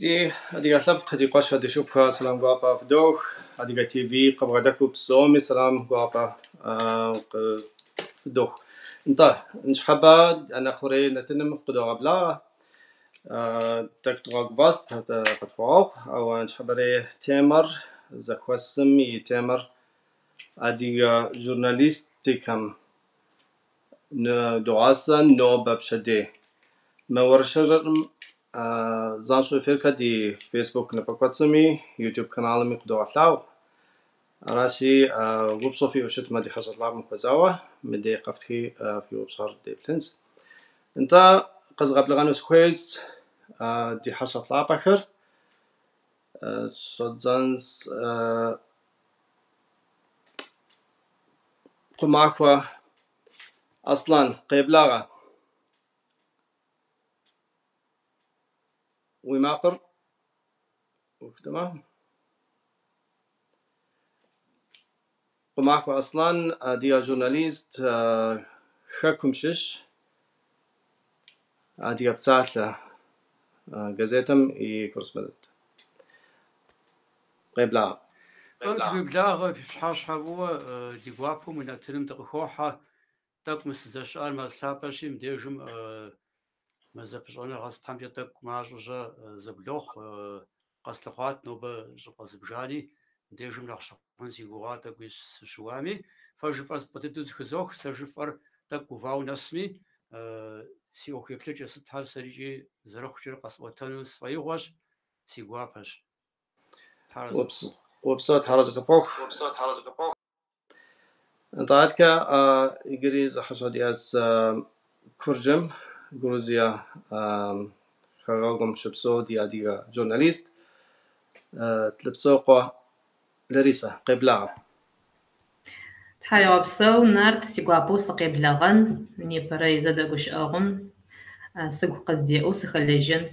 Ди адыгэ лъэпкъ, ди къуэшхэ, ди шыпхъухэ, сэлам гуапэ фыдох. Адыгэ ТВ къыбгъэдэкӏыу псоми сэлам гуапэ фыдох. Нтӏэ, ныщхьэбэ ӏэнэ хъурей нэтыным фыкъыдогъэблагъэ. Тӏэкӏу дгъэгуващ, къытхуэгъэгъу, ауэ ныщхьэбэрей темэр, зэхуэсым и темэр адыгэ журналистикэм дыгъуасэ, нобэ, пщэдей. Мы уэршэрым занщӏэу эфиркэ ди Facebook напэкӏуэцӏми, YouTube каналми къыдогъэлъагъу. Аращи, упщӏэ фиӏэу щытмэ, ди хьэщӏэ лъапӏэм хуэзауэ, мыдей къэфтхи фи упщӏэр деплъынщ. Нтӏэ, къэзгъэблэгъэну сыхуейщ ди хьэщӏэ лъапӏэхэр. Щӏэддзэнщ Къумахуэ Аслъэн, къеблагъэ. Уи макъыр ухтэмэ. Къумахуэ Аслъэн, адыгэ журналист, хэкум щыщ, Адыгэ псалъэ газетым и корреспондент. Къеблагъэ. Фӏым тхуеблагъэ, фи пщыхьэщхьэ фӏыуэ, ди гуапэу мы нэтыным дыкъыхохьэ. Тӏэкӏу мы сыздэщыӏэр мэз лъапэщи, мыбдежым мы зэпыщӏэныгъэ сытхэмкӏэ тӏэкӏу мащӏэу зэблохъу. Къэслъыхъуат нобэ щӏыпӏэ зыбжани, мыбдежым нэхъ щыхъун си гугъа тӏэкӏуи сыщыуами. Фэ жыфӏэр фӏы дыдэу зэхызох, сэ жыфӏэр тӏэкӏу гувауэ нэсми, си ӏуэху еплъыкӏэ сытхэр сэрикӏи зэрыхъукӏэр къэсӏуэтэну сфӏэигъуэщ, си гуапэщ. Упсэу, Тхьэр арэзы къыпхухъу. Нтӏэ, адэкӏэ иджыри зы хьэщӏэ диӏэщ Куржым, Грузие хэгъэгум щыпсэу ди адыгэ журналист Тлӏыпсокъуэ Ларисэ, къеблагъэ. Тхьауегъэпсэу, Нарт, си гуапэу сыкъеблэгъэн, непэрэ зэдэгущыӏэгъум сыгу къыздеӏэу сыхэлэжьэн.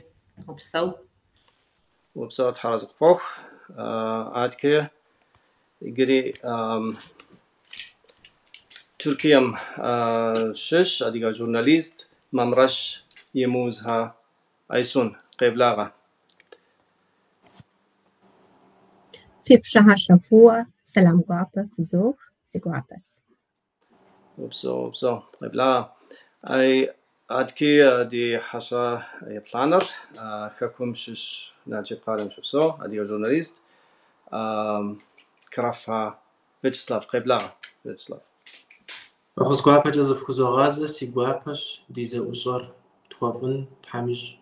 Упсэу. Упсэу, Тхьэр арэзы къыпхухъу. Адэкӏэ иджыри Тыркуем щыщ адыгэ журналист Мамрэш Емузхэ Айсун, къеблагъэ. Фи пщыхьэщхьэ фӏыуэ, сэлам гуапэ фызох, си гуапэщ. Упсэу, упсэу, къеблагъэ. Адэкӏи ди хьэщӏэ еплӏанэр хэкум щыщ, Налшык къалэм щыпсэу адыгэ журналист Кэрафэ Вячеслав, къеблагъэ, Вячеслав. Фӏэхъус гуапэкӏэ зыфхузогъазэ, си гуапэщ ди зэӏущӏэр тхуэфӏын Тхьэм ищӏ.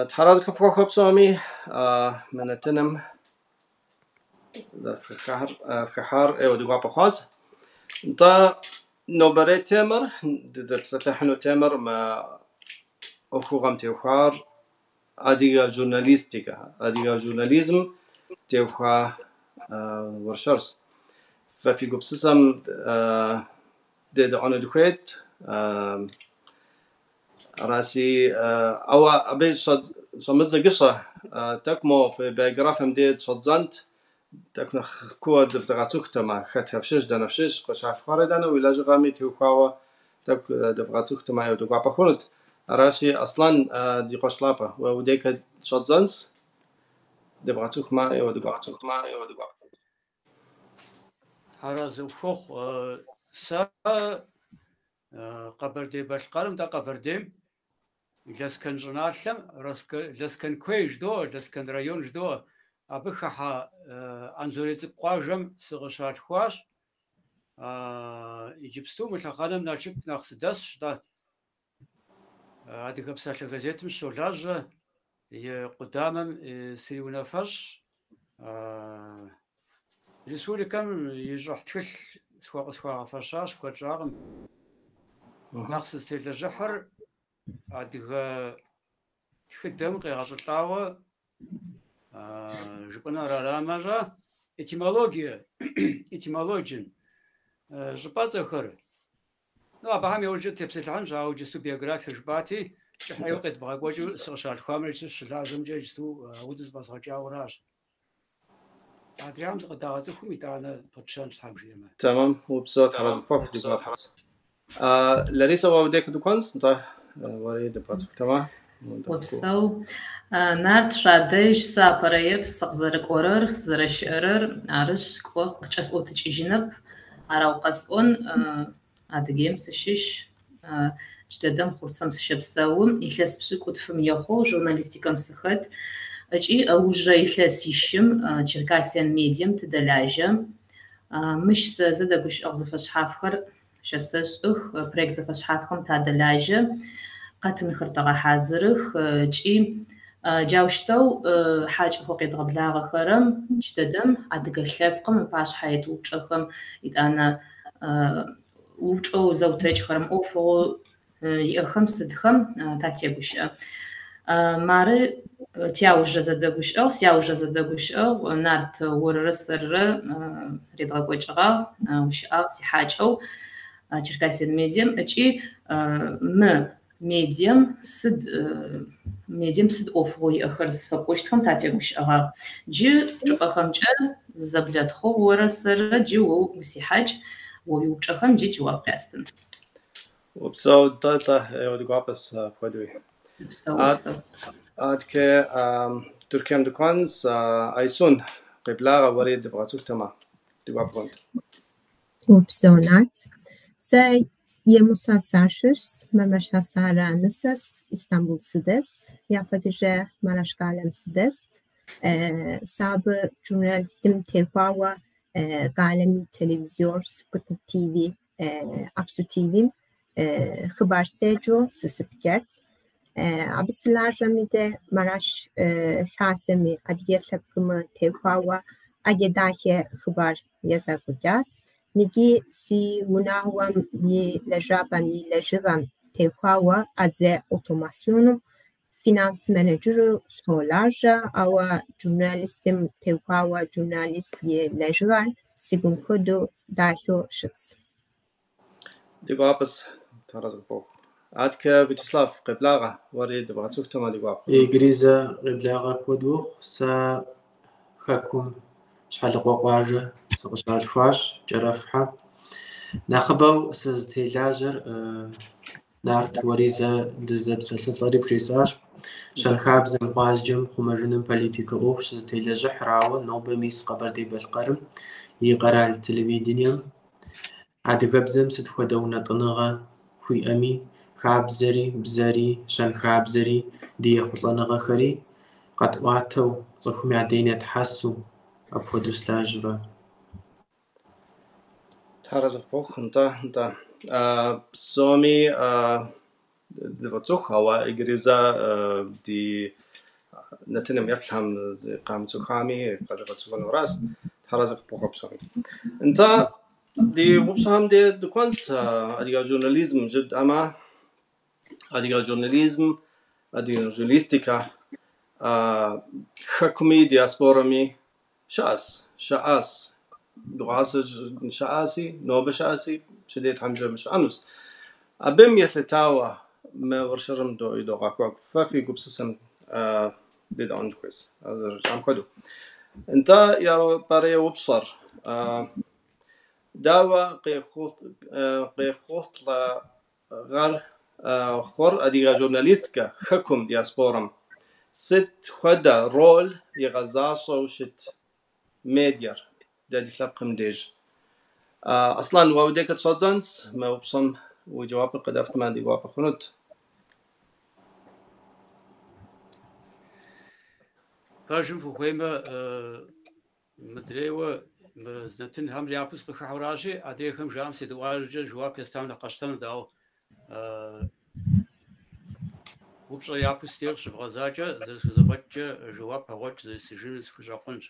Тхьэр арэзы къыфхухъу псоми, мы нэтыным зэрыфхыхьар ӏейуэ ди гуапэ хъуащ. Нтӏэ, нобэрей темэр, дызэпсэлъыхьыну темэр мы ӏуэхугъуэм теухуар адыгэ журналистикэ, адыгэ журнализм теухуа уэршэрщ. Фэ фи гупсысэм дедэӏуэну дыхуейт. Аращи, ауэ абы щӏэмыдзэ гыщӏэ, тӏэкӏу мо фи биографием деж щӏэддзэнт, тӏэкӏу нэхъ кууэ дывгъэцӏыхутэмэ, хэтхэ фщыщ, дэнэ фщыщ, къыщалъхуари дэнэ, уи лэжьыгъэми теухуауэ тӏэкӏу дывгъэцӏыхутэмэ, ӏейуэ ди гуапэ хъунут. Аращи, Аслъэн, ди къуэш лъапӏэ, уэ уи дежкӏэ щӏэддзэнщ, дыбгъэцӏыхумэ, ӏейуэ ди гуапэ хъунут. Арэзы ухухъу. Сэ Къэбэрдей-Балъкъэрым, тӏэ Къэбэрдейм, Лэскэн щӏыналъэм, Лэскэн куей жыдоӏэ, Лэскэн район жыдоӏэ, абы хыхьэ Анзорей цӏыкӏу къуажэм сыкъыщалъхуащ. Иджыпсту мы лъэхъэнэм Налшык нэхъ сыдэсщ, тӏэ. Адыгэ псалъэ газетым сыщолажьэ, и къудамэм сриунафэщӏщ. Республикэм и щӏыхь тхылъ къысхуагъэфэщащ, куэд щӏакъым. Нэхъ сызытелэжьыхьыр адыгэ тхыдэм къегъэщӏылӏауэ жыпӏэнур арамэ-щӏэ, этимологие, этимологиен, щӏыпӏэцӏэхэр. Ну, абыхэм иужькӏэ тепсэлъыхьынщ, ауэ иджысту биографие жыпӏати, кӏыхьейуэ къедмыгъэкӏуэкӏыу сыкъыщалъхуамрэ иджысту сыщылажьэмкӏэ иджысту ауэдэу зэфӏэзгъэкӏауэращ. Адрейхэм зыкъыдагъэцӏыхум итӏанэ пытщэнщ, Тхьэм жиӏэмэ. Тэмэм, упсэу, Тхьэр арэзы къыпхухъу, ди гуапэщ. Ларисэ, уэ уи деж дыкӏуэнщ, нтӏэ, уэри дыбгъэцӏыхутэмэ. Опсэу. Нарт, шъуадэжь сэ апэрэеп сыкъызэрыкӏорэр, сызэрэщыӏэрэр, арышъ, кӏо къыкӏэсӏотыкӏыжьынэп. Арау къэсӏон, Адыгеим сыщыщ, джыдэдэм Хъурцэм сыщэпсэу, илъэс пшӏыкӏутфым ехъоу журналистикэм сыхэт ыкӏи ыужырэ илъэсищым Черкасиан медием тыдэлажьэ. Мыщ сэ зэдэгущыӏэгъу зэфэшъхьафхэр щэсэшӏых, проект зэфэшъхьафхэм тадэлажьэ, къэтынхэр тэгъэхьазырых ыкӏи джаущтэу хьакӏэхэу къедгъэблагъэхэрэм джыдэдэм адыгэ лъэпкъым ыпашъхьэ ит упчӏэхэм, етӏанэ упчӏэу зэутэкӏхэрэм, ӏофыгъоу иӏэхэм сыдхэм татегущыӏэ. Мары тиаужырэ зэдэгущыӏэгъу, сиаужырэ зэдэгущыӏэгъу Нарт орырэ сэрырэ редгъэкӏокӏыгъагъ, ущыӏагъ сихьакӏэу Черкасиан медием ыкӏи мы медием сыд медием сыд ӏофыгъоу иӏэхэр зыфэпӏощтхэм татегущыӏэгъагъ. Джы чӏыпӏэхэмкӏэ зызэблэтхъугъ орэ сэрырэ, джы о усихьакӏ, о уиупчӏэхэм джы джэуап къястын. Упсэу, нтӏэ, ди гуапэщ апхуэдэуи. Упсэу, упсэу. Адэкӏэ Тыркуем дыкӏуэнщ, Айсун, къеблагъэ уэри дыбгъэцӏыхутэмэ, ди гуапэ хъунт. Упсэу, Нарт. Сэ Емусэ сащыщ, Мэмэщ Асарэ нысэс, Истамбул сыдэс, япэкӏыжэ Мараш къалэм сыдэст. Сэ абы журналистым теухуауэ къалэм и телевизор, Спутник ТВ, Аксу ТВ-м хъыбар седжэу сысыпкӏэрт. Абы сылажьэми дэ Мараш хасэми адыгэ лъэпкъымы теухуауэ ӏэджэ дахэ хъыбар езгъэкӏуэкӏащ. Ныджы си унагъуэм и лэжьапӏэм и лэжьыгъэм теухуауэ АЗ Автомасьоным финанс менеджеру солажьэ, ауэ журналистым теухуауэ журналист и лэжьыгъэр си гум куэду дахэу щытщ. Ди гуапэщ, Тхьэразэ къыпхухъу. Адэкӏэ Вячеслав, къеблагъэ, уэри дыбгъэцӏыхутэмэ ди гуапэ. Иджыри зэ къеблагъэ куэд ухъу. Сэ хэкум Щхьэлыкъуэ къуажэ сыкъыщалъхуащ, Кӏэрэфхьэ. Нэхъыбэу сызытелажьэр Нарт уэри зэ дызэпсэлъылӏэри бжесӏащ. Щэнхабзэм, гъуазджэм, хъумэжыным политикэ ӏуэху сызытелэжьыхьыр, ауэ нобэ мис Къэбэрдей-Балъкъэрым и къэрал телевидением адыгэбзэм сыт хуэдэ унэтӏыныгъэ хуиӏэми, хабзэри, бзэри, щэнхабзэри, ди ехъулӏэныгъэхэри къэтӏуатэу, цӏыхум я дей нэтхьэсу апхуэдэу сылажьэурэ. Тхьэразэ къыпхухъу, нтӏэ, нтӏэ. Псоми дывоцӏыху, ауэ иджыри зэ ди нэтыным еплъхэм къамыцӏыхуами къэдгъэцӏыхунуращ. Тхьэразэ къыпхухъу псоми. Нтӏэ, ди упщӏэхэм де дыкӏуэнщ адыгэ журнализм жытӏэмэ, адыгэ журнализм, адыгэ журналистикэ хэкуми диаспорэми щыӏэщ, щыӏащ. Дыгъуасэ щыӏаси, нобэ щыӏэси, пщэдей Тхьэм жиӏэмэ щыӏэнущ. Абым елъытауэ мы уэршэрым идогъэкӏуэкӏ. Фэ фи гупсысэм дедэӏуэн дыхуейщ, зэрыжаӏам хуэдэу. Нтӏэ, япэрей упщӏэр. Дауэ къехъулӏэгъэр хъур адыгэ журналистикэ хэкум диаспорэм? Сыт хуэдэ роль игъэзащӏэу щыт медиар дэ ди лъэпкъым деж? Аслъэн, уэ уи дей къытщӏэдзэнщ, мы упщӏэм уи жэуапыр къыдэптмэ ди гуапэ хъунут. Пэжым фыхуеймэ, мыдрейуэ мы нэтынхэм япэу сыкъыхыхьэуращи, адрейхэм жаӏэм седэӏуакӏэ жэуап естам нэхъ къэсщтэнут, ауэ упщӏэ япэу си деж къыщывгъэзакӏэ, зэрысхузэфӏэкӏкӏэ жэуап пэгъуэкӏ зэрестыжыну сыхущӏэкъунщ.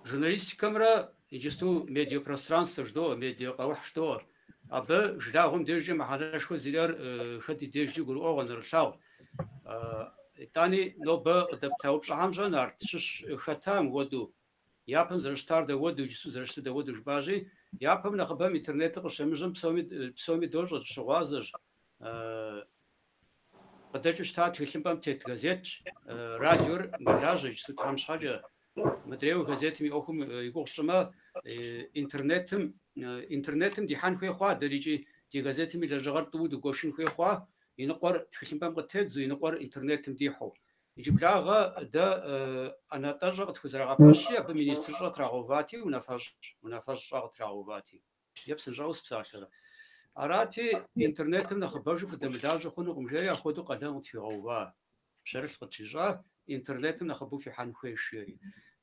Журналистикэмрэ иджысту медиапространствэ жыдоӏэ, медиа къэухь жыдоӏэ. Абы жылагъуэм дежкӏэ мыхьэнэшхуэ зэриӏэр хэт и дежкӏи гурыӏуэгъуэ, нэрылъагъу. Итӏани нобэ къыдэпта упщӏэхэм щӏэ Нарт щыщ хэта мыуэду, япэм зэрыщытар дауэду, иджысту зэрыщытыр дауэду жыпӏащи, япэм нэхъыбэм интернетыр къыщемыжьэм псоми дощӏэ, дыщыгъуазэщ. Къыдэкӏыу щыта тхылъымпӏэм тет газетщ, радиор мэлажьэ иджысту Тхьэм щхьэкӏэ. Мыдрейуэ газетым и ӏуэхум и гугъу тщӏымэ, интернетым дихьэн хуей хъуа дэр икӏи Ди газетым и лэжьыгъэр тӏууэ дыгуэшын хуей хъуа, и ныкъуэр тхылъымпӏэм къытеддзэу, и ныкъуэр интернетым дихьэу. Иджыблагъэ дэ ӏэнатӏэщӏэ къытхузэрагъэпэщри, абы министрыщӏэ трагъэувати, унафэщӏщӏэ къытрагъэувати. Е псынщӏэу сыпсалъэрэ. Арати, интернетым нэхъыбэжу фыдэмылажьэ хъунукъым, жери апхуэдэу къалэн къытхуигъэува, пщэрылъ къытщищӏа, интернетым нэхъыбэу фихьэн хуейщ, жери.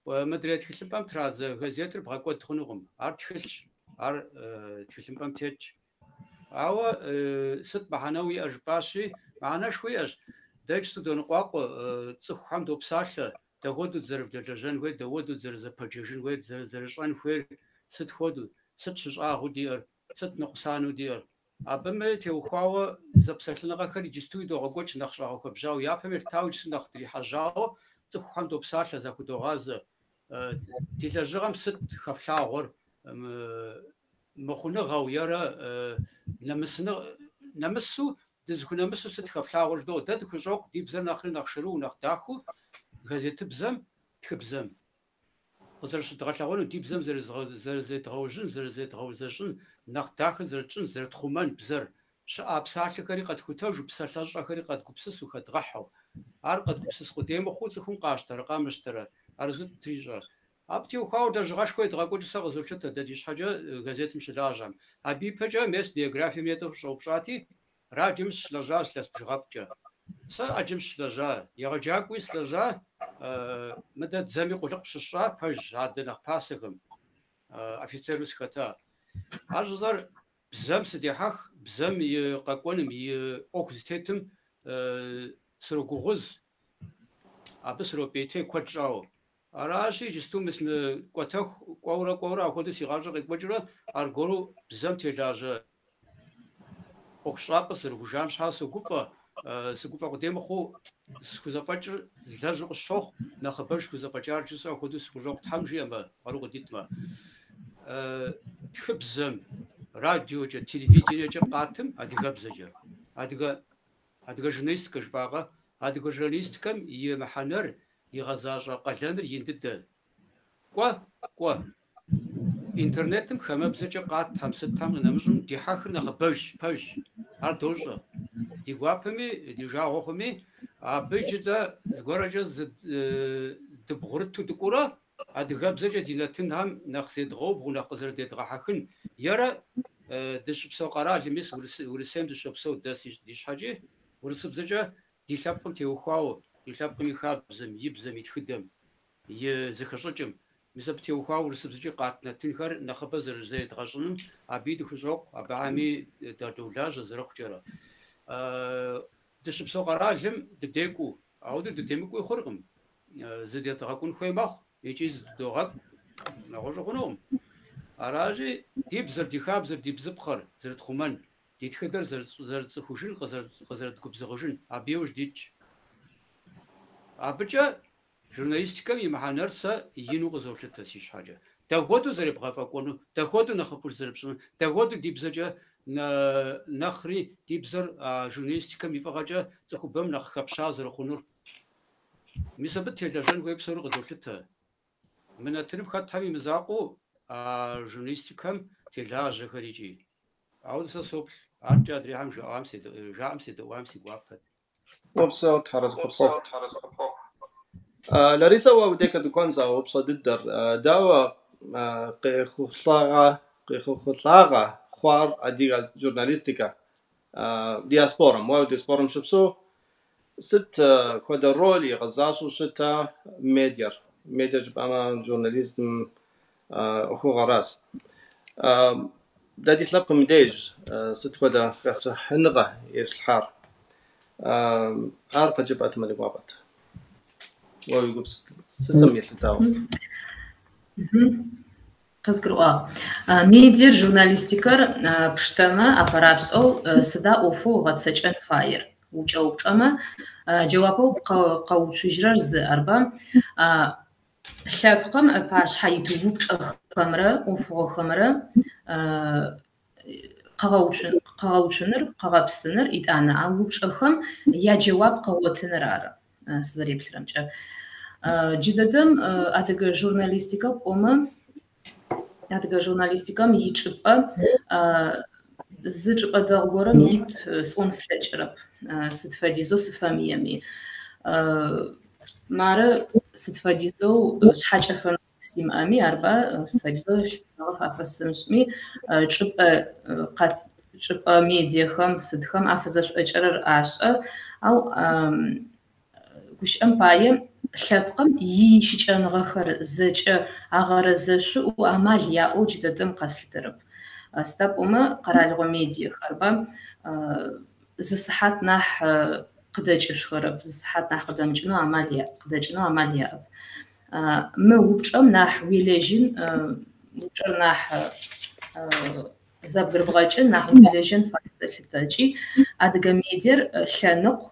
Мыдрей тхылъымпӏэм традзэ газетыр бгъэкӏуэд хъунукъым. Ар тхылъщ, ар тхылъымпӏэм тетщ. Ауэ сыт мыхьэнэу иӏэр жыпӏащи, мыхьэнэшхуэ иӏэщ. Дэ иджыпсту доныкъуакъуэ, цӏыхухэм допсалъэ, дапхуэдэу дызэрывдэлэжьэн хуейр, дапхуэдэу дызэрызэпэджэжын хуейр, дызэрызэрыщӏэн хуейр, сыт хуэдэу, сыт щыщӏагъэу диӏэр, сыт ныкъусану диӏэр. Абыми теухуауэ зэпсэлъыныгъэхэр иджыпсту идогъэкӏуэкӏ нэхъ щӏэгъэхуэбжьауэ, япэм елъытауэ иджыпсту нэхъ дрихьэжьауэ цӏыхухэм допсалъэ, захудогъазэ. Ди лэжьыгъэм сыт хэфлъагъуэр мыхъуныгъэу ерэ нэмысу, дызыхунэмысу сыт хэфлъагъуэр жыдоӏэ. Дэ дыхущӏокъу ди бзэр нэхъри нэхъ шэрыуэу, нэхъ дахэу газетыбзэм, тхыбзэм къызэрыщыдгъэлъэгъуэну, ди бзэм зэрызедгъэужьын, зэрызедгъэузэщӏын, нэхъ дахэ зэрытщӏын, зэрытхъумэн бзэр. Щыӏа псалъэхэри къэтхутэжу, псалъэщӏэхэри къэдгупсысу, хэдгъэхьэу. Ар къэдгупсыс къудей мыхъуу цӏыхум къащтэрэ, къамыщтэрэ, арэзы трищӏэ. Абы теухуауэ лэжьыгъэшхуэ едгъэкӏуэкӏыу сэ къызолъытэ дэ ди щхьэкӏэ газетым щылажьэм. Абы ипэкӏэ мес биографием нетӏэ фыщӏэупщӏати, радиом сыщылэжьащ илъэс бжыгъэфӏкӏэ. Сэ ӏэджэм сыщылэжьа, егъэджакӏуи сылэжьа, мыдэ дзэми къулыкъу щысщӏа, пэжщ, адэ нэхъ пасэхэм офицеру сыхэта. Ар щӏызэр бзэм сыдехьэх, бзэм и къэкӏуэным, и ӏуэху зытетым срогугъуз, абы сропӏейтей куэд щӏауэ. Аращи, иджысту мис мы кӏуэтэху, кӏуэурэ кӏуэурэ апхуэдэу си гъащӏэр къекӏуэкӏыурэ, аргуэру бзэм телажьэ ӏуэхущӏапӏэ сызэрыхужам щхьа согуфӏэ, сыгуфӏэ къудей мыхъуу схузэфӏэкӏыр злэжьу къысщохъу, нэхъыбэж схузэфӏэкӏар жысӏэу апхуэдэу сыхущӏокъу, Тхьэм жиӏэмэ, къару къыдитмэ. Тхыбзэм, радиокӏэ, телевидениекӏэ къатым адыгэбзэкӏэ. Адыгэ журналистикэ жыпӏакъэ? Адыгэ журналистикэм и мыхьэнэр, игъэзащӏэ къалэныр ин дыдэ. Кӏуэ, кӏуэ. Интернетым хамэбзэкӏэ къатхэм, сытхэм къинэмыщӏым дихьэхыр нэхъыбэжщ, пэжщ. Ар дощӏэ. Ди гуапэми, ди жагъуэ хъуми, абы иджы дэ зыгуэрэкӏэ дыбгъурыту дыкӏуэурэ, адыгэбзэкӏэ ди нэтынхэм нэхъ зедгъэубгъуу, нэхъ къызэрыдедгъэхьэхын, ерэ дыщыпсэу къэралым, мис Урысейм дыщопсэу дэ ди щхьэкӏи, урысыбзэкӏэ ди лъэпкъым теухуауэ, ди лъэпкъым и хабзэм, и бзэм, и тхыдэм, и зэхэщӏыкӏым. Мис абы теухуауэ урысыбзэкӏи къат нэтынхэр нэхъыбэ зэрызедгъэщӏыным абыи дыхущӏокъу, абыхэми дадолажьэ зэрыхъукӏэрэ. Дыщыпсэу къэралым дыдекӏуу, ауэдэу дыдемыкӏуи хъуркъым, зыдедгъэкӏун хуей мэхъу икӏи зыдыдогъэкӏу, нэгъуэщӏу хъунукъым. Аращи, ди бзэр, ди хабзэр, ди бзыпхъэр зэрытхъумэн, ди тхыдэр зэрытцӏыхужын, къызэрыдгубзыгъыжын, абы иужь дитщ. Абыкӏэ журналистикэм и мыхьэнэр сэ ину къызолъытэ си щхьэкӏэ. Дапхуэдэу зэребгъэфӏэкӏуэну, дапхуэдэу нэхъыфӏу зэрыпщӏыну, дапхуэдэу ди бзэкӏэ нэхъри ди бзэр а журналистикэм и фӏыгъэкӏэ цӏыхубэм нэхъ хэпща зэрыхъунур. Мис абы телэжьэн хуей псори къыдолъытэ. Мы нэтыным хэтхэм и мызакъуэу а журналистикэм телажьэхэр икӏи. Ауэ сэ соплъ, адэкӏэ адрейхэм жаӏэм седэӏуам си гуапэт. Упсэу, Тхьэр къыпхуэхъу. Ларисэ, уэ уи декӏэ дыкӏуэнщ а упщӏэ дыдэр. Дауэ къехъулӏагъэ хъуар адыгэ журналистикэ диаспорэм? Уэ диаспорэм щыпсэу, сыт хуэдэ роль игъэзащӏэу щыта медиар? Медиа жыпӏэмэ, журнализм ӏуэхугъэращ. Дэ ди лъэпкъым и деж сыт хуэдэ хэщӏыныгъэ ирилъхьар? Ар къыджепӏэтмэ ди гуапэт. Уэ уи гупсысэм елъытауэ. Къызгурыӏуагъ. Медиер, журналистикэр пштэмэ, апэрапшӏэу сыда ӏофэу гъэцэкӏэн фаер? Укӏэупчӏэмэ, джэуапэу къэуцужьырэр зы, арба? Лъэпкъым ыпашъхьэ ит упчӏэхэмрэ ӏофыгъохэмрэ къэгъэуцуныр, къэгъэпсыныр, итӏанэ а упчӏэхэм яджэуап къэгъотыныр ары сызэреплъырэмкӏэ. Джыдэдэм адыгэ журналистикэ пӏомэ, адыгэ журналистикэм ичӏыпӏэ Зы чӏыпӏэ дэгъу горэм ит сӏон слъэкӏырэп, сыд фэдизэу сыфэмыеми. Мары сыд фэдизэу шъхьэкӏэфэн симыӏэми, арба, сыд фэдизэу лъытэныгъэ афэсымышӏми, чӏыпӏэ чӏыпӏэ медиехэм сыдхэм афызэшӏокӏырэр ашӏэ, ау гущыӏэм пае лъэпкъым ищыкӏэныгъэхэр зэкӏэ агъэрэзэшъу амал яӏэу джыдэдэм къэслъытэрэп. Сыда пӏомэ къэралыгъо медиехэрба зы сыхьат нахь къыдэкӏышъухэрэп, зы сыхьат нахь къыдэмыкӏынэу амал яӏ, къыдэкӏынэу амал яӏэп. Мы упчӏэм нахь уелэжьын, упчӏэр нахь зэбгырыбгъэкӏын, нахь уелэжьын фае сэлъытэ ыкӏи адыгэ медиер лъэныкъу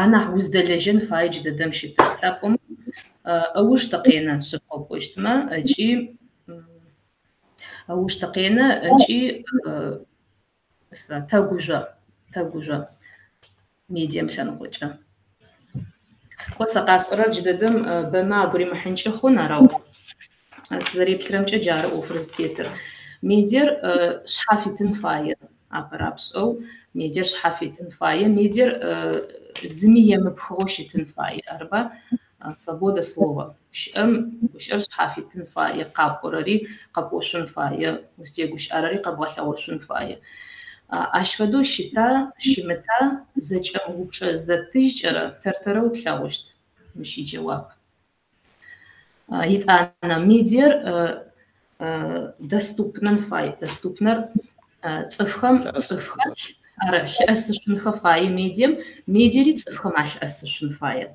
анахь уздэлэжьэн фае джыдэдэм щытыр. Сыда пӏомэ ыуж тыкъенэ шъыпкъэу пӏощтмэ ыкӏи ыуж тыкъенэ ыкӏи тэгужъо, тэгужъо медием лъэныкъокӏэ. Кӏо сэ къасӏорэр джыдэдэм бэмэ агу римыхьынкӏи хъун, арау сызэреплъырэмкӏэ джары ӏофыр зытетыр. Медиер шъхьафитын фае апэрапшӏэу, медиер шъхьафитын фае, медиер зыми емыпхыгъэу щытын фае, арыба? Свобода слова. Гущыӏэм гущыӏэр шъхьафитын фае, къапӏорэри къэпӏошъун фае, узтегущыӏэрэри къэбгъэлъэгъошъун фае. Ащ фэдэу щыта, щымыта зэкӏэм упчӏэ зэттыжькӏэрэ тэр-тэрэу тлъэгъущт мыщ иджэуап. Итӏанэ медиер доступнэн фай, доступнэр цӏыфхэм цӏыфхэр ары лъыӏэсышъунхэ фае медием, медиери цӏыфхэм алъыӏэсышъун фае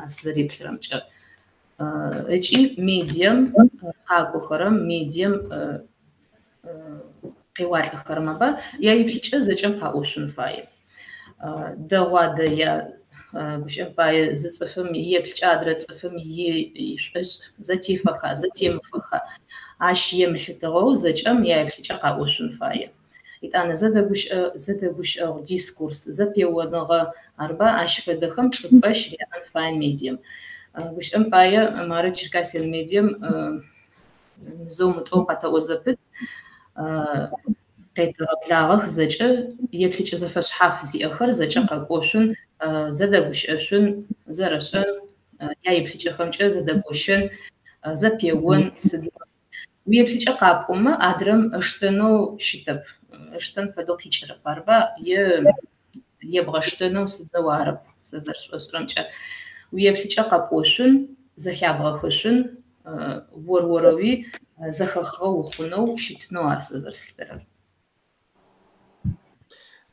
сызэреплъырэмкӏэ. Ыкӏи медием къакӏохэрэм, медием къеуалӏэхэрэм аба яеплъыкӏэ зэкӏэм къаӏошъун фае. Дэгъуа дэя гущыӏэм пае зы цӏыфым иеплъыкӏэ адрэ цӏыфым ишӏошӏ зэтефэха, зэтемыфэха, ащ емылъытыгъэу зэкӏэм яеплъыкӏэ къаӏошъун фае. Итӏанэ зэдэгущыӏэ зэдэгущыӏэгъу дискурс, зэпеоныгъэ арба ащ фэдэхэм чӏыпӏэ щыряӏэн фае медием. Гущыӏэм пае мары Черкасиан медием мызэу мытӏоу къэтэӏо зэпыт къетэгъэблагъэх зэкӏэ еплъыкӏэ зэфэшъхьаф зиӏэхэр зэкӏэ къэкӏошъун, зэдэгущыӏэшъун, зэрэшӏэн, яеплъыкӏэхэмкӏэ зэдэгощэн, зэпеон сыд. Уеплъыкӏэ къапӏомэ адрэм ыштэнэу щытэп, ыштэн фэдэу къикӏырэп, арба? Е ебгъэштэнэу сыдэу арэп сэ зэрэсшӏошӏырэмкӏэ. Уеплъыкӏэ къэпӏошъун, зэхябгъэхышъун, ор-орэуи зэхэхыгъэ ухъунэу щытынэу ар сэ зэрэслъытэрэр.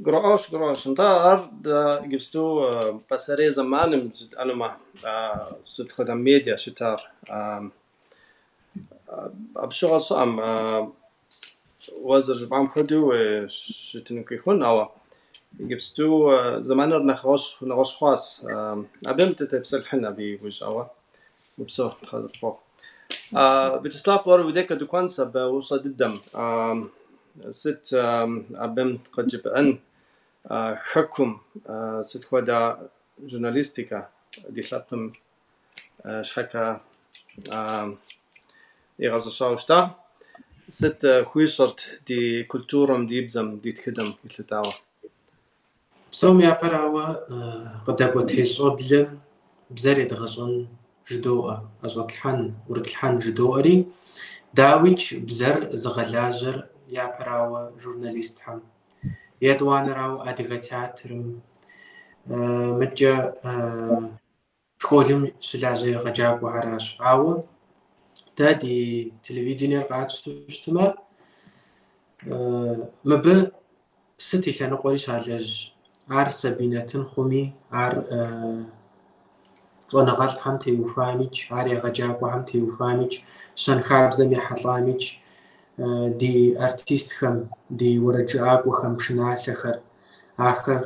Гурыӏуащ, гурыӏуащ. Нтӏэ, ар дэ иджыпсту пасэрей зэманым жытӏэнумэ, сыт хуэдэ медиа щытар? Абы щыгъуэ сщӏэӏым, уэ зэрыжыпӏам хуэдэу щытынкӏи хъун, ауэ иджыпсту зэманыр нэгъуэщӏ нэгъуэщӏ хъуащ. Абым дытепсэлъыхьын абы иужь, ауэ упсэу, Тхьэ зыпхуэхъу. Вячеслав, уэр уи декӏэ дыкӏуэнщ абы упщӏэ дыдэм. Сыт абым къыджепӏэн хэкум, сыт хуэдэ журналистикэ ди лъэпкъым щхьэкӏэ игъэзэщӏауэ щыта? Сыт хуищӏэрт ди культурэм, ди бзэм, ди тхыдэм елъытауэ? Псом япэрауэ, къыдэкӏуэтей щӏэблэм бзэр едгъэщӏэн жыдоӏэ, ӏэщӏэтлъхьэн, ӏурытлъхьэн жыдоӏэри, дауикӏ, бзэр зыгъэлажьэр япэрауэ журналистхэм, етӏуанэрауэ адыгэ театрым, мыткӏэ школым щылажьэ егъэджакӏуэхэращ. Ауэ дэ ди телевидениер къатщтэу щытмэ, мыбы сыт и лъэныкъуэри щалэжь. Ар сабий нэтын хъуми, ар щӏэныгъэлӏхэм теухуамикӏ, ар егъэджакӏуэхэм теухуамикӏ, щэнхабзэм ехьэлӏамикӏ, ди артистхэм, ди уэрэджыӏакӏуэхэм, пшыналъэхэр, ахэр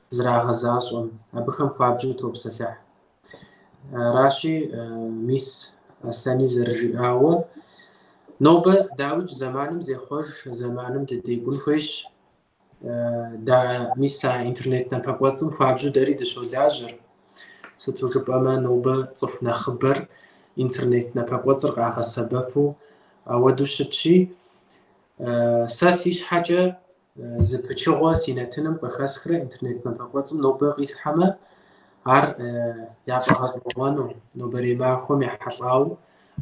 зрагъэзащӏэм, абыхэм хуабжьу топсэлъыхь. Аращи, мис Аслъэни зэрыжиӏауэ, нобэ дауикӏ зэманым зехъуэж, зэманым дыдекӏун хуейщ. Да, мис а интернет напэкӏуэцӏым хуабжьу дэри дыщолажьэр. Сыту жыпӏэмэ, нобэ цӏыху нэхъыбэр интернет напэкӏуэцӏыр къагъэсэбэпу ауэдэу щытщи, Сэ си щхьэкӏэ зы пычыгъуэ си нэтыным къыхэсхрэ интернет напэкӏуэцӏым нобэ къислъхьэмэ, ар яфӏэгъэщӏэгъуэну, нобэрей махуэм ехьэлӏауэ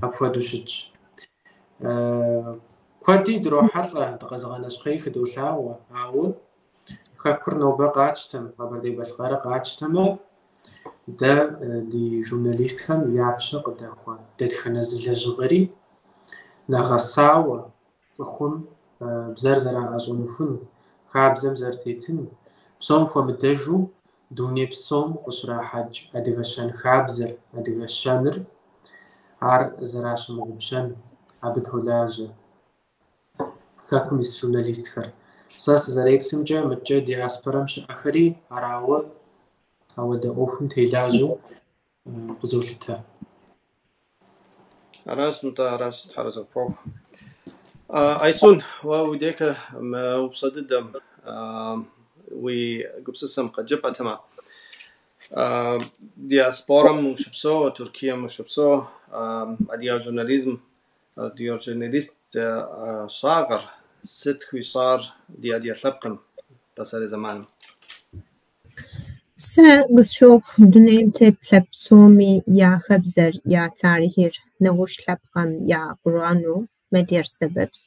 апхуэдэу щытщ. Куэди дрохьэлӏэ, дыкъэзыгъэнэщхъей хыдолъагъуэ, ауэ хэкур нобэ къатщтэм, Къэбэрдей-Балъкъэрыр къатщтэмэ, дэ ди журналистхэм я пщэ къыдэхуэ дэтхэнэ зы лэжьыгъэри нэгъэсауэ цӏыхум бзэр зэраӏэщӏэмыхун, хабзэм зэрытетын, псом хуэмыдэжу дуней псом къыщрахьэкӏ адыгэ щэнхабзэр, адыгэ щэныр, ар зэращымыгъупщэн, абы толажьэ хэкум ис журналистхэр. Сэ сызэреплъымкӏэ, мыткӏэ диаспорэм щыӏэхэри арауэ ауэдэ ӏуэхум телажьэу къызолъытэ. Аращ, нтӏэ, аращ, Тхьэр зыхуэхъу. Айсун, уэ уи декэ мы упщӏэ дыдэм уи гупсысэм къэджыпӏэтэмэ. Диаспорэм ущыпсэу, Туркием ущыпсэу, адыгэ журнализм, адыгэ журналист щӏагъэр сыт хуищӏар ди адыгэ лъэпкъым пасэрей зэманым? Сэ къысщохъу дунейм тет лъэпкъ псоми я хабзэр, я тарихъыр нэгъуэщӏ лъэпкъхэм ягурыӏуэну медиер сэбэпс.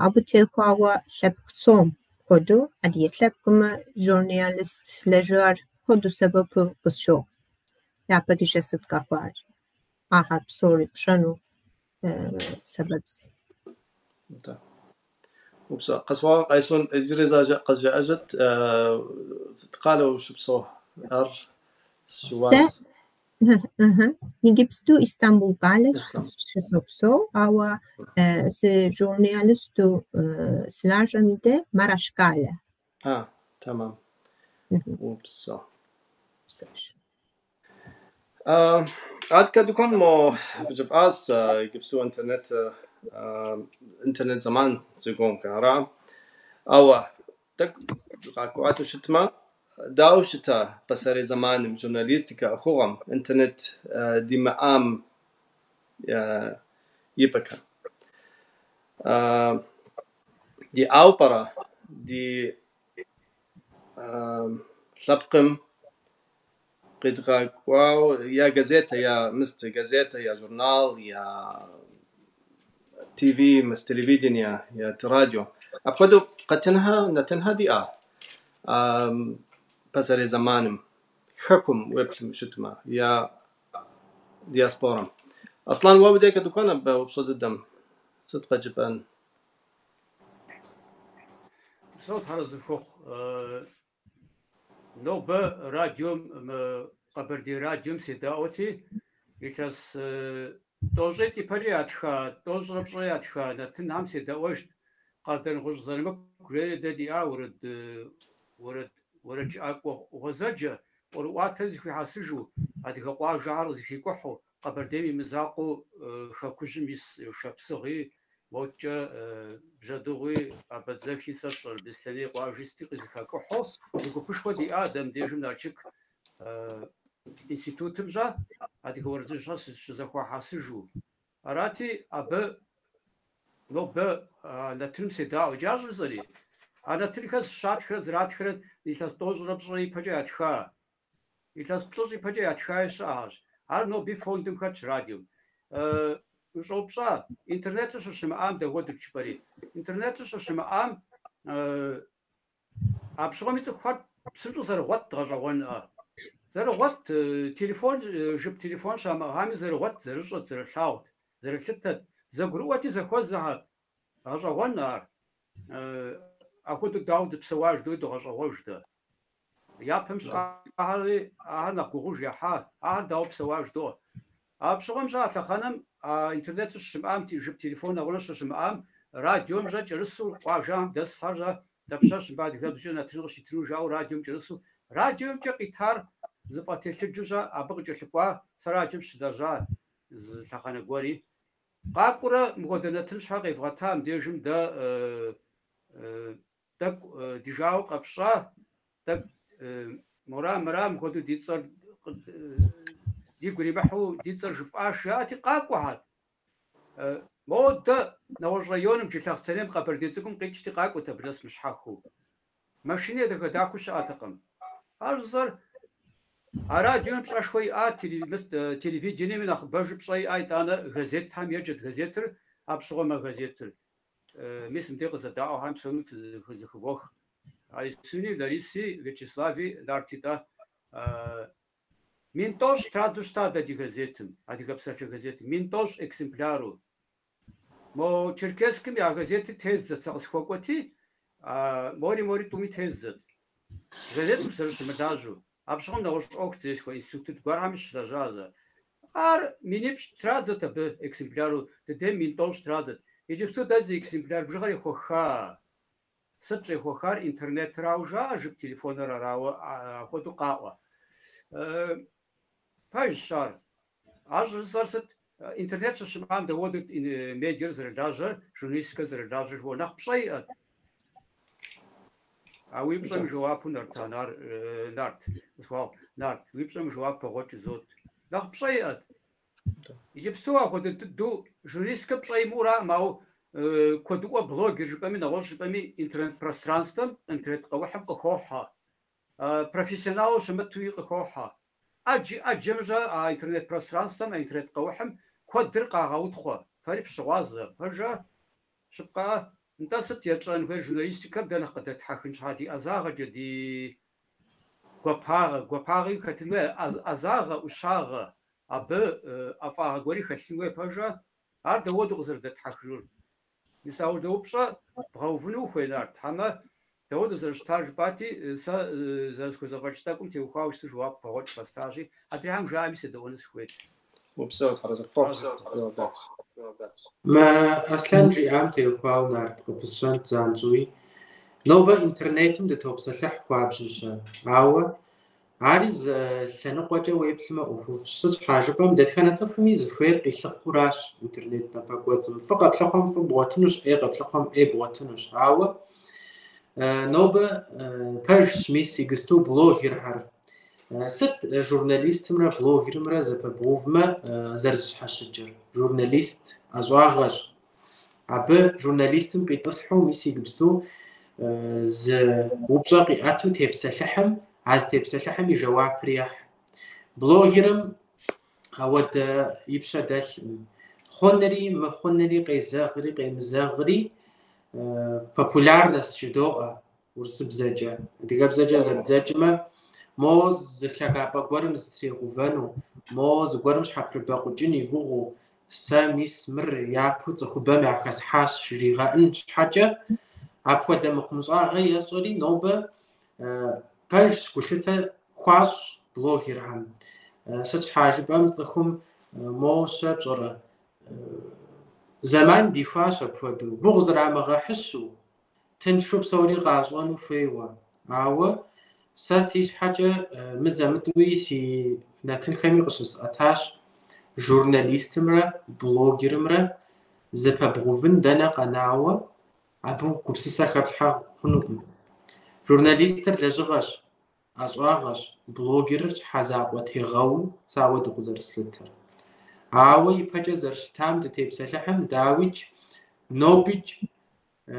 Абы теухуауэ лъэпкъ псом хуэдэу адыгэ лъэпкъымэ журналист лэжьыгъэр куэду сэбэпу къысщохъу. Япэкӏэ сыт къэхъуар? Ахэр псори пщӏэну сэбэпс. Нтӏэ. Упсэу. Къэсӏуа, Айсун, иджыри зэ къызжеӏэжыт, сыт къалэ ущыпсэу? Ар Сэ иджыпсту Истамбул къалэ щысопсэу, ауэ сыжурналисту сылажьэм де Мараш къалэ. А, тэмэм. Упсэу. Упсэущ. Адкэ дыкӏуэн мо жыпӏас иджыпсту интернет зэман зыгомкӏэ, ара? Ауэ тӏэкӏу дыкъакӏуату щытмэ, дауэ щыта пасэрей зэманым журналистикэ ӏуэхугъуэм интернет димыӏам ипэкӏэ? Диӏауэ пӏэрэ ди лъэпкъым къидгъэкӏуауэ я газетэ, я мыст газетэ, я журнал, я ТВ, мыс телевидение, я радио. Апхуэдэу къэтынхэ, нэтынхэ диӏа пасэрей зэманым, хэкум уеплъу щытмэ, я диаспорэм. Аслъэн, уэ уи декӏэ дыкӏуэн абы упщӏэ дыдэм? Сыт къэджыпӏэн? Псэу Тхьэр зыхуэхъу. Нобэ радиом, Къэбэрдей радиом седаӏуэти, илъэс тӏощӏитӏ ипэкӏэ ятха, 30 ятха нэтынхэм седаӏуэжт. Къардэнгъущӏ Зырамыку жери дэ диӏа уэрэджыӏакӏуэ гъуэзэджэ, ӏуэрыӏуатэр зэхуихьэсыжу, адыгэ къуажэхэр къызэхикӏухьу, Къэбэрдейм и мызакъуэу хэкужьым ис Шапсыгъи, моткӏэ Бжьэдыгъуи, Абэдзэхи, сэ сщӏэрэ, Беслъэней къуажи сыти къызэхакӏухьу, зы гупышхуэ диӏа дэ мыбдежым Налшык институтым щӏэ адыгэ уэрэдыжьхэр щызэхуахьэсыжу. Арати, абы нобэ нэтыным седаӏуэ. Иджы ар щӏыжысӏэри, а нэтынхэр щатхрэ зэратхрэ илъэс 30 ипэкӏэ ятха, илъэс 40 ипэкӏэ ятхаи щыӏэщ. Ар ноби фондым хэтщ радиом. Ущӏэупщӏа, интернетыр щыщымыӏам дапхуэдэу жыпӏэри. Интернетыр щыщымыӏам апщыгъуэми цӏыхухэр псынщӏэу зэрыгъуэт гъэщӏэгъуэнӏэ. Зэрыгъуэт, телефон, жып телефон щамыӏыгъами зэрыгъуэт, зэрыщӏэт, зэрылъагъут, зэрылъытэт, зэгурыӏуэти зэхуэзэхэт. Гъэщӏэгъуэн ар. Апхуэдэу дауэ дыпсэуа жыдои догъэщӏэгъуэж дэ. Япэм щыӏахэри ахэр нэхъ гугъуж ехьа, ахэр дауэ псэуа жыдоӏэ. Апщыгъуэм щӏэ а лъэхъэнэм а интернетыр щыщымыӏам, жып телефон нэгъунэ щыщымыӏам, радиом щӏэ кӏэрысу, къуажэхэм дэсхэр щӏэ, дапщэщ мыбы адыгэбзэкӏэ нэтын къыщитыну жаӏэу радиом кӏэрысу. Радиомкӏэ къитар зыфӏэтелъыджэу щӏэ абы къыкӏэлъыкӏуа, сэ радиом щылэжьа зы лъэхъэнэ гуэри. Къакӏуэрэ мыхуэдэ нэтын щхьэ къевгъэта мыбдежым дэ тӏэкӏу ди жагъуэ къэфщӏа, тӏэкӏу мора-мыра мыхуэдэу ди цӏэр дигу иримыхьу ди цӏэр жыфӏащ жаӏэти къакӏуэхэт. Модэ Нэгъуэщӏ районым, Джылъэхъстэнейм, Къэбэрдей Цӏыкӏум къикӏти къакӏуэт абы нэс мыщхьэхыу. Машинэ дахэ-дахэу щыӏэтэкъым. Ар жысӏэр, а радиом пщӏэшхуэ иӏа, телевидениеми нэхъыбэжу пщӏэ иӏа, итӏанэ газетхэм еджэт газетыр, апщыгъуэмэ газетыр. Мис мыбдеж къызэдаӏуэхэм псоми зэхывох. Айсуни, Лариси, Вячеслави, Нарти-тӏэ. 10 000 традзэу щыта дэ ди газетым, Адыгэ псалъэ газетым, 10 000 экземпляру. Мо Черкесскым я газетыр тездзэт, сэ къысхуэкӏуэти, мори тӏуми тездзэт. Газетым сызэрыщымылажьэу. Апщыгъуэм нэгъуэщӏ ӏуэху зесхуэ, институт гуэрхэми щылэжьа зэ. Ар 7 000 традзэт абы экземпляру, дыдейм 10 000 традзэт. Иджыпсту дэ зы экземпляр бжыгъэр ехуэха. Сыт щӏехуэхар интернетрауэ жаӏэ, жып телефоныр арауэ апхуэдэу къаӏуэ. Пэжщ ар. Ар щӏыжысӏэр сыт? Интернет щыщымыӏам дауэдэу медиар зэрылажьэр, журналистикэр зэрылажьэр жыпӏэу нэхъ пщӏэ иӏэт. А уи пщӏэм и жэуапу Нартан, ар Нарт, къысхуагъу, Нарт, уи пщӏэм и жэуап пэгъуэкӏ изот. Нэхъ пщӏэ иӏэт. Иджыпсту апхуэдэ дыдэу журналистикэ пщӏэ имыӏэураӏым, ауэ куэдыӏуэ блогер жыпӏэми, нэгъуэщӏ жыпӏэми интернет пространствэм, интернет къэухьым къыхохьэ. Профессионалу щымытуи къыхохьэ. ӏэджэмыщӏэ а интернет пространствэм, а интернет къэухьым куэдыр къагъэутхъуэ. Фэри фыщыгъуазэ, пэжа? Щыпкъэ, нтӏэ сыт етщӏэн хуейр журналистикэм дэ нэхъ къыдэтхьэхын щхьа ди ӏэзагъэкӏэ, ди гуапагъэ, гуапагъи хэтын хуей, ӏэзагъэ, ӏущагъэ, абы ӏэфӏагъэ гуэри хэлъын хуей, пэжа? Ар дауэду къызэрыдэтхьэхынур? Мис ауэдэ упщӏэ бгъэувыну ухуей, Нарт? Хьэмэ, дауэду зэрыщытар жыпӏати, сэ зэрысхузэфӏэкӏ тӏэкӏум теухуауэ щыту жэуап пэгъуэкӏ къэстащи, адрейхэм жаӏэми седэӏуэну сыхуейт. Упсэу, Тхьэр арэзы къыпхухъу. Мы Аслъэн жиӏам теухуауэ, Нарт, къыпысщэнт занщӏэуи. Нобэ интернетым дытопсэлъыхь хуабжьу-щэ, ауэ ари зы лъэныкъуэкӏэ уеплъмэ ӏуэхуфӏщ. Сыт щхьа жыпӏэм, дэтхэнэ цӏыхуми зыхуейр къилъыхъууращ интернет напэкӏуэцӏым. Фӏы къэплъыхъуэм фӏы бгъуэтынущ, ӏей къэплъыхъуэм ӏей бгъуэтынущ. Ауэ нобэ пэжщ, мис иджысту блогерхэр. Сыт журналистымрэ блогерымрэ зэпэбгъэувмэ зэрызэщхьэщыкӏыр? Журналист ӏэщӏагъэщ. Абы журналистым къитӏысхьэу мис иджыпсту зы упщӏэ къиӏэту тепсэлъыхьым, а зытепсэлъыхьым и жэуапыр ехь. Блогерым ауэдэ и пщэ дэлъым. Хъунри, мыхъунри, къезэгъри, къемызэгъри популярность жыдоӏэ урысыбзэкӏэ, адыгэбзэкӏэ зэбдзэкӏмэ, мо зы лъагапӏэ гуэрым зытригъэувэну, мо зыгуэрым щхьэпрыбэкъукӏын и гугъэу, сэ мис мыр япэу цӏыхубэм яхэсхьащ жригъэӏын щхьэкӏэ, апхуэдэ мыхъумыщӏагъэ ещӏэри нобэ пэжщ гулъытэ хуащӏ блогерхэм. Сыт щхьа жыпӏэм цӏыхум мо щэ пщӏэрэ зэман дихуащ апхуэдэу, гугъу зрамыгъэхьыщу, тыншу псори къащӏэну хуейуэ. Ауэ сэ си щхьэкӏэ мызэ-мытӏуи си нэтынхэми къыщысӏэтащ журналистымрэ блогерымрэ зэпэбгъэувын дэнэ къэнауэ, абы гупсысэ хэплъхьэ хъунукъым. Журналистыр лэжьыгъэщ, ӏэщӏагъэщ, блогерыр щхьэзакъуэ тегъэуу сэ ауэдэу къызэрыслъытэр. Ауэ ипэкӏэ зэрыщытам дытепсэлъыхьым, дауикӏ, нобикӏ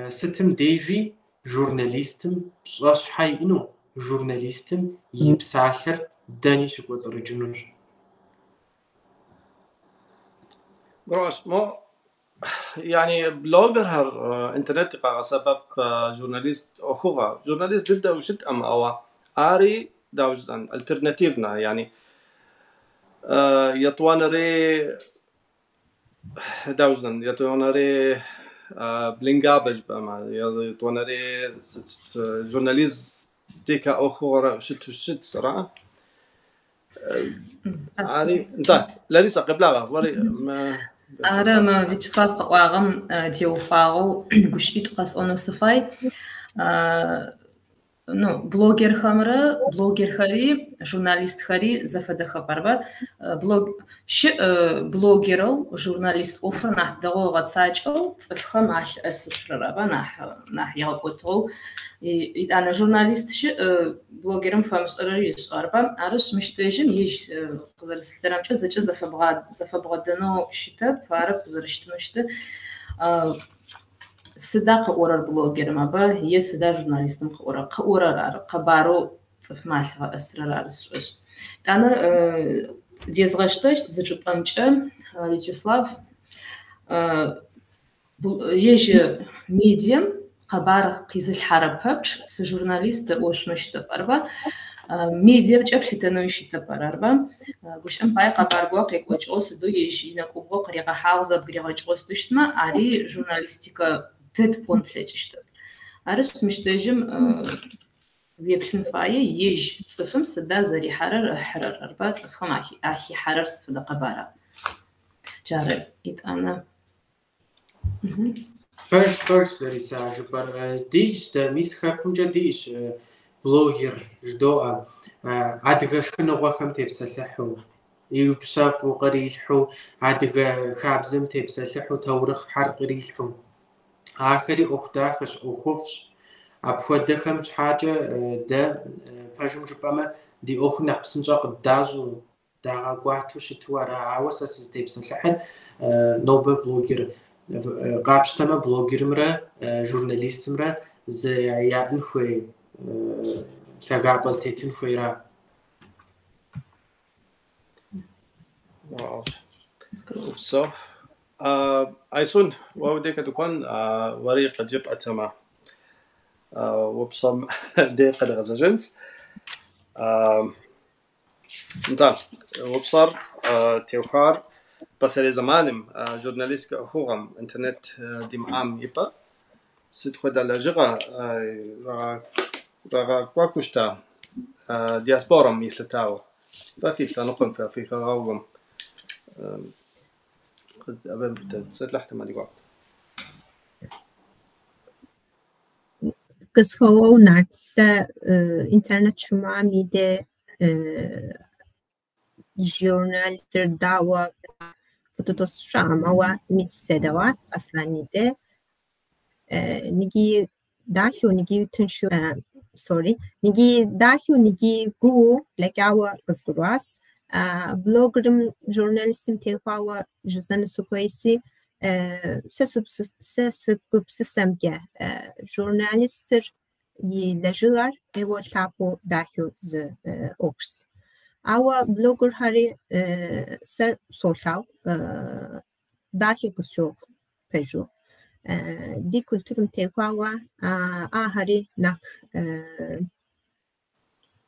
сытым дежи журналистым пщӏэ щхьэ иӏэну, журналистым и псалъэр дэни щыкӏуэцӏрыкӏынущ. Гурыӏуэщ, мо يعني блогерхэр интернет къагъэсэбэп журналист ӏуэхугъэ. Журналист дыдэу щыткъым, ауэ ари, дауэ жысӏэн, альтернативнэ, يعني етӏуанэрей, дауэ жысӏэн, етӏуанэрей блингабэ жыпӏэмэ, етӏуанэрей журналистикэ ӏуэхугъуэрэ щыту щытщ, ара? Ари, нтӏэ, Лариса, къеблагъэ, уэри Ары, мы Вячеслав къыӏуагъэм теухуагъэу гущыӏитӏу къэсӏонэу сыфай. Ну, блогерхэмрэ блогерхэри, журналистхэри зэфэдэхэп, арба? Блог щыӏ блогерэу журналист ӏофыр нахь дэгъоу ыгъэцакӏэу цӏыфхэм алъыӏэсышъурэр, арба? Нахь егъэкӏотыгъэу. Итӏанэ журналист щыӏ блогерым фэмышӏэрэри ышӏэ, арба? Арышъ, мыщ дэжьым ежь къызэрыслъытэрэмкӏэ зэкӏэ зэфэбгъэдэнэу щытэп, арэп зэрыщытынэу щыты. Сыда къыӏорэр блогерым аба е сыда журналистым къыӏорэр? Къыӏорэр ары, къэбарэу цӏыфмэ алъигъэӏэсырэр ары сшӏошӏ. Тӏанэ дезгъэштэщт зы чӏыпӏэмкӏэ Вячеслав ежь медием къэбар къизылъхьэрэ пэпчъ сыжурналист ыӏошъумэ щытэп, арыба? Медиемкӏэ плъытэнэуи щытэп ар, арыба? Гущыӏэм пае къэбар горэ къекӏокӏыгъэу сыдэу ежь инэкӏубгъо къыригъэхьагъэу зэбгыригъэкӏыгъэу сыдэу щытмэ, ари журналистикэ дэд пӏон плъэкӏыщтэп. Арышъ, мыщ дэжьым уеплъын фае ежь цӏыфым сыда зэрихьэрэр ыхьырэр, арыба? Цӏыфхэм ахихьэрэр сыд фэдэ къэбара? Джары итӏанэ. Пэж, пэж, Лариса, жыпӏэр. Диӏэщ дэ, мис хэкумкӏэ диӏэщ блогер жыдоӏэ, адыгэ шхыныгъуэхэм тепсэлъыхьу, иупщэфӏу кърилъхьу, адыгэ хабзэм тепсэлъыхьу, таурыхъхэр кърилъхьу. Ахэри ӏуэху дахэщ, ӏуэхуфӏщ. Апхуэдэхэм щхьэкӏэ дэ, пэжым жыпӏэмэ, ди ӏуэхур нэхъ псынщӏэ къыддащӏу, дагъэкӏуатэу щыту ара. Ауэ сэ сызытепсэлъыхьыр нобэ блогер къапщтэмэ, блогерымрэ журналистымрэ зы яӏэн хуей, лъагапӏэ зытетын хуейра. Упсэу. Айсун, уэ удей къыдыкӏуэн, уэри къыджепӏэтэмэ, упщӏэм дей къэдгъэзэжынщ. Нтӏэ, упщӏэр теухуар пасэрей зэманым журналистикэ ӏуэхугъуэм интернет димыӏам ипэ сыт хуэдэ лэжьыгъэ рагъэкӏуэкӏыу щыта диаспорэм елъытауэ? Фэ фи лъэныкъуэм, фэ фи хэгъэгум абы тепсэлъыхьтэмэ ди гуапэт. Къысхуэуэу нарт сэ интернет щымыӏэм и де журналистыр дауэ фӏы дыдэу сщӏэӏым, ауэ мис седэӏуащ Аслъэн и де. Ныги дахэу, ныги тыншу, сорри, ныги дахэу, ныги гугъуу блэкӏауэ къызгурыӏуащ. Блогерым, журналистым теухуауэ жысӏэну сыхуейси, сэ сыгупсысэмкӏэ журналистыр и лэжьыгъэр ӏейуэ лъапӏэу дахэу зы ӏуэхущ. Ауэ блогерхэри сэ солъагъу, дахэ къысщохъу пэжу. Ди культурэм теухуауэ ахэри нэхъ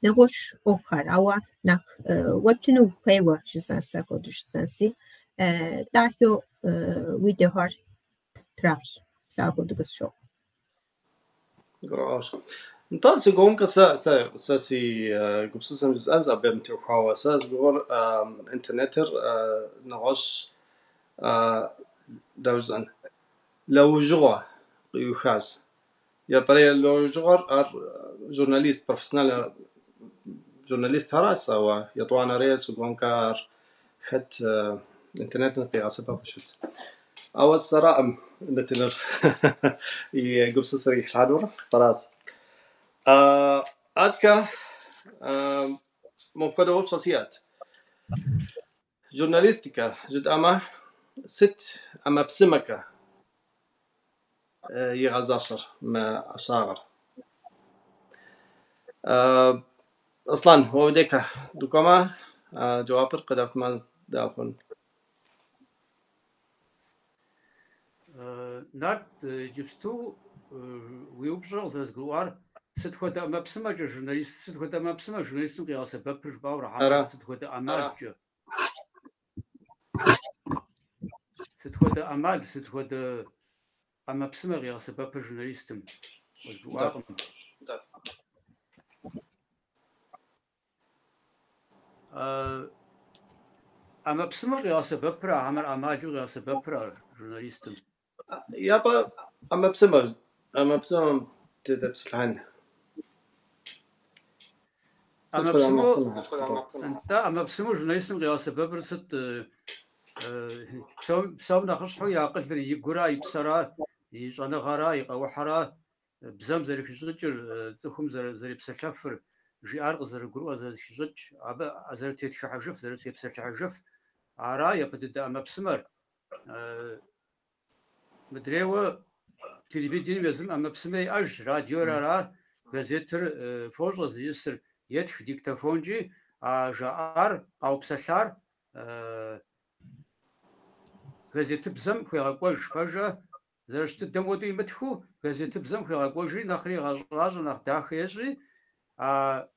нэгъуэщӏ ӏуэхухэр, ауэ нэхъ уеплъыну ухуейуэ жысӏэн сэ апхуэдэу жысӏэнси, дахэу видеохэр трах, сэ апхуэдэу къысщохъу. Гурыӏуэгъуэщ. Нтӏэ, си гугъэмкӏэ сэ си гупсысэм жысӏэнщ абы теухуауэ. Сэ си гугъэр интернетыр нэгъуэщӏ, дауэ жысӏэн, лӏэужьыгъуэ къиухащ. Япэрей лӏэужьыгъуэр ар журналист, профессиональнэ журналистхэращ, ауэ етӏуанэрей си гугъэмкӏэ ар хэт интернетым къигъэсэбэпу щытщ. Ауэ сэраӏым нэтыныр и гупсысэр ихлъхьэнур фэращ. Аткӏэ мыпхуэдэ упщӏэ сиӏэт. Журналистикэ жытӏэмэ, сыт ӏэмэпсымэкӏэ игъэзащӏэр мы ӏэщӏагъэр? Аслъэн, уэ удейкӏэ дыкӏуэмэ, жэуапыр къыдэптмэ дахун. Нарт, иджыпсту уи упщӏэр къызэрызгурыӏуар, сыт хуэдэ ӏэмэпсымэкӏэ журналист, сыт хуэдэ ӏэмэпсымэ журналистым къигъэсэбэпыр жыпӏауэ Ара. хьэмэрэ сыт хуэдэ ӏэмалкӏэ? Сыт хуэдэ ӏэмал, сыт хуэдэ ӏэмэпсымэ къигъэсэбэпыр журналистым? Къызгурыӏуакъым. ӏэмэпсымэу къигъэсэбэпыр а хьэмэрэ ӏэмалу къигъэсэбэпыр ар журналистым? Япэ ӏэмэпсымэм тетепсэлъыхьын. Сыт хуэдэ ӏэмэпсымэу, ӏэмэпсымэ? нтӏэ, ӏэмэпсымэу журналистым къигъэсэбэпыр сыт? Псом нэхъыщхьэу и акъылыр, и гура, и псэра, и щӏэныгъэра, и къэухьэра, бзэм зэрыхищӏыкӏыр, цӏыхум зэрепсэлъэфыр, жиӏар къызэрыгурыӏуэр зэрызэхищӏыкӏ, абы зэрытетхыхьыжыф, зэрытепсэлъыхьыжыф, ара япэ дыдэ ӏэмэпсымэр. Мыдрейуэ телевидением езым ӏэмэпсымэ иӏэжщ, радиор ара, газетыр фощӏэ зиӏысыр, етх диктофонкӏи, а жаӏар, къаупсэлъар газетыбзэм хуегъэкӏуэж, пэжэ? Зэрыщыт дыдэм хуэдэу имытхыу, газетыбзэм хуегъэкӏуэжри, нэхъри егъэщӏэращӏэ, нэхъ дахэ ещӏри, а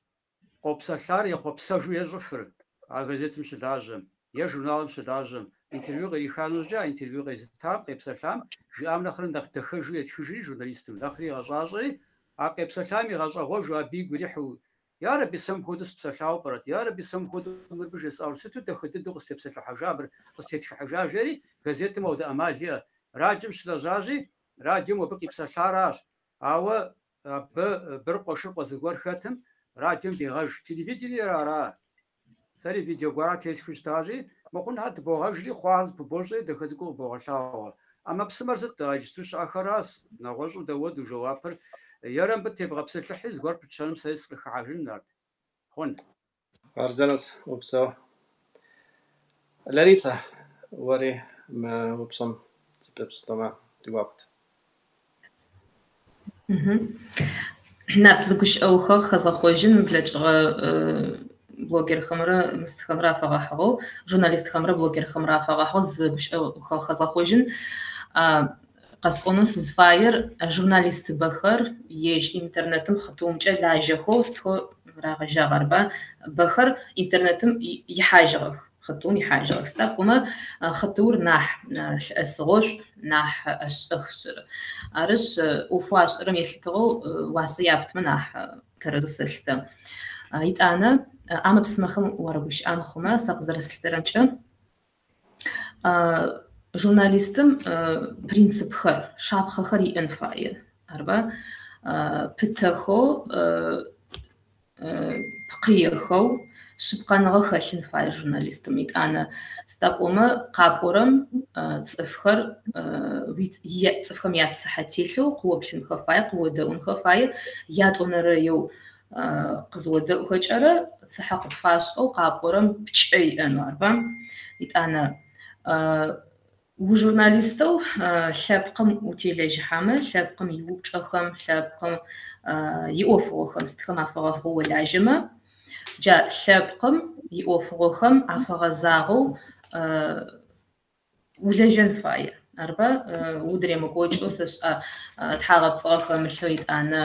къопсэлъар ехъуэпсэжу ещӏыфыр а газетым щылажьэм е журналым щылажьэм. Интервью къриха нэужькӏэ, а интервью къезытам, къепсэлъам, жиӏам нэхърэ нэхъ дахэжу етхыжри журналистым, нэхъри егъэщӏащӏэри, а къепсэлъам игъэщӏэгъуэжу, абы игу ирихьу, ярэби, сэ мыпхуэдэу сыпсэлъауэ пӏэрэт, ярэби, сэ мыпхуэдэу мыр жесӏауэ, сыту дахэ дыдэу къыстепсэлъыхьэжа мыр, къыстетхыхьыжа, жери газетым ауэдэ ӏэмал иӏэ. Радиом щылэжьащи, радиом абы къипсэлъаращ, ауэ абы быркъуэ-шыркъуэ зыгуэр хэтым радиом дегъэж. Телевидениер ара? Сэри видео гуэрхэр тесхыу щытащи, мыхъунхэр тыбогъэжри, хъуахэр зыпыбощӏри, дахэ цӏыкӏуу къыбогъэлъагъуэ. ӏэмэпсымэр сыт иджыпсту щыӏэхэращ, нэгъуэщӏу дауэду жэуапыр. Ерэ мыбы тевгъэпсэлъыхьи, зыгуэр пытщэным сэри сыкъыхыхьэжын, Нарт. Хъун. Хъарзынэщ, упсэу. Ларисэ, уэри мы упщӏэм зыпыпщӏтэмэ, ди гуапэт. Нарт, зы гущыӏэухыгъэ хэзгъэхъожьын блэкӏыгъэ блогерхэмрэ мысхэмрэ афэгъэхьыгъэу, журналистхэмрэ блогерхэмрэ афэгъэхьыгъэу зы гущыӏэухыгъэ хэзгъэхъожьын. Къэсӏонэу сызыфаер журналистыбэхэр ежь интернетым хъытыумкӏэ лажьэхэу сытхэу рагъэжьагъ арба. Бэхэр интернетым ихьажьыгъэх, хъытыум ихьажьыгъэх. Сыда пӏомэ хъытыур нахь лъыӏэсыгъошӏу, нахь ӏэшӏэх шъыр. Арышъ, ӏофэу ашӏэрэм елъытыгъэу уасэ яптымэ нахь тэрэзэу сэлъытэ. Итӏанэ ӏэмэпсымэхэм уарыгущыӏэн хъумэ, сэ къызэрэслъытэрэмкӏэ, журналистым принципхэр, шапхъэхэр иӏэн фае, арба? Пытэхэу, пкъыехэу, шъыпкъэныгъэ хэлъын фае журналистым. Итӏанэ, сыда пӏомэ къапӏорэм цӏыфхэр цӏыфхэм яцыхьэ телъэу къыоплъынхэ фае, къыодэӏунхэ фае, ятӏонэрэеу къызыодэӏухэкӏэрэ цыхьэ къыпфашӏэу къапӏорэм пкӏэ иӏэнэу, арба? Итӏанэ, ужурналистэу лъэпкъым утелэжьыхьэмэ, лъэпкъым иупчӏэхэм, лъэпкъым иӏофыгъохэм сытхэм афэгъэхьыгъэу олажьэмэ, джа лъэпкъым иӏофыгъохэм афэгъэзагъэу улэжьэн фае, арба? Удыремыкӏокӏэу сэшӏа тхьагъэпцӏыгъэ хэмылъэу итӏанэ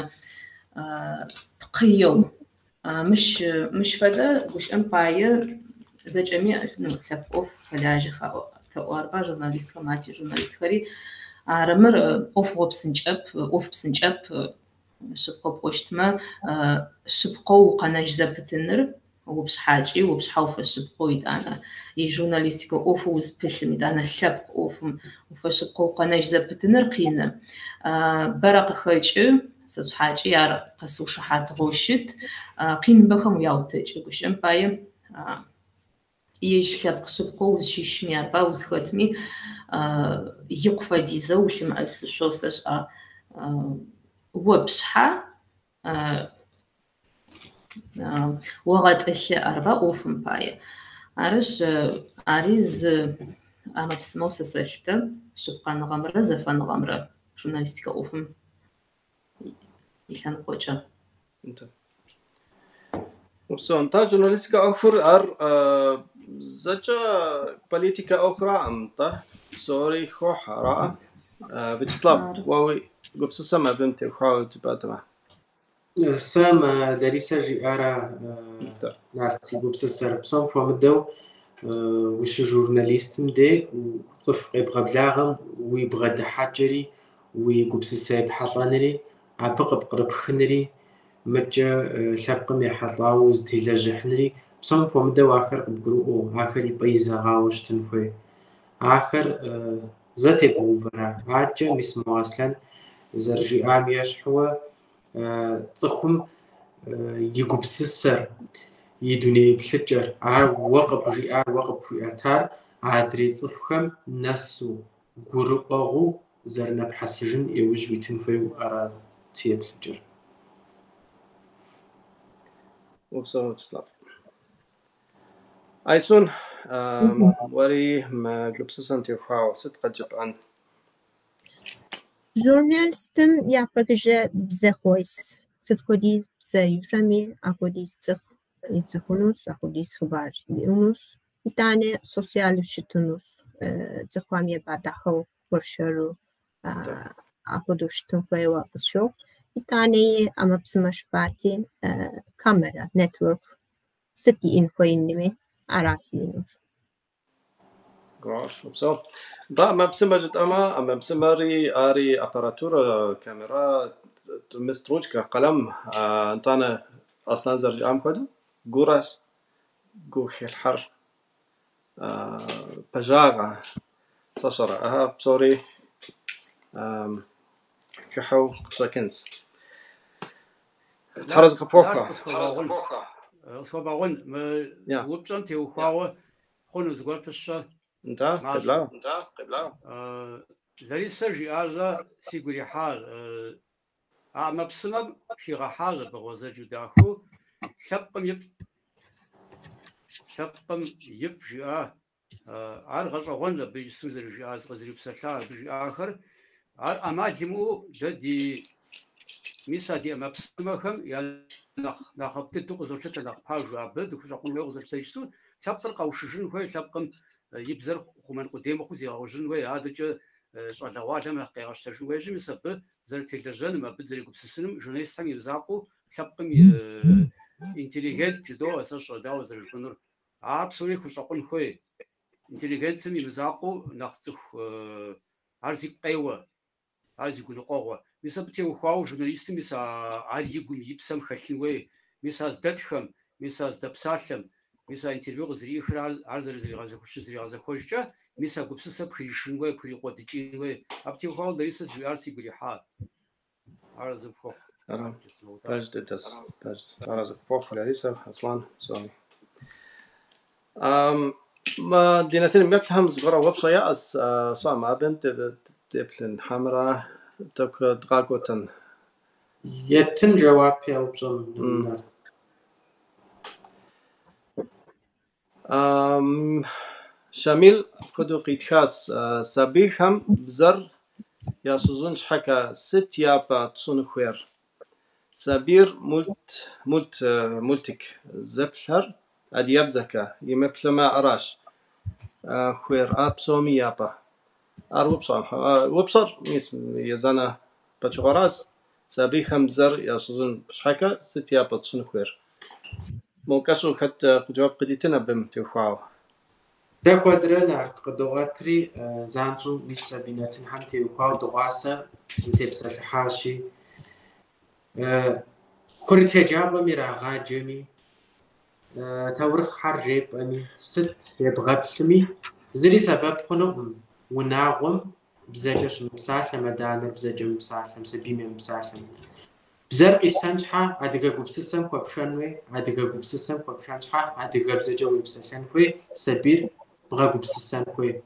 пкъыеу. Мыщ фэдэ гущыӏэм пае зэкӏэми лъэпкъ ӏоф хэлажьэх тэӏо, арба? Журналистхэм ати журналистхэри. Ары мыр ӏофыгъо псынкӏэп, ӏоф псынкӏэп, шъыпкъэу пӏощтмэ, шъыпкъэу укъэнэжь зэпытыныр упшъхьакӏи, упшъхьэ уфэшъыпкъэу итӏанэ и журналистикэ ӏофэу узпылъым, итӏанэ лъэпкъ ӏофым уфэшъыпкъэу укъэнэжь зэпытыныр къины. Бэрэ къыхэкӏы, сэ сшъхьакӏи ар къэсыушыхьатыгъэу щыт, къиныбэхэм уяутэкӏы гущыӏэм пае ежь лъэпкъ шъыпкъэу узщыщми, арба узхэтми икъу фэдизэу улъымыӏэсышъоу сэшӏа о пшъхьэ огъэтӏылъы, арба ӏофым пае. Арышъ, ари зы ӏэмэпсымэу сэ сэлъытэ шъыпкъэныгъэмрэ зэфэныгъэмрэ журналистикэ ӏофым илъэныкъокӏэ. Упсэу. Нтӏэ, журналистикэ ӏуэхур ар зэкӏэ политикэ ӏуэхураӏым, нтӏэ, псори хохьэ, араӏэ? Вячеслав, уэ уи гупсысэм абым теухуауэ жыпӏатэмэ. Сэ мы Ларисэ жиӏара Нарт си гупсысэр. Псом хуэмыдэу ущыжурналистым дей цӏыху къебгъэблагъэм уи бгъэдыхьэкӏэри, уи гупсысэ епхьэлӏэнри, абы къыпкърыпхынри, мыкӏэ лъэпкъым ехьэлӏауэ узытелэжьыхьынри, псом хуэмыдэу ахэр къыбгурыӏуэу, ахэр и пӏэ изэгъауэ щытын хуей. Ахэр зэ тебгъэувэра? Адэкӏэ мис мо Аслъэн зэрыжиӏам ещхьуэ цӏыхум и гупсысэр, и дуней еплъыкӏэр, ар уэ къыбжиӏар, уэ къыпхуиӏэтар адрей цӏыхухэм нэсу, гурыӏуэгъуэу зэрынэпхьэсыжын иужь уитын хуейуэ ара си еплъыкӏэр. Упсэу, Вячеслав. Айсун, уэри мы гупсысэм теухуауэ сыт къыджепӏэн? Журналистым япэкӏэ бзэ хуейс. Сыт хуэдиз бзэ ищӏэми, ахуэдиз цӏыху ицӏыхунущ, ахуэдиз хъыбар иӏэнущ. Итӏанэ социалу щытынущ, цӏыхухэм ебгъэдахэу, уэршэру, ахуэдэу щытын хуейуэ къысщохъу. Итӏанэ ӏэмэпсымэ жыпӏати, камерэ, network сыт иӏэн хуеинми, аращ иӏэнур. Гуащ, упсэу. Нтӏэ, ӏэмэпсымэ жытӏэмэ, ӏэмэпсымэри ари аппаратурэ, камера, мис ручкэ, къалэм, нтӏанэ Аслъэн зэрыжиӏам хуэдэу, гуращ, гу хелъхьэр, пэжагъэ, сэ сщӏэрэ, ахэр псори хыхьэу къыщӏэкӏынщ. Тхьэразэ къыпхуэхъу. Къысхуэбэгъун, мы упщӏэм теухуауэ хъуну зыгуэр пысщэ? Нтӏэ, къеблагъэ. Ларисэ жиӏащ, сигу ирихьащ. А ӏэмэпсымэм хигъэхьащ абы гъуэзэджэу дахэу лъэпкъым ифӏ. Лъэпкъым ифӏ жиӏа. Ар гъэщӏэгъуэнщ абы иджыпсту зэрыжиӏар, къызэрипсэлъар, абы жиӏахэр. Ар ӏэмал имыӏэу дэ ди мис а ди ӏэмэпсымэхэм я нэхъ нэхъыфӏ дыдэу къызолъытэ, нэхъ пажу абы дыхущӏэкъун хуейуэ къызолъытэ иджыпсту. Лъэпкъыр къэушыжын хуей, лъэпкъым и бзэр хъумэн къудей мыхъуу зегъэужьын хуей, адэкӏэ щӏалэгъуалэм нэхъ къегъэщтэжын хуейщи, мис абы зэрытелэжьэным, абы зэрегупсысыным журналистхэм и мызакъуэу лъэпкъым и интеллигент жыдоӏэ, сэ сщӏэрэ дауэ зэрыжыпӏэнур. Ар псори хущӏэкъун хуей. Интеллигенцым и мызакъуэу нэхъ цӏыху ар зигу къеуэ, ар зи гуныкъуэгъуэ. Мис абы теухуауэ журналистым мис ар и гум, и псэм хэлъын хуей. Мис а здэтхэм, мис а здэпсалъэм, мис а интервью къызэриӏыхыр ар щызэригъэзэхуэжкӏэ, мис а гупсысэ пхришын хуей, пхрикъуэдыкӏын хуей. Абы теухуауэ Ларисэ жиӏар сигу ирихьа. Ар зыхуэхъу. Пэж дыдэс. Пэж. Арэзы къыпхуэхъу, Ларисэ, Аслъэн, псоми. Мы ди нэтыным еплъхэм зыгуэрэ упщӏэ яӏэс, щӏэм абым теплъын хьэмэрэ тӏэкӏу дгъакӏуэтэн. Еттын жэуап я упщӏэм. Щамил апхуэдэу къитхащ: сабийхэм бзэр ящӏэжын щхьэкӏэ сыт япэ тщӏын хуейр? Сабийр мультик зэплъыр адыгэбзэкӏэ емыплъмэ аращ хуейр, ар псоми япэ. Ар упщӏэ. Упщӏэр мис езанэ пычыгъуэращ. Сабийхэм бзэр ящӏэжын щхьэкӏэ сыт япэ тщӏын хуейр? Мо кӏэщӏу хэт жэуап къыдитын абым теухуауэ? Дэ куэдрэ Нарт къыдогъэтри, занщӏэу мис сабий нэтынхэм теухуауэ дыгъуасэ зытепсэлъыхьащи, курыт еджапӏэм ирагъаджэми, таурыхъхэр жепӏэми, сыт ебгъэплъми, зыри сэбэп хъунукъым унагъуэм бзэкӏэ щымыпсалъэм, адэ-анэр бзэкӏэ мыпсалъэм, сабийм емыпсалъэм. Бзэр къищтэн щхьэ адыгэ гупсысэм хуэпшэн хуей, адыгэ гупсысэм хуэпшэн щхьэ адыгэбзэкӏэ уепсэлъэн хуей, сабийр бгъэгупсысэн хуей.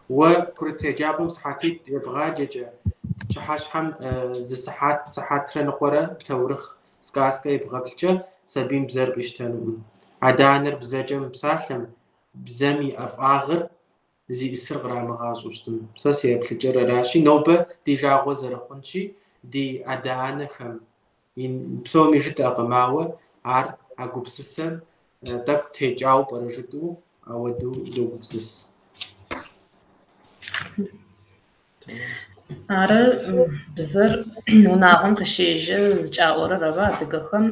Уэ курыт еджапӏэм сыхьэтитӏ ебгъаджэкӏэ, пщыхьэщхьэм зы сыхьэт, сыхьэтрэ ныкъуэрэ таурыхъ сказкэ ебгъэплъкӏэ сабийм бзэр къищтэнукъым. Адэ-анэр бзэкӏэ мыпсалъэм, бзэм и ӏэфӏагъыр зиӏысыр кърамыгъащӏэу щытым. Сэ си еплъыкӏэр аращи, нобэ ди жагъуэ зэрыхъунщи, ди адэ-анэхэм псоми жытӏэкъым, ауэ ар а гупсысэм тӏэкӏу текӏауэ пӏэрэ жытӏэу ауэдэу догупсыс. Ары бзэр унагъуэм къыщежьэ зыкӏаӏорэр ары адыгэхэм.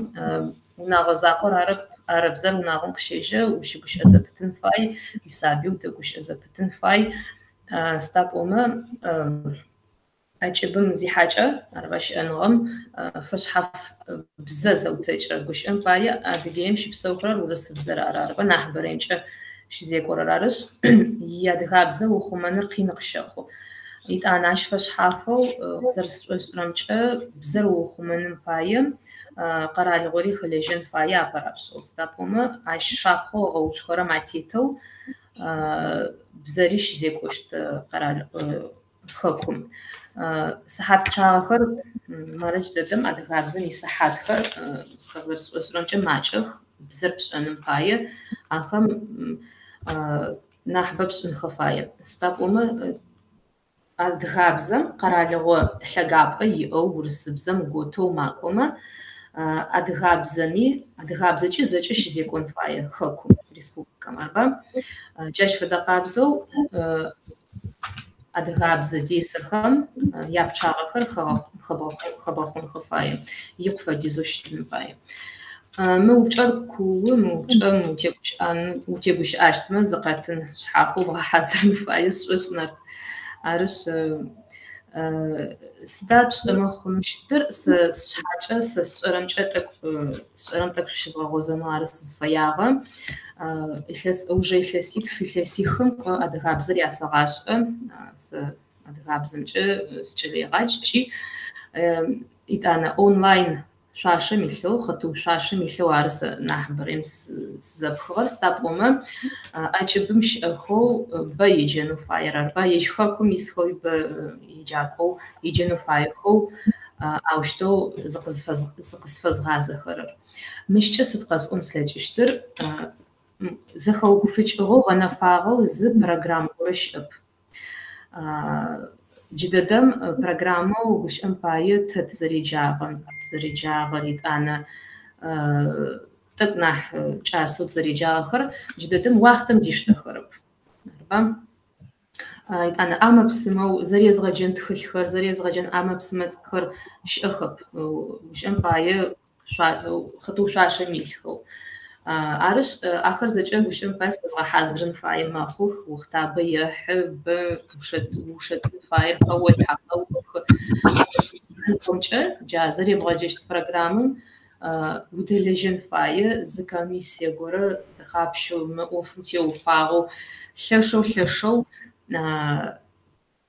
Унагъуэ закъор арэп, ары бзэр унагъуэм къыщежьэ, ущыгущыӏэ зэпытын фай, уисабый удэгущыӏэ зэпытын фай. Сыда пӏомэ ӏэкӏыбым зихьакӏэ, арыба щыӏэныгъэм фэшъхьаф бзэ зэутэкӏырэ гущыӏэм пае Адыгеим щыпсэухэрэр урысыбзэр ары, арыба нахьыбэрэмкӏэ щызекӏорэр арышъ, иадыгабзэ ухъумэныр къин къыщэхъу. Итӏанэ ащ фэшъхьафэу зэрысшӏошӏырэмкӏэ бзэр уухъумэным пае къэралыгъори хэлэжьэн фае апэрапшӏэу. Сыда пӏомэ ащ шапхъэу ыгъэуцухэрэм атетэу бзэри щызекӏощт къэрал хэкум. Сыхьат пчъагъэхэр марэдж дэдэм адыгабзэм исыхьатхэр сэ зэрысшӏошӏырэмкӏэ макӏэх бзэр пшӏэным пае ахэм нахьыбэ пшӏынхэ фае. Сыда пӏомэ Адыгабзэм къэралыгъо лъэгапӏэ иӏэу урысыбзэм готэу макӏомэ, адыгабзэми адыгабзэкӏи зэкӏэ щызекӏон фае хэкум, республикэм, арба? Джащ фэдэ къабзэу адыгабзэ десэхэм япчъагъэхэр хэбгъэхъонхэ фае, икъу фэдизэу щытын фае. Мы упчӏэр куу, мы упчӏэм утегущыӏащтмэ зы къэтын шъхьафэу бгъэхьазырын фае сшӏошъ нарт. Арышъ, сыда пшӏэмэ хъуну щытыр сэ сшъхьакӏэ, сэ сшӏэрэмкӏэ тӏэкӏу сшӏэрэм тӏэкӏу щызгъэгъозэнэу ары сызфэягъэ. Илъэс уже илъэситф, илъэсихым кӏо адыгабзэр ясэгъашӏэ. Сэ адыгабзэмкӏэ сыкӏэлэегъадж ыкӏи итӏанэ онлайн шъуашэм илъэу, хъытыу шъуашэм илъэу ары сэ нахьыбэрэм сызэпхыгъэр. Сыда пӏомэ ӏэкӏыбым щыӏэхэу бэ еджэнэу фаер арба, ежь хэкум исхэуи бэ еджакӏоу еджэнэу фаехэу аущтэу зыкъызфэзгъазэхэрэр. Мыщкӏэ сыд къэсӏон слъэкӏыщтыр, зэхэугуфыкӏыгъэу, гъэнэфагъэу зы программ горэ щыӏэп. Джыдэдэм программэу гущыӏэм пае тэ тызэреджагъэм, тызэреджагъэр итӏанэ тӏэкӏу нахь кӏасэу тызэреджагъэхэр джыдэдэм уахътэм диштэхэрэп. Арба? Итӏанэ ӏэмэ-псымэу зэрезгъэджэн тхылъхэр, зэрезгъэджэн ӏэмэ-псымэ цӏыкӏухэр щыӏэхэп. Гущыӏэм пае хъытыу шъуашэм илъхэу. Арышъ, ахэр зэкӏэ гущыӏэм пае згъэхьазырын фае мэхъух, охътабэ ехьы, бэ ушэтын фаер, хэолъхьэ, хэохы. Джа зэребгъэджэщт программэм удэлэжьэн фае, зы комиссие горэ зэхапщэу мы ӏофым теуфагъэу лъэшэу лъэшэу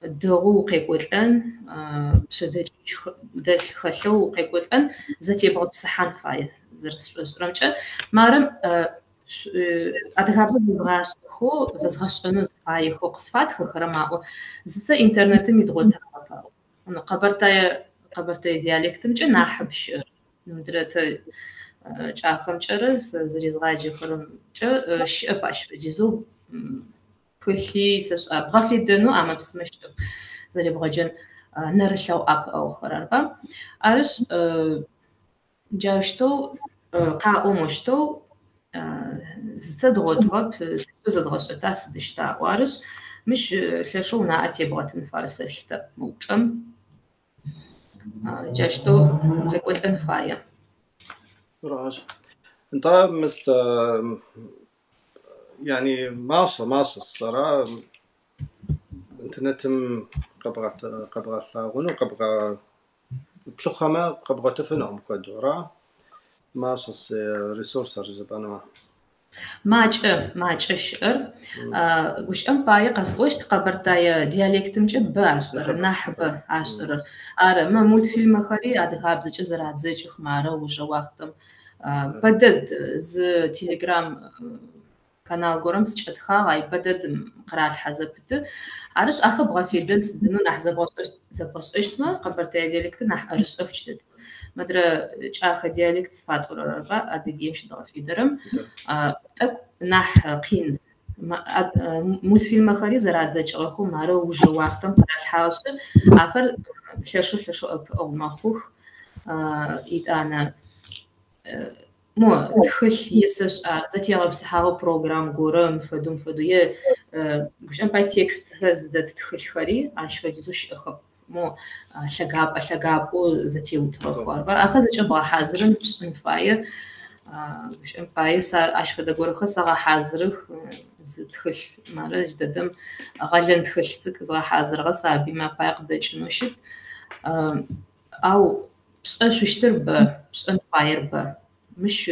дэгъоу укъекӏолӏэн, пшъэдэкӏыжь дэлъ хэлъэу укъекӏолӏэн, зэтебгъэпсыхьан фае зэрэсшӏошӏырэмкӏэ. Мары адыгабзэ зэзгъашӏэхэу, зэзгъэшӏэнэу зыфаехэу къысфатхэхэрэм аӏо, зыцэ интернетым идгъотагъэп аӏо. Къэбэртэе диалектымкӏэ нахьыб щыӏэр. Мыдрэ тэ кӏахэмкӏэрэ сэ зэрезгъаджэхэрэмкӏэ щыӏэп ащ фэдизэу тхылъи сэшӏа бгъэфедэнэу ӏэмэ-псымэ щыӏэп зэребгъэджэн нэрылъэгъу ӏэпыӏэгъухэр арба. Арышъ, джаущтэу къаӏомощтэу зыцэ дгъотыгъэп, зэдгъэшӏэта сыдыщта аӏо. Арышъ, мыщ лъэшэу унаӏэ тебгъэтын фае сэлъытэ мы упчӏэм. Джаущтэу укъекӏолӏэн фае. Нтӏэ, мыст يعني мащӏэ, мащӏэ сщӏэрэ интернетым къэбгъэлъагъуну, плъыхъуэмэ къэбгъуэтыфынукъым куэду, ара? Мащӏэс ресурсыр жыпӏэнумэ. Макӏэ, макӏэ щыӏэр. Гущыӏэм пае къэсӏощт къэбэртэе диалектымкӏэ бэ ашӏэрэр, нахьыбэ ашӏэрэр. Ары, мы мультфильмэхэри адыгабзэкӏэ зэрадзэкӏых мары ужэ уахътэм. Бэдэд зы телеграм канал горэм сыкӏэтхагъ, ай бэдэд къыралъхьэ зэпыты. Арышъ, ахэр бгъэфедэн сыдынэу нахь зэбгъэшӏэщтмэ, къэбэртэе диалектыр нахь ӏэрышӏэх джыдэд. Мыдрэ кӏахэ диалект зыфатӏорэр арба, Адыгеим щыдгъэфедэрэм тӏэкӏу нахь къин. Мультфильмэхэри зэрадзэкӏыгъэхэу мары ужэ уахътэм къыралъхьагъэшъы, ахэр лъэшэу лъэшэу ӏэпыӏэгъу мэхъух. Итӏанэ мо тхылъ е сэшӏа зэтегъэпсыхьагъэу программ горэ мыфэдэу мыфэдэу е гущыӏэм пае текстхэр зыдэт тхылъхэри ащ фэдизэу щыӏэхэп. Мо лъэгапӏэ лъэгапӏэу зэтеутыгъэхэу арба. Ахэр зэкӏэ бгъэхьазырын пшӏын фае. Гущыӏэм пае сэ ащ фэдэ горэхэр сэгъэхьазырых. Зы тхылъ мары джыдэдэм гъэлэн тхылъ цӏыкӏу згъэхьазырыгъэ сабыймэ апае къыдэкӏынэу щыт. Ау пшӏэшъущтыр бэ, пшӏэн фаер бэ. Мыщ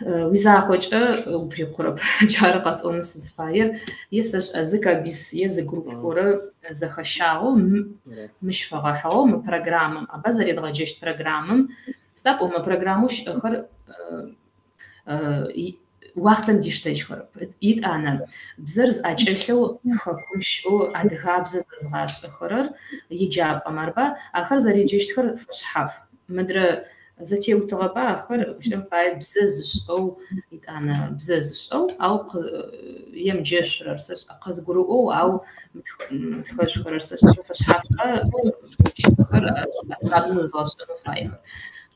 уизакъокӏэ уприкъурэп. Джары къэсӏонэу сызфаер. Е сэшӏа зы кабис е зы групп горэ зэхэщагъэу мыщ фэгъэхьыгъэу мы программэм, аба зэредгъэджэщт программэм, сыда пӏомэ программэу щыӏэхэр уахътэм диштэжьхэрэп. Итӏанэ бзэр зыӏэкӏэлъэу хэкум щыӏэу адыгабзэ зэзгъашӏэхэрэр еджапӏэм арба, ахэр зэреджэщтхэр фэшъхьаф. Мыдрэ Зэтеутыгъэба ахэр, гущыӏэм пае бзэ зышӏэу, итӏанэ бзэ зышӏэу, ау емыджэшъурэр сэшӏэ, къызгурыӏоу, ау мытхэшъухэрэр сэшӏэ, зэфэшъхьафхэр адыгабзэ зэзгъэшӏэнэу фаехэр.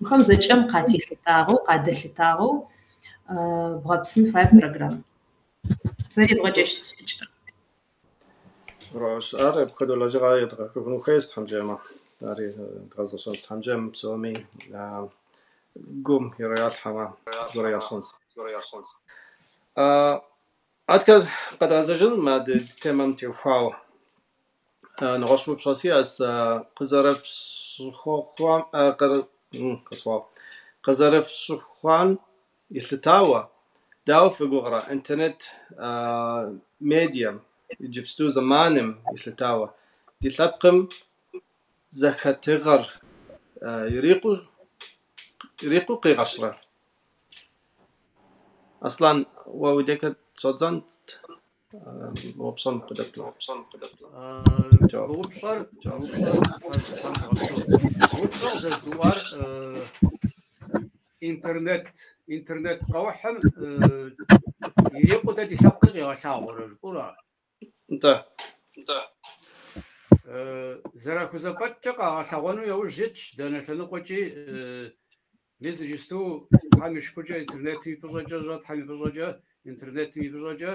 Мыхэм зэкӏэм къателъытагъэу, къадэлъытагъэу бгъэпсын фае программ. Зэребгъэджэщт шӏыкӏэр. Ар апхуэдэу лэжьыгъэ едгъэкӏуэкӏыну хуейщ Тхьэм жиӏэмэ. Ари дгъэзэщӏэнщ Тхьэм жиӏэм псоми гум иралъхьэмэ, зыгуэр ящӏэнщ. Адэкӏэ къэдгъэзэжын мы ди темэм теухуауэ. Нэгъуэщӏ упщӏэ сиӏэщ, къызэрыфщыхъуам елъытауэ, дауэ фыгугъэрэ интернет медием иджыпсту зэманым елъытауэ ди лъэпкъым зэхэтыгъэр ирикъуу къигъэщӏрэ? Аслъэн, уэ уи декӏэ щӏэддзэнт мы упщӏэм къыдэптыну. Мы упщӏэр къызэрызгурыӏуар интернет къэухьым ирикъуу дэ ди лъэпкъыр къигъэлъагъуэрэ жыпӏэура? Нтӏэ. Зэрахузэфӏэкӏкӏэ къагъэлъэгъуэну яужь итщ дэнэ лъэныкъуэкӏи. Мис иджысту Тхьэм и шыкуркӏэ интернетым и фӏыщӏэкӏэ, щӏэ Тхьэм и фӏыщӏэкӏэ, интернетым и фӏыщӏэкӏэ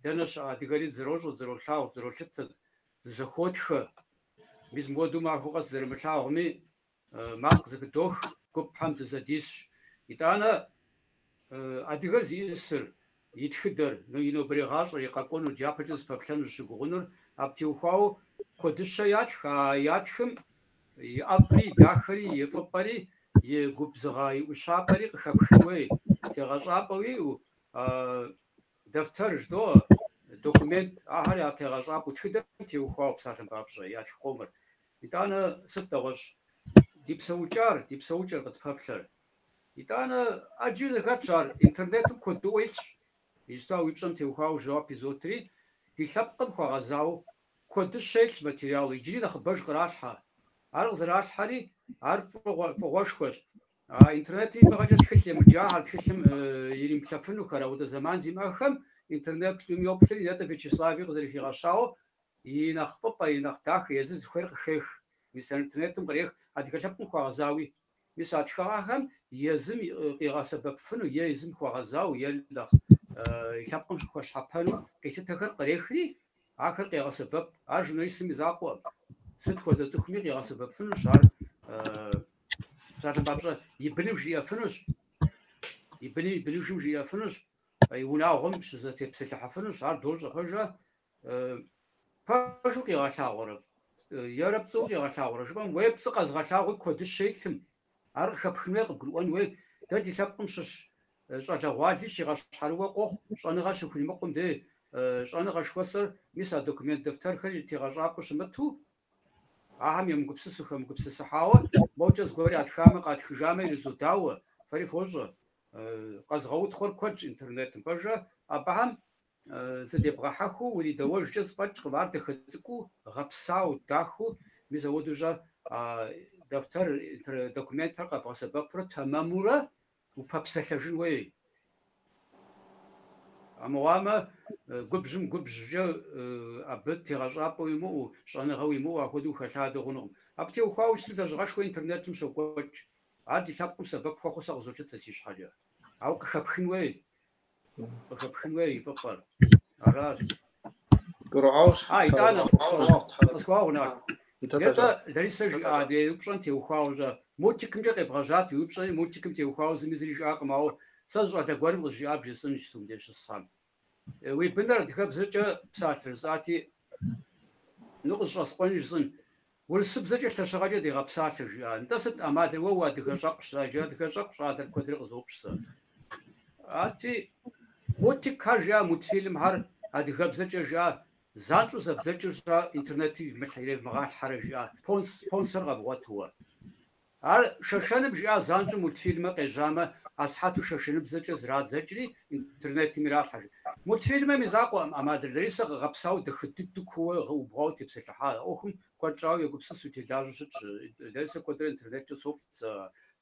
дэнэ щыӏэ адыгэри дызэрощӏэ, дызэролъагъу, дызэролъытэ, дызэхуотхэ. Мис мыуэду махуэ къэс зэрымылъагъуми, макъ зэхыдох, гупхэм дызэдисщ. Итӏанэ адыгэр зиӏысыр, и тхыдэр, и нобэрей гъащӏэр, и къэкӏуэнур, дяпэкӏэ зыпэплъэнур, зыщыгугъынур абы теухуауэ куэдыщэ ятх. А ятхым и ӏэфӏри, и дахэри, и фӏыпӏэри, и губзыгъэ, и ӏущапӏэри къыхэпхын хуей. Тегъэщӏапӏэ уиӏэу, дэфтэр жыдоӏэ, документ, ахэр я тегъэщӏапӏэу тхыдэм теухуауэ псалъэм папщӏэ ятх къомыр. Итӏанэ сыт нэгъуэщӏ? Ди псэукӏар, ди псэукӏэр къытпэплъэр. Итӏанэ ӏэджи зэхэтщ ар, интернетым куэдыӏуэ илъщ. Иджысту а уи пщӏэм теухуауэ жэуап изотри, ди лъэпкъым хуэгъэзауэ куэдыщэ илъщ материалу, иджыри нэхъыбэж къралъхьэ. Ар къызэралъхьэри, ар фӏыгъуэшхуэщ. А интернетым и фӏыгъэкӏэ тхылъ емыджахэр, тхылъым иримыплъэфынухэр, ауэдэ зэман зимыӏэхэм интернетым йоплъри, нетӏэ Вячеслави къызэрыхигъэщауэ, и нэхъ фӏыпӏэ, и нэхъ дахэ, езыр зыхуейр къыхех. Мис а интернетым кърех адыгэ лъэпкъым хуэгъэзауи. Мис а тхыгъэхэм езым къигъэсэбэпыфыну е езым хуэгъэзауэ, е нэхъ и лъэпкъым хуэщхьэпэну къилъытэхэр кърехри, ахэр къегъэсэбэп. Ар журналистым и закъуэкъым. Сыт хуэдэ цӏыхуми къигъэсэбэпыфынущ ар, псалъэм папщӏэ, и быным жиӏэфынущ, и быным и быныжым жиӏэфынущ, и унагъуэм щызэтепсэлъыхьыфынущ, ар дощӏэ пэжа. Пэжу къигъэлъагъуэрэ, ерэ пцӏыуэ къигъэлъагъуэрэ жыпӏэм, уей пцӏы къэзыгъэлъагъуи куэдыщэ илъым, ар къыхэпхын хуей, къыбгурыӏуэн хуей. Дэ ди лъэпкъым щыщ щӏалэгъуали щигъэщхьэрыуэ къохъу, щӏэныгъэ щыхуримыкъум дей щӏэныгъэ жыхуэсӏэр, мис а документ дэфтэрхэр и тегъэщӏапӏэу щымыту, ахэм емыгупсысу, хэмыгупсысыхьауэ, мокӏэ зыгуэр ятхамэ, къатхыжамэ иризодауэ, фэри фощӏэ. Къэзыгъэутхъуэр куэдщ интернетым, пэжа? Абыхэм зыдебгъэхьэхыу уридэуэжкӏэ зэфӏэкӏкъым, ар дахэ цӏыкӏуу, гъэпсауэ, дахэу, мис ауэдэу щӏэ дэфтэр, документхэр къэбгъэсэбэпурэ тэмэмурэ упэпсэлъэжын хуей. Амыгъуамэ, губжьым губжькӏэ абы тегъэщӏапӏэ уимыӏэу, щӏэныгъэ уимыӏэу апхуэдэу ухэлъадэ хъунукъым. Абы теухуауэ щыту лэжьыгъэшхуэ интернетым щокӏуэкӏ. Ар ди лъэпкъым сэбэп хуэхъуу сэ къызолъытэ си щхьэкӏэ. Ауэ къыхэпхын хуей. Къыхэпхын хуей и фӏыпӏэр. Аращ. Гурыӏуэгъуэщ. Итӏанэ, къысхуэгъэгъу, Нарт. Нетӏэ Ларисэ жиӏа адрей упщӏэм теухуауэ щӏэ. Мультикымкӏэ къебгъэжьат уи упщӏэри, мультикым теухуауэ зыми зыри жиӏакъым, ауэ сэ зы щӏалэ гуэрым къызжиӏар бжесӏэнщ мыбдеж щысхьэм. Уи быныр адыгэбзэкӏэ псалъэ жысӏати, ну къызыщӏэскъуэни жысӏэн. Урысыбзэкӏэ лъэщыгъэкӏэ дегъэпсалъэ жиӏа. Нтӏэ сыт ӏэмалыр, уэ уадыгэщӏэкъущ, иджы адыгэщӏэкъу щӏалэр куэдрэ къызоупщӏ сэ. Ати, мультикхэр жиӏа, мультфильмхэр адыгэбзэкӏэ жиӏа, занщӏэу зэбдзэкӏыу щӏа интернетым иревмыгъалъхьэрэ жиӏа, спонсор къэбгъуэтуэ. Ар Шэшэным жиӏа, занщӏэу мультфильмэ къежьамэ, асыхьэту шэшэныбзэкӏэ зрадзэкӏри интернетым иралъхьэ жи. Мультфильмэм и закъуэкъым ӏэмалыр, Ларисэ къыгъэпсауэ дахэ дыдэу кууэ гъэубгъуауэ тепсэлъыхьа. А ӏуэхум куэд щӏауэ егупсысу телажьэу щытщ. Ларисэ куэдрэ интернеткӏэ соплъ сэ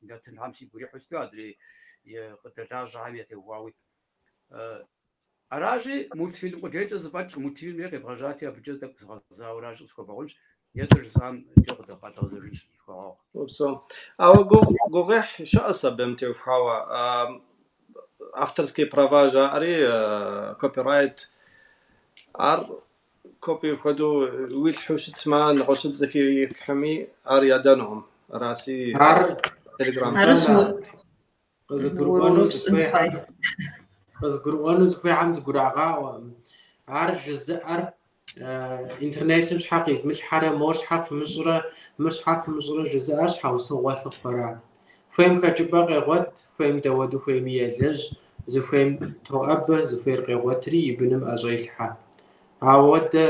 Нэтынхэм сигу ирихьу сыту адрей къыдэлажьэхэм ятеухуауи. Аращи, мультфильм къудейкӏэ зэфӏэкӏкъым, мультфильмри къебгъэжьати, абыкӏэ тӏэкӏу згъэзауэ аращ, къысхуэбгъэгъунщ. Етӏэ жысӏам икӏэ къыдэгъэзэжынщ, схуэгъэгъу. Упсэу. Ауэ гугъуехь щыӏэщ абым теухуауэ. Авторские права жаӏэри, копирайт. Ар копи хуэдэу уилъхьэу щытмэ, нэгъуэщӏыбзэкӏи иплъхьэми, ар ядэнукъым. Араси Ар Телеграм. Арышъ, къызыгурыӏуэну пшӏын фай. Къызыгурыӏуэну зыхуейхэм зыгурагъаӏуэ. Ар жызыӏэр интернетым щхьэ къивмылъхьэрэ, мор щхьэ фымыщӏрэ, мыр щхьэ фымыщӏрэ жызыӏэр щхьэусыгъуэ лъыхъуэра. Хуейм хэкӏыпӏэ къегъуэт, хуейм дауэду хуейми елэжь, зыхуейм тоӏэбэ, зыхуейр къегъуэтри и быным ӏэщӏелъхьэ. Ауэдэ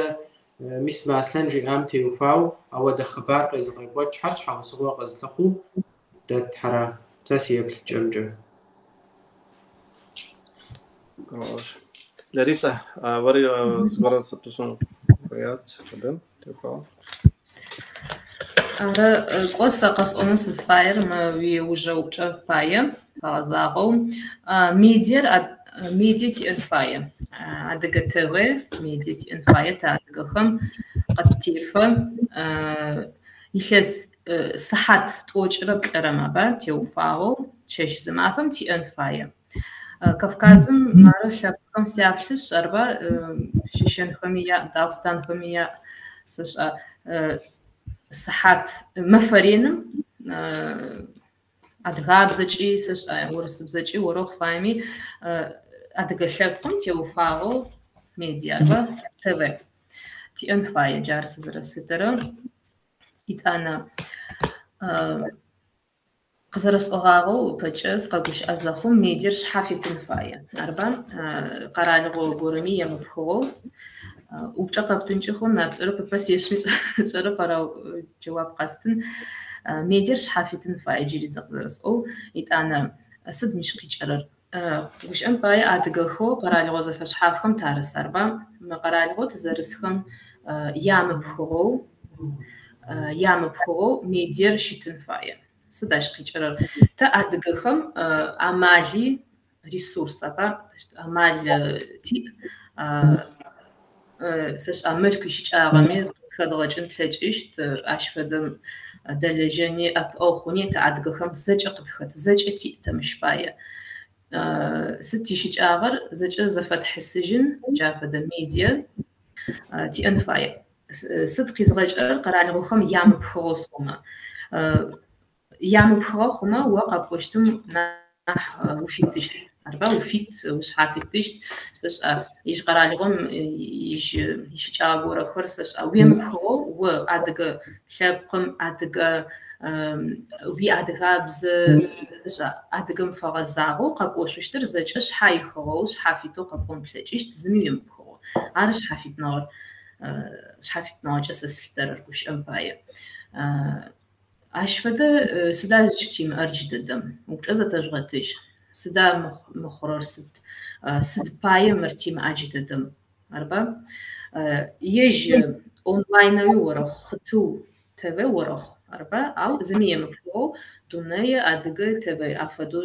мис мы Аслъэн жиӏам теухуауэ, ауэдэ хъыбар къезыгъэкӏуэкӏхэр щхьэусыгъуэ къэзылъыхъуу дэтхьэра, сэ си еплъыкӏэмкӏэ. Ларисэ, уэри зыгуэр зэпыщӏын хуеят абым теухуауэ? Ары, кӏо сэ къэсӏонэу сызыфаер мы уиужьэ упчӏэ пае фэгъэзагъэу. Медиер медиа тиӏэн фае. Адыгэ ТВ медиа тиӏэн фае тэ адыгэхэм къыттефэ. Илъэс сыхьат 2 плӏырэм аба теуфагъэу чэщ зы мафэм тиӏэн фае. Кавказым мары лъэпкъхэм сяплъышъ, арба Щэщэнхэми яӏ, Дагъыстанхэми яӏ, сэшӏа сыхьат мэфэ реным адыгабзэкӏи сэшӏа урысыбзэкӏи орэхъу фаеми адыгэ лъэпкъым теуфагъэу медиа арба ТВ тиӏэн фае, джары сызэрэслъытэрэр. Итӏанэ къызэрэсӏогъагъэу ыпэкӏэ сыкъэгущыӏэ зэхъум медиер шъхьафитын фае. Арба къэралыгъо горэми емыпхыгъэу упчӏэ къэптынкӏи хъун, ар тшӏэрэп, ыпэ сешъми тшӏэрэп, арау джэуап къэстын. Медиер шъхьафитын фае джыри зэ къызэрэсӏоу. Итӏанэ сыд мыщ къикӏэрэр? Гущыӏэм пае адыгэхэу къэралыгъо зэфэшъхьафхэм тарыс, арба? Мы къэралыгъо тызэрысхэм ямыпхыгъэу медиер щытын фае. Сыд ащ къикӏэрэр? Тэ адыгэхэм амали ресурс, аба амал тиӏ. Сэшӏа мылъку ищыкӏагъэми къызхэдгъэкӏын тлъэкӏыщт, ащ фэдэм дэлэжьэни ӏэпыӏэгъу хъуни тэ адыгэхэм зэкӏэ къытхэт, зэкӏэ тиӏ тэ мыщ пае. Сыд тищыкӏагъэр зэкӏэ зэфэтхьысыжьын, джа фэдэ медиа тиӏэн фае. Сыд къизгъэкӏырэр къэралыгъохэм ямыпхыгъэу сӏомэ. Ямыпхыгъэ хъумэ о къэпӏощтым нахь уфитыщт. Арба уфит, ушъхьафитыщт. Сэшӏа ежь къэралыгъом ежь ищыкӏагъэ горэхэр сэшӏа уемыпхыгъэу о адыгэ лъэпкъым, адыгэ уиадыгабзэ сэшӏа адыгэм фэгъэзагъэу къэпӏошъущтыр зэкӏэ шъхьаихыгъэу, шъхьафитэу къэпӏон плъэкӏыщт, зыми уемыпхыгъэу. Ары шъхьафитныгъэр, шъхьафитныгъэкӏэ сэ слъытэрэр гущыӏэм пае. Ащ фэдэ сыда зыкӏытимыӏэр джыдэдэм? Упчӏэ зэтэжъугъэтыжь. Сыда мыхъурэр сыд? Сыд пае мыр тимыӏа джыдэдэм? Арба? Ежь онлайнэуи орэхъу, хъытыу ТВ орэхъу, арба? Ау зыми емыпхыгъэу дунэе адыгэ ТВ афэдэу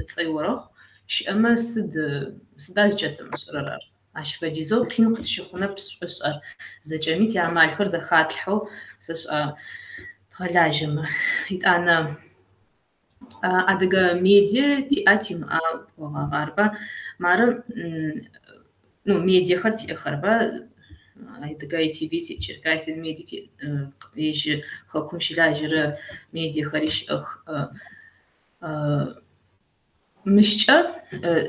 ыцӏэ орэхъу. Щыӏэмэ сыд сыда зыкӏэтымышӏырэр ар? Ащ фэдизэу къин къытщыхъунэп сшӏошӏэр. Зэкӏэми тиамалхэр зэхатлъхьэу сэшӏа дгъэлажьэмэ. Итӏанэ адыгэ медиа тиӏа тимыӏа пӏогъагъэ, арба? Мары ну медиахэр тиӏэхэрба? Адыгэ ТВ тиӏ, Черкасин медиа тиӏ, ежь хэкум щылажьэрэ медиахэри щыӏэх. Мыщкӏэ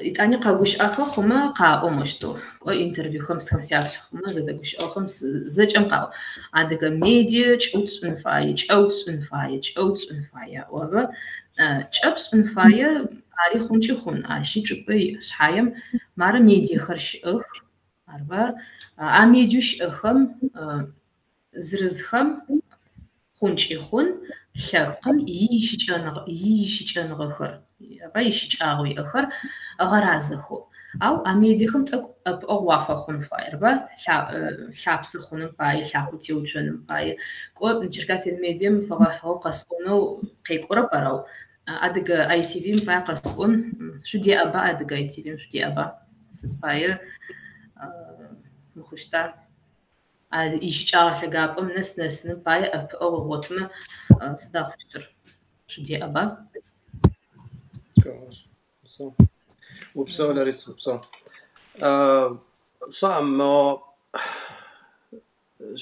итӏани къэгущыӏэхэ хъумэ къаӏо мощтэу. Кӏо интервьюхэм схэм сяплъ хъумэ зэдэгущыӏэхэм зэкӏэм къаӏо. Адыгэ медиа кӏэу тшӏын фае, кӏэу тшӏын фае, кӏэу тшӏын фае аӏоба? Кӏэ пшӏын фае ари хъункӏи хъун, ащи чӏыпӏэ иӏ. Шъхьаем мары медиахэр щыӏэх, арба? А медиеу щыӏэхэм зырызхэм хъункӏи хъун лъэпкъым ищыкӏэныгъэхэр, аба ищыкӏагъэу иӏэхэр ыгъэразэхэу. Ау а медиахэм тӏэкӏу ӏэпыӏэгъу уафэхъун фае, арба? Лъапсэ хъуным пае, лъакъо теуцоным пае. Кӏо Черкасин медиам фэгъэхьыгъэу къэсӏонэу къекӏурэп арау. Адыгэ ITV-м пае къэсӏон, шъудеӏэба Адыгэ ITV-м шъудеӏэба? Сыд пае мыхъущта? Ищыкӏагъэ лъэгапӏэм нэс нэсыным пае ӏэпыӏэгъу ыгъотымэ сыда хъущтыр? Шъудеӏэба? Упсэу, Лариса, упсэу. Сщӏэӏым, мо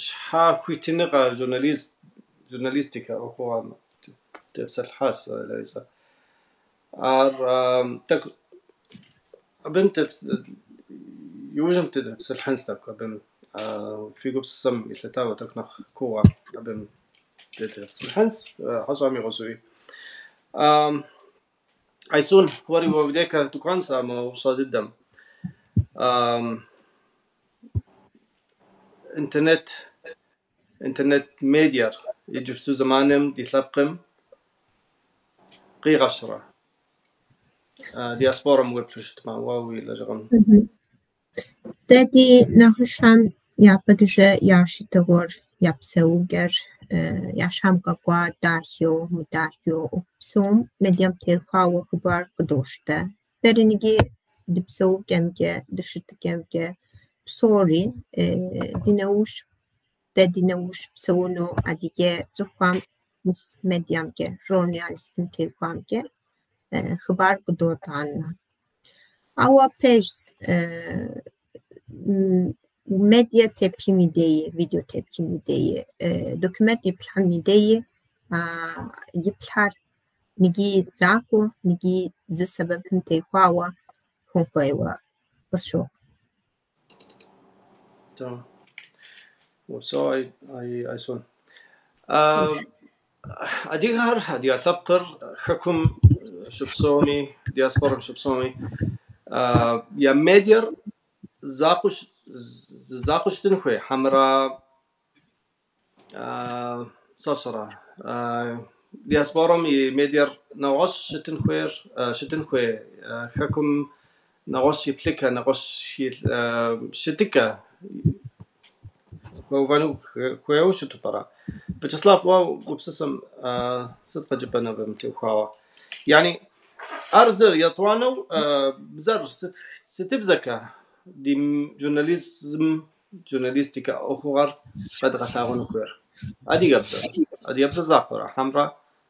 щхьэхуитыныгъэ журналистикэ ӏуэхугъуэм тепсэлъыхьащ, Лариса. Ар тӏэкӏу абым иужьым тепсэлъыхьынщ тӏэкӏу абым фи гупсысэм елъытауэ тӏэкӏу нэхъ куууэ абым дытепсэлъыхьынщ хьэщӏэм и гъусэуи. Айсун, уэри уэ уи декӏэ дыкӏуэнщ а мы упщӏэ дыдэм. Интернет медиар иджыпсту зэманым ди лъэпкъым къигъэщӏрэ? Диаспорэм уеплъу щытмэ, уэ уи лэжьыгъэм. Дэ ди нэхъыжьхэм япэ дыдэ я щытыгъуэр, я псэукӏэр, я щхьэм къэкӏуа дахэу, мыдахэу ӏуэху псом медиам теухуауэ хъыбар къыдощтэ. Дэри ныги ди псэукӏэмкӏэ, ди щытыкӏэмкӏэ псори ди нэужь, дэ ди нэужь псэуну адыгэ цӏыхухэм мис медиамкӏэ, журналистым теухуамкӏэ хъыбар къыдотӏанэ. Ауэ пэжщ, медиа тепхым и деи, видео тепхым и деи, документ иплъхьэм и деи, иплъхьэр ныги захуэу, ныги зы сэбэпым теухуауэ хъун хуейуэ къысщохъу. Тэмэм. Упсэу, Айсун. Адыгэхэр, адыгэ лъэпкъыр хэкум щыпсэуми, диаспорэм щыпсэуми, я медиар закъуэу щытын хуей, хьэмэрэ сэ сщӏэрэ, диаспорэм и медиар нэгъуэщӏ щытын хуейр, щытын хуей, хэкум нэгъуэщӏ еплъыкӏэ, нэгъуэщӏ щытыкӏэ хуэувэну хуейуэ щыту пӏэрэ? Вячеслав, уэ гупсысэм сыт къыджепӏэн абым теухуауэ? Яни, ар зыр, етӏуанэу бзэр сытыбзэкӏэ ди журнализм, журналистикэ ӏуэхугъуэр къэдгъэлъагъуэну хуейр? Адыгэбзэ, адыгэбзэ закъуэрэ, хьэмэрэ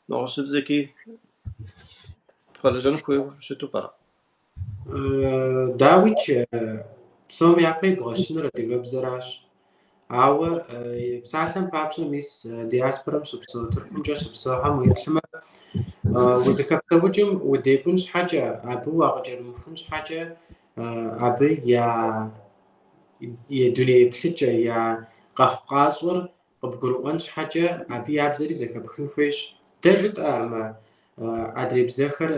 нэгъуэщӏыбзэкӏи тхуэлэжьэну хуейуэ щыту пӏэрэ? Дауикӏ, псом япэ ибгъэщынур адыгэбзэращ. Ауэ псалъэм папщӏэ, мис диаспорэм щыпсэу, Тыркумкӏэ щыпсэухэм уеплъмэ, узыхэпсэукӏым удекӏун щхьэкӏэ, абы уакъыкӏэрымыхун щхьэкӏэ, абы я дуней еплъыкӏэ, я къэхъукъащӏэр къыбгурыӏуэн щхьэкӏэ, абы я бзэри зэхэпхын хуейщ. Дэ жытӏэӏымэ, адрей бзэхэр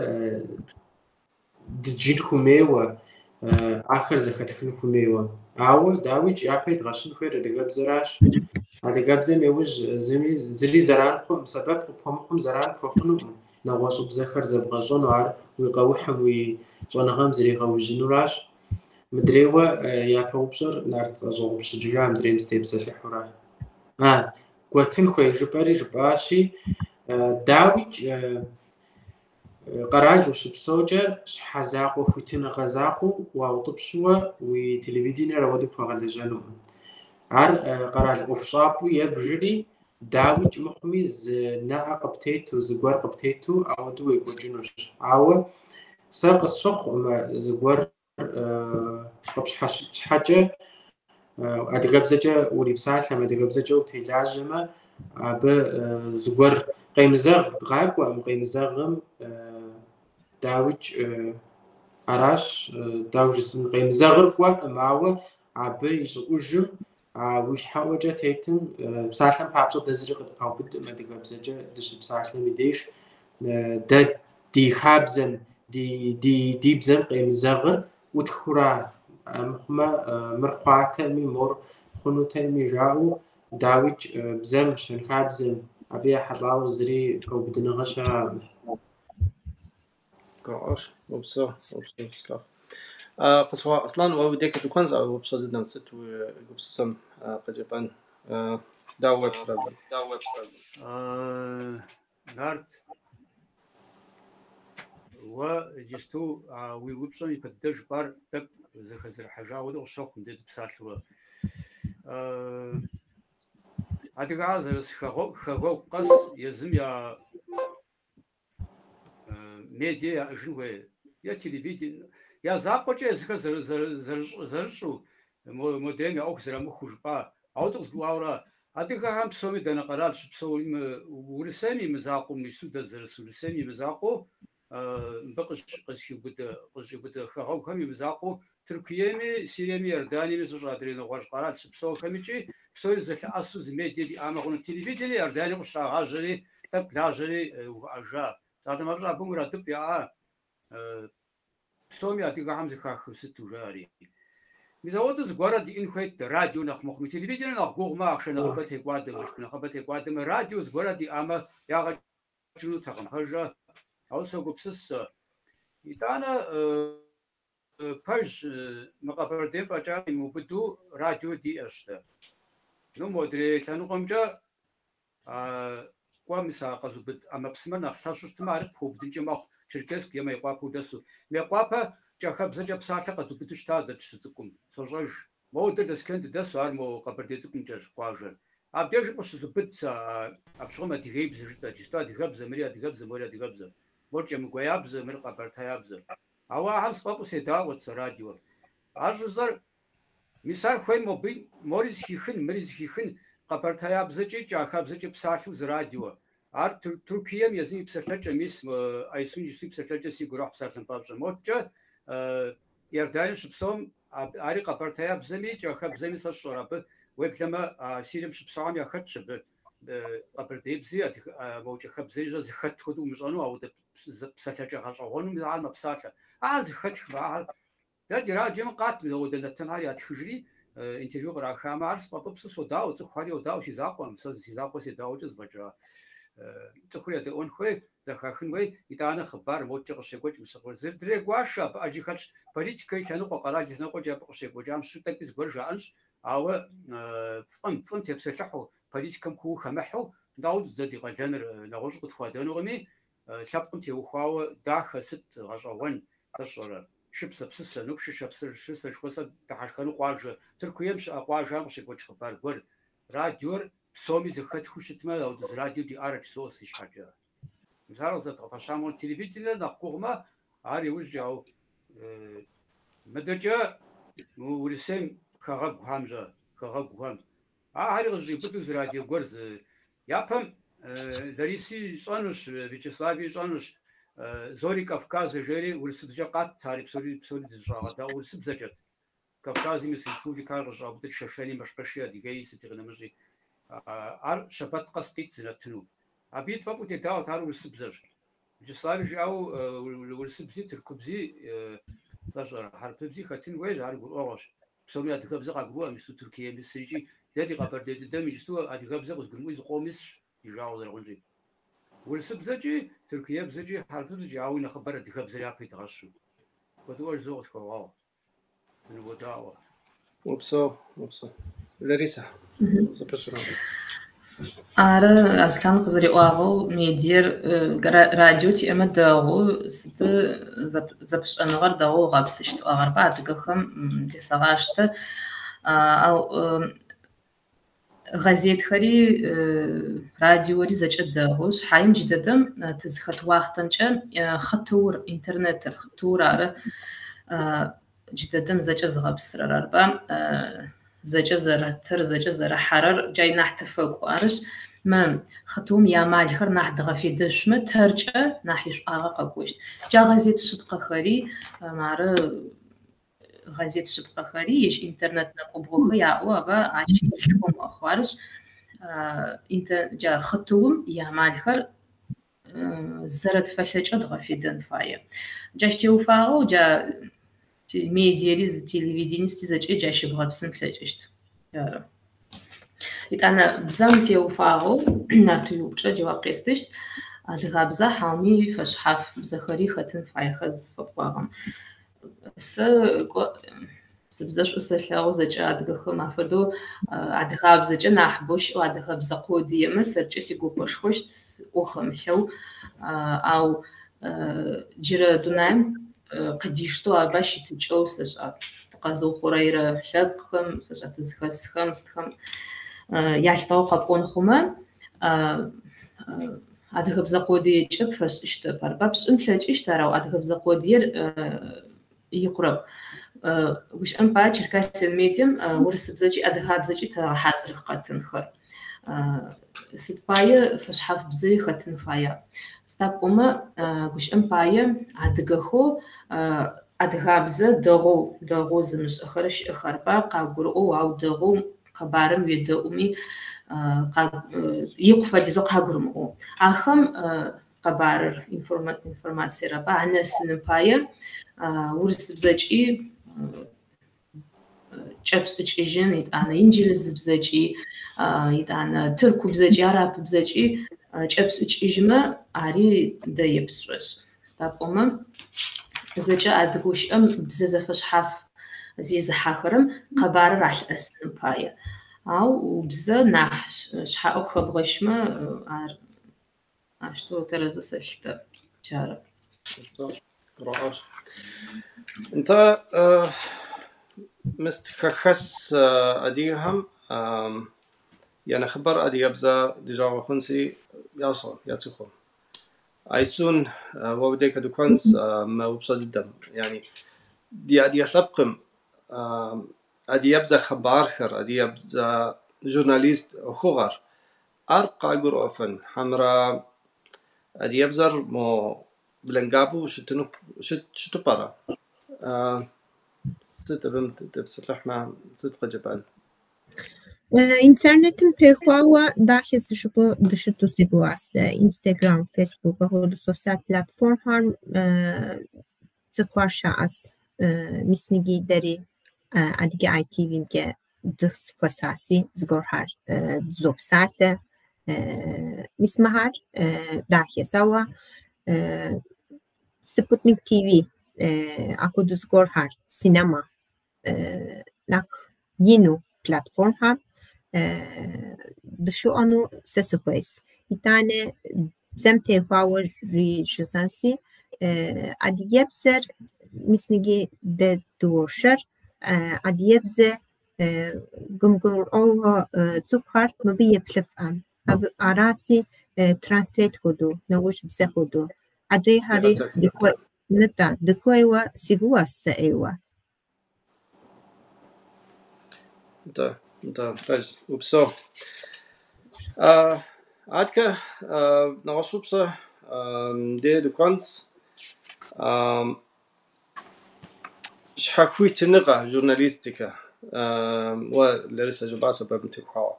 дджын хуэмейуэ, ахэр зэхэтхын хуэмейуэ. Ауэ, дауикӏ, япэ идгъэщын хуейр адыгэбзэращ. Адыгэбзэм иужь зыри зэран хъуӏым, сэбэп къыпхуэмыхъум зэран пхуэхъунукъым. Нэгъуэщӏыбзэхэр зэбгъэщӏэну, ар уи къэухьым, уи щӏэныгъэм зригъэужьынуращ. Мыдрейуэ япэ упщӏэр Нарт сӏэщӏэгъупщыкӏыжа, мыдрейм сытепсэлъыхьурэ. Гуэтын хуей жыпӏэри жыпӏащи, дауикӏ, къэрал ущыпсэукӏэ щхьэ закъуэ хуитыныгъэ закъуэу уаутӏыпщуэ уи телевидениер ауэдэу пхуэгъэлэжьэнукъым. Ар къэрал ӏуэхущӏапӏэу ебжри, дауикӏ мыхъуми зы нэӏэ къыптету, зыгуэр къыптету ауэдэу уекӏуэкӏынущ. Ауэ сэ къысщыхъуӏымэ зыгуэр къыпщхьэщыт щхьэкӏэ адыгэбзэкӏэ урипсалъэм, адыгэбзэкӏэ утелажьэмэ, абы зыгуэр къемызэгъ дгъакӏуэӏым, къемызэгъым дауикӏ аращ, дауэ жысӏэн, къемызэгъыр кӏуэӏым, ауэ абы и щӏыӏужым уи щхьэӏуэкӏэ тетым псалъэм папщӏэ дэ зыри къытпаубыдӏым адыгэбзэкӏэ дыщыпсалъэм и деж. Дэ ди хабзэм, ди бзэм къемызэгъыр ӏутхыура, мыхъумэ мыр хъуатэми, мор хъунутэми жаӏэу, дауикӏ бзэм, щэнхабзэм абы ехьэлӏауэ зыри пэубыдыныгъэ щыӏэкъым. Гурыӏуащ, упсэу, упсэу, Вячеслав. Къысхуэ Аслъэн, уэ уи декӏэ дыкӏуэнщ а упщӏэ дыдэм, сыт уи гупсысэм къыджепӏэн? Дауэ уеплърэ абы? Нарт, Уэ иджысту а уи упщӏэм ипэ дыдэ жыпӏар тӏэкӏу зэхэзэрыхьэжа хуэдэу къысщохъу мыбдеж дыпсалъэурэ. Адыгэхэр зэрыс хэгъуэгу къэс езым я медиа яӏэжын хуей, е телевидение, я закъуэкӏэ езыхэр зэрыщӏу, модрейм я ӏуэху зэрамыхуэу жыпӏа. Ауэдэу къызгурыӏуауэра? Адыгэхэм псоми дэнэ къэрал щыпсэуми, Урысейм и мызакъуэу, иджысту дызэрыс Урысейм и мызакъуэу, мыбы къызэщӏиубыдэ хэгъэгухэм и мызакъуэу, Тыркуеми, Сириеми, Иорданиеми, сэ сщӏэрэ адрей нэгъуэщӏ къэрал щыпсэухэмикӏи, псори зэлъэӏэсу зы медиа диӏамэ хъуну. Телевидение Иорданием къыщрагъажьэри, тӏэкӏу лажьэри увыӏэжа. Псалъэм папщӏэ, абы мурадыфӏ яӏа, псоми адыгэхэм зэхахыу сыту жаӏэри. Мис ауэдэу зыгуэрэ диӏэн хуейт дэ, радио нэхъ мыхъуми. Телевидение нэхъ гугъумэ, ахъшэ нэхъыбэ текӏуадэмэ, мылъку нэхъыбэ текӏуадэмэ, радио зыгуэрэ диӏамэ, ягъэ кӏынутэкъым, пэжрэ? Ауэ согупсыс сэ. Итӏанэ, пэжщ, мы Къэбэрдейм фӏэкӏа къимыубыду радио диӏэщ дэ. Ну, модрей лъэныкъуэмкӏэ кӏуэ, мис а къэзубыд ӏэмэпсымэр нэхъ лъэщу щытмэ, ари пхуэубыдынкӏэ мэхъу, Черкесск е Мейкъуапэ удэсу. Мейкъуапэ кӏахэбзэкӏэ псалъэ къэдубыду щыта дэ дыщыцӏыкӏум, сощӏэж. Моуэ дэ Лэскэн дыдэсу, ар мо Къэбэрдей Цӏыкӏумкӏэщ къуажэр. Абдежым къыщызубыд сэ апщыгъуэм адыгеибзэ жытӏэ, иджысту адыгэбзэ, мыри адыгэбзэ, мори адыгэбзэ. Мор кӏэмыгуеябзэ, мыр къэбэртеябзэ. Ауэ ахэм сфӏэфӏу седаӏуэт сэ радиор. Ар щӏызэр, мис ар хуей мобы, мори зыхихын, мыри зыхихын, къэбэртеябзэкӏи кӏахэбзэкӏи псалъэу зы радио. Ар Тыркуем езым и псэлъэкӏэ, мис Айсун иджысту и псэлъэкӏэ сигу ирохь псалъэм папщӏэ. Моткӏэ Иорданием щыпсэум ари къэбэртеябзэми кӏахэбзэми сэ сщӏэрэ абы, уеблэмэ Сирием щыпсэухэм яхэтщ абы къэбэрдеибзи мо кӏахэбзэри зыхэт хуэдэу умыщӏэну, ауэдэ псэлъэкӏэ гъэщӏэгъуэну ар мэпсалъэ. Ар зыхэтхмэ, ахэр дэ ди радиом къат мыуэдэ нэтынхэр ятхыжри, интервью кърахамэ, ар сфӏэфӏыпсу содаӏуэ, цӏыхухэри йодаӏуэ си закъуэм, сэ си закъуэ седаӏуэкӏэ зэфӏэкӏа. Цӏыхур едэӏуэн хуей, зэхахын хуей, итӏанэ хъыбар моткӏэ къыщекӏуэкӏ мысыхъур. Зырдрегуашэ, абы ӏэджи хэлъщ, политикэ и лъэныкъуэ, къэрал и лъэныкъуэкӏэ абы къыщекӏуэкӏам щыщу тӏэкӏуи зыгуэр жаӏэнщ, ауэ фӏым тепсэлъыхьу, политикэм куу хэмыхьэу, дауэ дэ ди къалэныр нэгъуэщӏу къытхуадэнукъыми, лъэпкъым теухуауэ дахэ сыт гъэщӏэгъуэн, сэ сщӏэрэ, шыпсэ, псысэ, ну пшышэ, псысэ жыхуэсӏэр дыхьэшхэну къуажэ, Тыркуем щыӏэ къуажэхэм къыщекӏуэкӏ хъыбар гуэр. Радиор псоми зэхэтхыу щытмэ, ауэдэ зы радио диӏарэт жызоӏэ си щхьэкӏэ. Мис ар къызэдгъэпэщам, телевиденэр нэхъ гугъумэ, ар иужькӏэ, ауэ мыдэкӏэ мы Урысейм хэгъэгухэмрэ, хэгъэгухэм. Ахэри къызэщӏиубыдэу зы радио гуэр зы. Япэм Лариси ищӏэнущ, Вячеслави ищӏэнущ, Зори Кавказа жери урысыбзэкӏэ къатт, ари псори псори дызыщӏагъэдаӏуэ урысыбзэкӏэт. Кавказым ис республикэр къызэщӏаубыдэт Шэшэни, Мэшкъэши, Адыгеи, сыти къинэмыщӏи. Ар щэбэт къэс къит зы нэтыну. Абыи тфӏэфӏу дедаӏуэт, ар урысыбзэщ. Вячеслави жиӏауэ урысыбзи, тыркубзи, сэ сщӏэрэ, хьэрыпыбзи хэтын хуейщ, ар гурыӏуэгъуэщ. Псоми адыгэбзэ къагурыӏуэкъым иджысту Тыркуем исыр икӏи дэ ди Къэбэрдей дыдэм иджысту адыгэбзэ къызыгурымыӏуи зыкъом исщ, ди жагъуэ зэрыхъунщи. Урысыбзэкӏи, тыркуебзэкӏи, хьэрыпыбзэкӏи, ауэ и нэхъыбэр адыгэбзэр япэ идгъэщу. Куэдыӏуэ жызоӏэ, къысхуэгъэгъу. Сыныводаӏуэ. Упсэу, упсэу. Лариса, зэпыщӏыну. Ары, Аслъан къызэриӏуагъэу, медиер радио тиӏэмэ дэгъу, сыды зэпышӏэныгъэр дэгъоу ыгъэпсыщт ыӏуагъэрба адыгэхэм десэгъаштэ. Ау гъэзетхэри радиори зэкӏэ дэгъу. Шъхьаим джыдэдэм тызыхэт уахътэмкӏэ хъытыур, интернетыр, хъытыур ары джыдэдэм зэкӏэ зыгъэпсырэр арба. Зэкӏэ зэрэтыр, зэкӏэ зэрыхьэрэр джай нахь тыфэкӏо. Арышъ, мы хъытыум иамалхэр нахь дгъэфедэшъумэ тэркӏэ нахь ишӏуагъэ къэкӏощт. Джа гъэзет шъыпкъэхэри, мары гъэзет шъыпкъэхэри ежь интернет нэкӏубгъохэр яӏэу аба ащ илъхэу мэхъу. Арышъ, джа хъытыум иамалхэр зэрэтфэлъэкӏэу дгъэфедэн фае. Джащ теуфагъэу джа медиери, телевидениести зэкӏэ джащ щыбгъэпсын плъэкӏыщт. Ары. Итӏанэ бзэм теуфагъэу нарт уиупчӏэ джэуап къестыщт. Адыгабзэ хьауми фэшъхьаф бзэхэри хэтын фаехэ зыфэпӏуагъэм. Сэ кӏо сыбзэ шӏу сэлъэгъу зэкӏэ адыгэхэм афэдэу адыгабзэкӏэ нахьыбэу щыӏэу адыгэбзэ къодыемэ сэркӏэ сигопэшхощт ӏо хэмылъэу. Ау Джырэ дунаим къыдиштэу арба щытыкӏэу сэшӏа тыкъэзыухъурэирэ лъэпкъхэм, сэшӏа тызхэсхэм, сытхэм ялъытыгъэу къэпӏон хъумэ, адыгэбзэ къодыекӏэ пфэшӏыщтэп арба. Пшӏын плъэкӏыщт ар, ау адыгэбзэ къодыер икъурэп. Гущыӏэм пае Черкасиан медиам урысыбзэкӏи адыгабзэкӏи тэгъэхьазырых къэтынхэр. Сыд пае фэшъхьаф бзэри хэтын фая. Сыда пӏомэ гущыӏэм пае адыгэхэу адыгабзэ дэгъоу дэгъоу зымышӏэхэрэ щыӏэх арба, къагурыӏоу, ау дэгъоу къэбарым уедэӏуми икъу фэдизэу къагурымыӏоу. Ахэм къэбарыр информациер арба анэсыным пае урысыбзэкӏи кӏэпшӏыкӏыжьын, итӏанэ инджылызыбзэкӏи, итӏанэ тыркубзэкӏи, арапыбзэкӏи кӏэпшӏыкӏыжьмэ ари дэеп сшӏошӏ. Сыда пӏомэ зэкӏэ адыгэу щыӏэм бзэ зэфэшъхьаф зезыхьэхэрэм къэбарыр алъыӏэсыным пае. Ау бзэ нахь шъхьаӏэу къыхэбгъэщмэ ар ащтэу тэрэзэу сэлъытэ. Джары. Нтӏэ мыст хэхэс адыгэхэм я нэхъыбэр адыгэбзэ ди жагъуэ хъунси ящӏэ, яцӏыху. Айсун, уэ уи декӏэ дыкӏуэнс мы упщӏэ дыдэм. Яни ди адыгэ лъэпкъым адыгэбзэ хъыбархэр, адыгэбзэ журналист ӏуэхугъэр ар къагурыӏуэфын, хьэмэрэ адыгэбзэр мо блэнгабэу щытыну щыту пӏэрэ? Сыт абым тепсэлъыхьмэ, сыт къыджепӏэн? Интернетым техуауэ дахэ зыщӏыпӏэ дыщыту си гугъэс. Инстаграм, Фейсбук, апхуэдэ социал платформхэм цӏыхухэр щаӏэс. Мис ныги дэри Адыгэ ITV-мкӏэ дызэхуэсаси, зыгуэрхэр дызопсалъэ. Мис мыхэр дахэс, ауэ Спутник ТВ апхуэдэ зыгуэрхэр, синема нэхъ ину платформхэм дыщыӏэну сэ сыхуейс. Итӏанэ бзэм техуауэ жысӏэнси, адыгэбзэр мис ныги дэ дыуэршэр, адыгэбзэ гумыгурыӏуэгъуэ цӏыхухэр мыбы еплъыфӏэм. Абы араси транслейт хуэдэу, нэгъуэщӏ бзэ хуэдэу. Адрейхэри нытӏэ, дыхуейуэ си гугъэс сэ ӏейуэ. Нтӏэ, нтӏэ, пэжщ, упсэу. Адэкӏэ нэгъуэщӏ упщӏэ дей дыкӏуэнс. Щхьэхуитыныгъэ журналистикэ. Уэ, Ларисэ, жыпӏащ абы теухуауэ.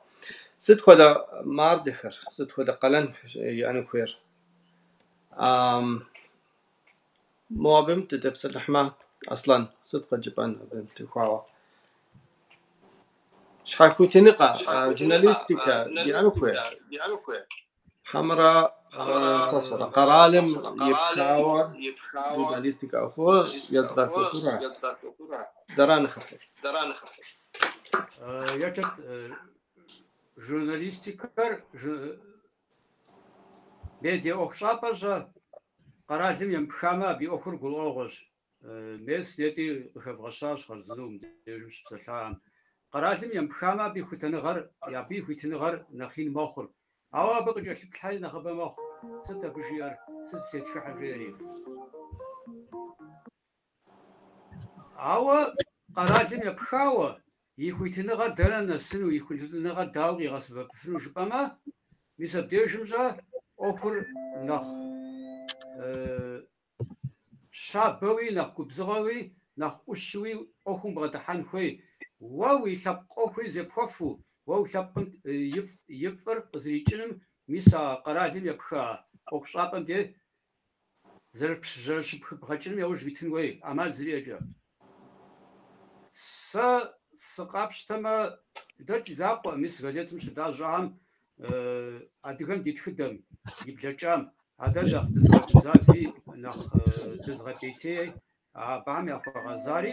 Сыт хуэдэ мардэхэр, сыт хуэдэ къалэн иӏэну хуейр? Мо абым дытепсэлъыхьмэ, Аслъэн, сыт къыджепӏэн абым теухуауэ? Щхьэхуитыныгъэ журналистикэ иӏэну хуейр? Хьэмэрэ сэ къэралым епхауэ журналистикэ ӏуэхугъуэр едгъэкӏуэкӏура? Дэра нэхъыфӏыр? Еплъыт, журналистикэр медиа ӏуэхущӏапӏэр-щэ къэралым емыпхамэ, абы и ӏуэхур гурыӏуэгъуэщ. Мес нетӏи къыхэвгъэщащ хъарзынэу мыбдежым щыпсэлъахэм. Къэралым емыпхамэ, абы и хуитыныгъэр нэхъ ин мэхъур. Ауэ абы къыкӏэлъыплъхьэри нэхъыбэ мэхъу. Сыт абы жиӏэр, сыт зытетхыхьыр жери. Ауэ къэралым епхауэ и хуитыныгъэр дэнэ нэсыну, и хуитыныгъэр дауэ къигъэсэбэпыфыну жыпӏэмэ, мис абдежым-щэ ӏуэхур нэхъ щабэуи, нэхъ губзыгъэуи, нэхъ ӏущуи ӏуэхум бгъэдыхьэн хуей. Уэ уи лъэпкъ ӏуэхури зепхуэфу, уэ уи лъэпкъым и фӏыр къызэрикӏыным, мис а къэралым епха ӏуэхущӏапӏэм де зэрыщыпхыбгъэкӏыным яужь уитын хуей, ӏэмал зэриӏэкӏэ. Сэ сыкъапщтэмэ, дэ ди закъуэ, мис газетым щылажьэхэм адыгэм ди тхыдэм, и блэкӏам, адэ нэхъ дызыгъэгузави, нэхъ дызыгъэпӏейтей, абыхэм яхуэгъэзари,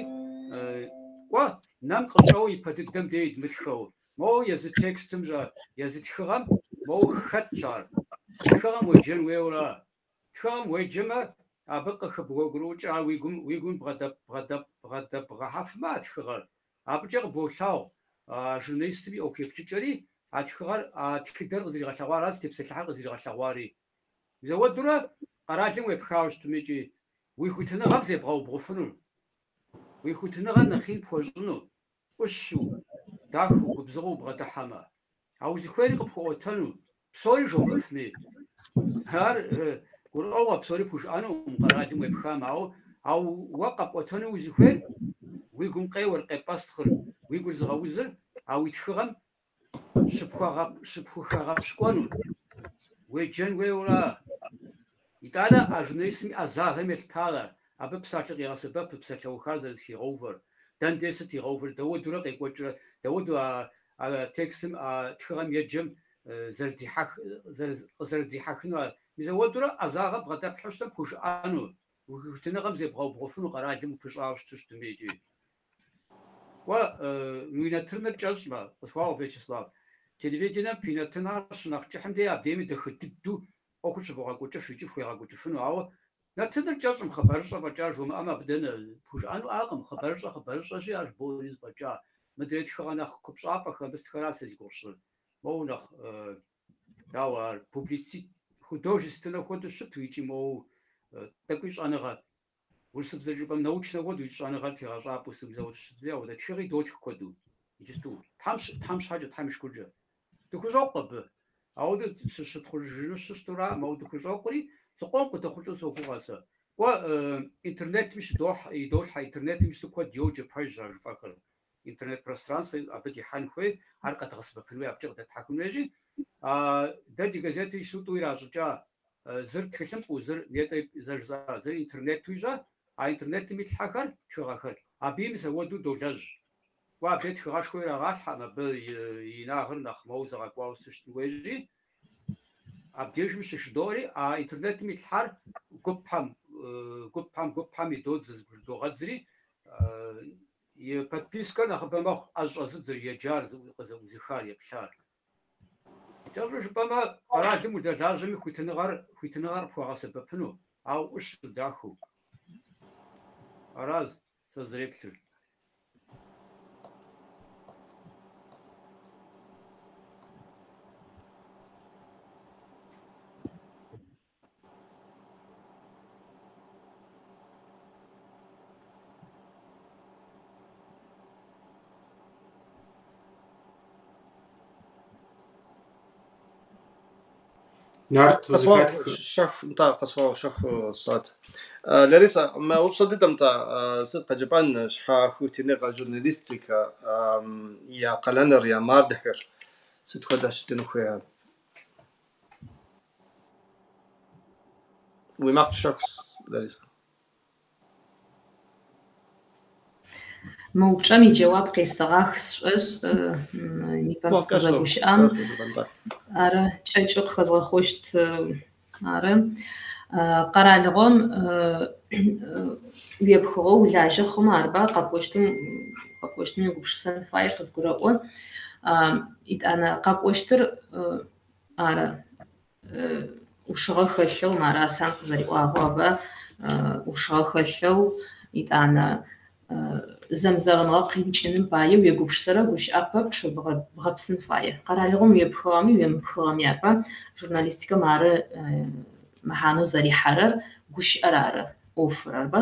кӏуэ, нэм къыщӏэуэ ипэ дыдэм де идмытхэу. Моуэ езы текстым-щэ, езы тхыгъэм моуэ хэтщ ар. Тхыгъэм уеджэн хуейуэра? Тхыгъэм уеджэмэ, Абы къыхыбгурыӏукӏ ар уи гум бгъэдэбгъэхьэфмэ а тхыгъэр. Абыкӏэ къыболъагъу журналистым и ӏуэху еплъыкӏэри, а тхыгъэр, а тхыдэр къызэригъэлъэгъуар, ар зытепсэлъыхьыр къызэригъэлъэгъуари. Мис ауэдурэ къэралым уепхауэ щытми икӏи уи хуитыныгъэм зебгъэубгъуфыну, уи хуитыныгъэр нэхъ ин пхуэщӏыну, ӏущу, дахэу, губзыгъэу убгъэдыхьэмэ. А узыхуейри къыпхуэӏуэтэну, псори жомыӏэфми. Ар гурыӏуэгъуэ, псори пхужыӏэнукъым къэралым уепхам, ауэ уэ къэпӏуэтэну узыхуейр, уи гум къеуэр, къепӏэстхъыр, уи гур зыгъэузыр, а уи тхыгъэм щыпхухэгъэпщкӏуэну, уеджэн хуейуэра. Итӏанэ а журналистым и ӏэзагъэм елъытарэ, абы псалъэ къигъэсэбэпыр, псалъэухар зэрызэхигъэувэр, дэнэ дей сыт игъэувыр, дауэдурэ къекӏуэкӏрэ, дауэду а текстым, а тхыгъэм еджэм къызэрыдихьэхыну ар. Мис ауэдурэ ӏэзагъэ бгъэдэплъхьэу щытмэ пхужыӏэну, уи хуитыныгъэм зебгъэубгъуфыну къэралым упыщӏауэ щыту щытми икӏи. Уэ уи нэтыныр кӏэщӏмэ, къысхуагъэгъу Вячеслав, телевиденэм фи нэтынхэр щынэхъ кӏыхьым дей абдейми дахэ дыдэу ӏуэхур щывогъэкӏуэкӏыф икӏи фхуегъэкӏуэкӏыфыну, ауэ нэтыныр кӏэщӏым хъыбарыщӏэ фӏэкӏа жомыӏэмэ, абы дэнэ пхужыӏэнуӏакъым, хъыбарыщӏэ хъыбарыщӏэщи, ар жыбоӏэри зэфӏэкӏа. Мыдрей тхыгъэ нэхъ купщӏафӏэхэр, мыстхэра сэ зи гугъу сщӏыр. Моуэ нэхъ, дауэ ар, художественнэ хуэдэу щыту икӏи моуэ тӏэкӏуи щӏэныгъэ, урысыбзэ жыпӏэм научнэ хуэдэу икӏи щӏэныгъэр тегъэщӏапӏэу сыту мис ауэдэу щытми, ауэдэ тхыгъи дотх куэду иджысту. Тхьэм щхьэкӏэ, Тхьэм и шыкуркӏэ. Дыхущӏокъу абы. Ауэдэу сыщытхъужыну щыстураӏым, ауэ дыхущӏокъури, зыкъом къыдэхъулӏэу согугъэ сэ. Кӏуэ, интернетым идолъхьэ, интернетым иджысту куэд йоджэ, пэжщ а жыфӏэхэр. Интернет пространствэ абы дихьэн хуей, ар къэдгъэсэбэпын хуей, абыкӏэ къыдэтхьэхын хуейщи. Дэ ди газетыр иджысту тӏу иращӏыкӏа, зыр тхылъымпӏэу, зыр нетӏэ зэрыжысӏа, зыр интернету ищӏа, а интернетым итлъхьэхэр, тхыгъэхэр, абыи мис ауэдэу долэжь. Кӏуэ, абдей тхыгъэшхуэ ирагъалъхьэкъым, абы и инагъыр нэхъ моуэ зэгъэкӏуауэ сыту щытын хуейщи, абдежым щыжыдоӏэри, а интернетым итлъхьэр гупхэм, гупхэм, гупхэм идодзэ, зэбгрыдогъэдзри, и подпискэр нэхъыбэ мэхъу, ӏэ щӏэзыдзыр, еджар, къызэӏузыхар, еплъар. Кӏэщӏу жыпӏэмэ, къэралым удэлажьэми хуитыныгъэр къыпхуэгъэсэбэпыну, ауэ ӏущу, дахэу. Аращ сэ зэреплъыр. Нарт узэхэтх. Щэху, нтӏэ, къысхуэгъэгъу, щэху сщӏат. Лариса, мы упщӏэ дыдэм нтӏэ, сыт къэджэпӏэн щхьэ хуитыныгъэ журналистикэ я къалэныр, я мардэхэр сыт хуэдэ щытыну хуей ар? Уи макъ щэху, Лариса. Мы упчӏэм иджэуап къестыгъах сшӏошӏ непэм сыкъызэгущыӏэм. Ары кӏэкӏэу къыхэзгъэхъощт ары. Къэралыгъом уепхыгъэу улажьэ хъумэ арба къэпӏощтым уегупшысэн фае къызгурэӏо. Итӏанэ къэпӏощтыр ары ӏушыгъэ хэлъэу мары Аслъан къызэриӏуагъэу аба ӏушыгъэ хэлъэу итӏанэ зэмызэгъыныгъэ къимыкӏыным пае уегупшысэрэ гущыӏэ пэпчъ бгъэпсын фае. Къэралыгъом уепхыгъэми уемыпхыгъэми аба журналистикэм ары мэхьанэу зэрихьэрэр гущыӏэр ары ӏофыр арба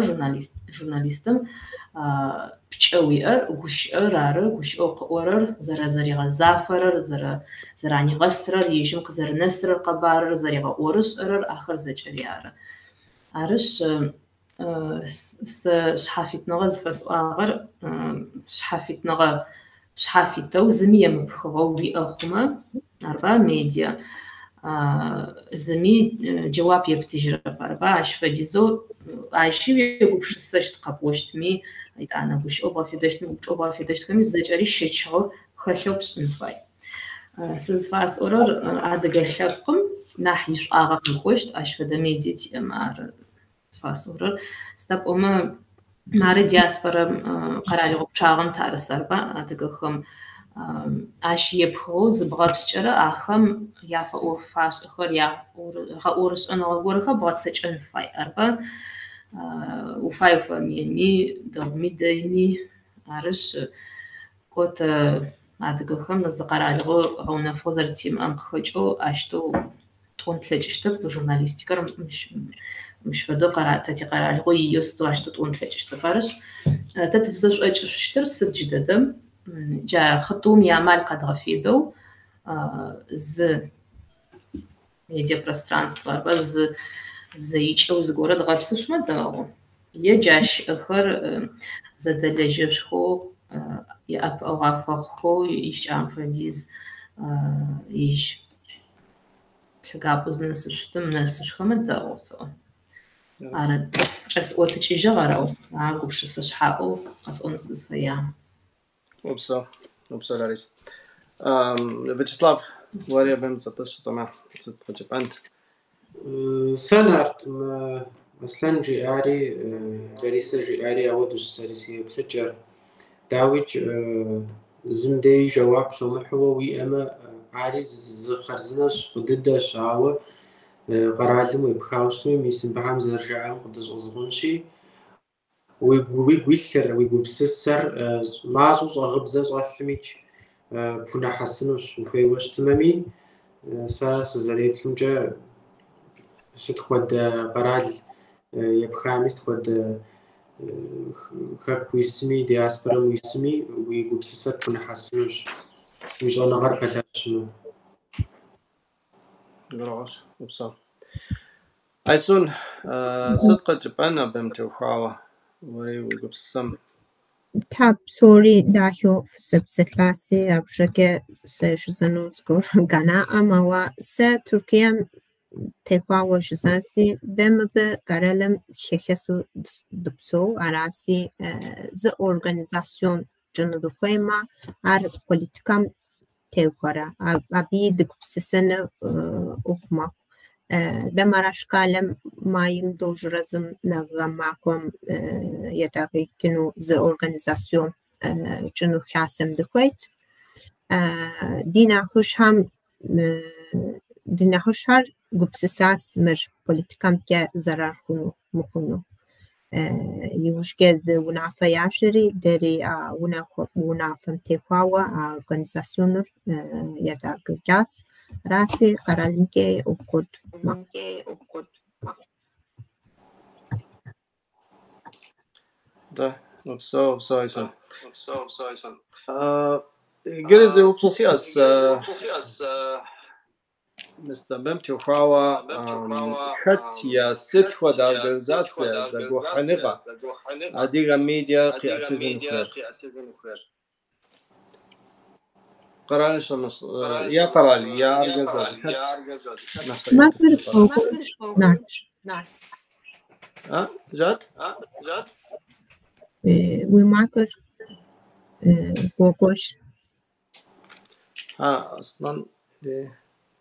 журналистым пкӏэу иӏэр гущыӏэр ары, гущыӏэу къыӏорэр зэрэзэригъэзафэрэр, зэранигъэсырэр, ежьым къызэрынэсырэр къэбарыр, зэригъэӏорышӏэрэр ахэр зэкӏэри ары. Арышъ, сэ шъхьафитныгъэ зыфэсӏуагъэр шъхьафитныгъэ шъхьафитэу зыми емыпхыгъэу уиӏэ хъумэ, арба медиа зыми джэуап ептыжьырэп арба ащ фэдизэу ащи уегупшысэщт къэпӏощтми, итӏанэ гущыӏэу бгъэфедэщтми, упчӏэу бгъэфедэщтхэми зэкӏэри щэчыгъэу хэлъэу пшӏын фай. Сэ зыфасӏорэр адыгэ лъэпкъым нахь ишӏуагъэ къэкӏощт ащ фэдэ медиа тиӏэмэ ары зыфасӏорэр. Сыда пӏомэ мары диаспорэм къэралыгъо пчъагъэм тарыс арба адыгэхэм Ащ епхыгъэу зыбгъэпскӏэрэ ахэм яфэӏофашӏэхэр ягъэӏорышӏэныгъэ горэхэр бгъэцэкӏэн фай. Арба уфай уфэмыеми, дэгъуми дэйми арышъ кӏо тэ адыгэхэм зы къэралыгъо гъэунэфыгъо зэрэтимыӏэм къыхэкӏэу ащтэу тӏон тлъэкӏыщтэп журналистикэр мыщ фэдэу тэ тикъэралыгъо иеу сыдэу ащтэу тӏон тлъэкӏыщтэп. Арышъ тэ тызэшӏокӏышъущтыр сыд джыдэдэм джа хъытыум иамал къэдгъэфедэу зы медиапространство арба зы зэикӏэу зыгорэ дгъэпсышъумэ дэгъу. Е джа щыӏэхэр зэдэлэжьэшъухэу иӏэпыӏэгъу афэхъухэу ищыкӏагъэм фэдиз ежь лъэгапӏэу зынэсышъутым нэсышъухэмэ дэгъу сэӏо. Ары кӏэсӏотыкӏыжьыгъ арэу а гупшысэ шъхьаӏэу къэсӏонэу сызфэягъ. Упсэу, упсэу, Ларис. Вячеслав, уэри абым зэпысщытэмэ, сыт къыджепӏэнт? Сэ Нарт мы Аслъэн жиӏари, Ларисэ жиӏари ауэдущ сэри си еплъыкӏэр. Дауикӏ зым дей жэуап щомыхьыуэ уиӏэмэ, ари зы хъарзынэщ, фӏы дыдэщ, ауэ къэралым уепхауэ щытми, мис мыбыхэм зэрыжаӏам къыдыщӏызгъунщи, уигу илъыр, уи гупсысэр мащӏэу щӏагъыбзэ щӏэлъымикӏ пхунэхьэсынущ ухуейуэ щытмэми, сэ сызэреплъымкӏэ сыт хуэдэ къэрал епхами, сыт хуэдэ хэку уисми, диаспорэм уисми, уи гупсысэр пхунэхьэсынущ, уи щӏэныгъэр пэлъэщмэ. Гурыӏуэгъуэщ, упсэу. Айсун, сыт къыджепӏэн абым теухуауэ уэри уи гупсысэм? Тхьэ псори дахэу фызэпсэлъаси, абыщхьэкӏэ сэ жысӏэну зыгуэр къэнаӏэм, ауэ сэ Туркием техуауэ жысӏэнси, дэ мыбы къэралым хэхэсу дыпсэу, араси зы организацион тщӏыну дыхуеймэ, ар политикэм теухуэрэ, абыи дыгупсысэну ӏуэху мэхъу. Дэ Мараш къалэм майм дожрэ зым гъэмахуэм етӏагъэкӏыну зы организацион тщӏыну хасэм дыхуейт. Ди нэхъыжьхэр гупсысащ мыр политикэмкӏэ зэрар хъуну, мыхъуну. Иужькӏэ зы унафэ ящӏри, дэри а унафэм техуауэ а организационыр етӏагъэкӏащ. Араси къэралымкӏэ ӏуэху куэд мэхъу. Да, упсэу, упсэу, Айсун. Иджыри зы упщӏэ сиӏэщ. Мис абым теухуауэ хэт е сыт хуэдэ организацие зэгухьэныгъэ адыгэ медиа къиӏэтыжын хуейр? Къэрал е къэрал, е организацие хэт нэхъ Макъыр къиӏэтыжын хуейр? къокӏуэщ, Нарт. А, жат? Уи макъыр къокӏуэщ. А, Аслъэн,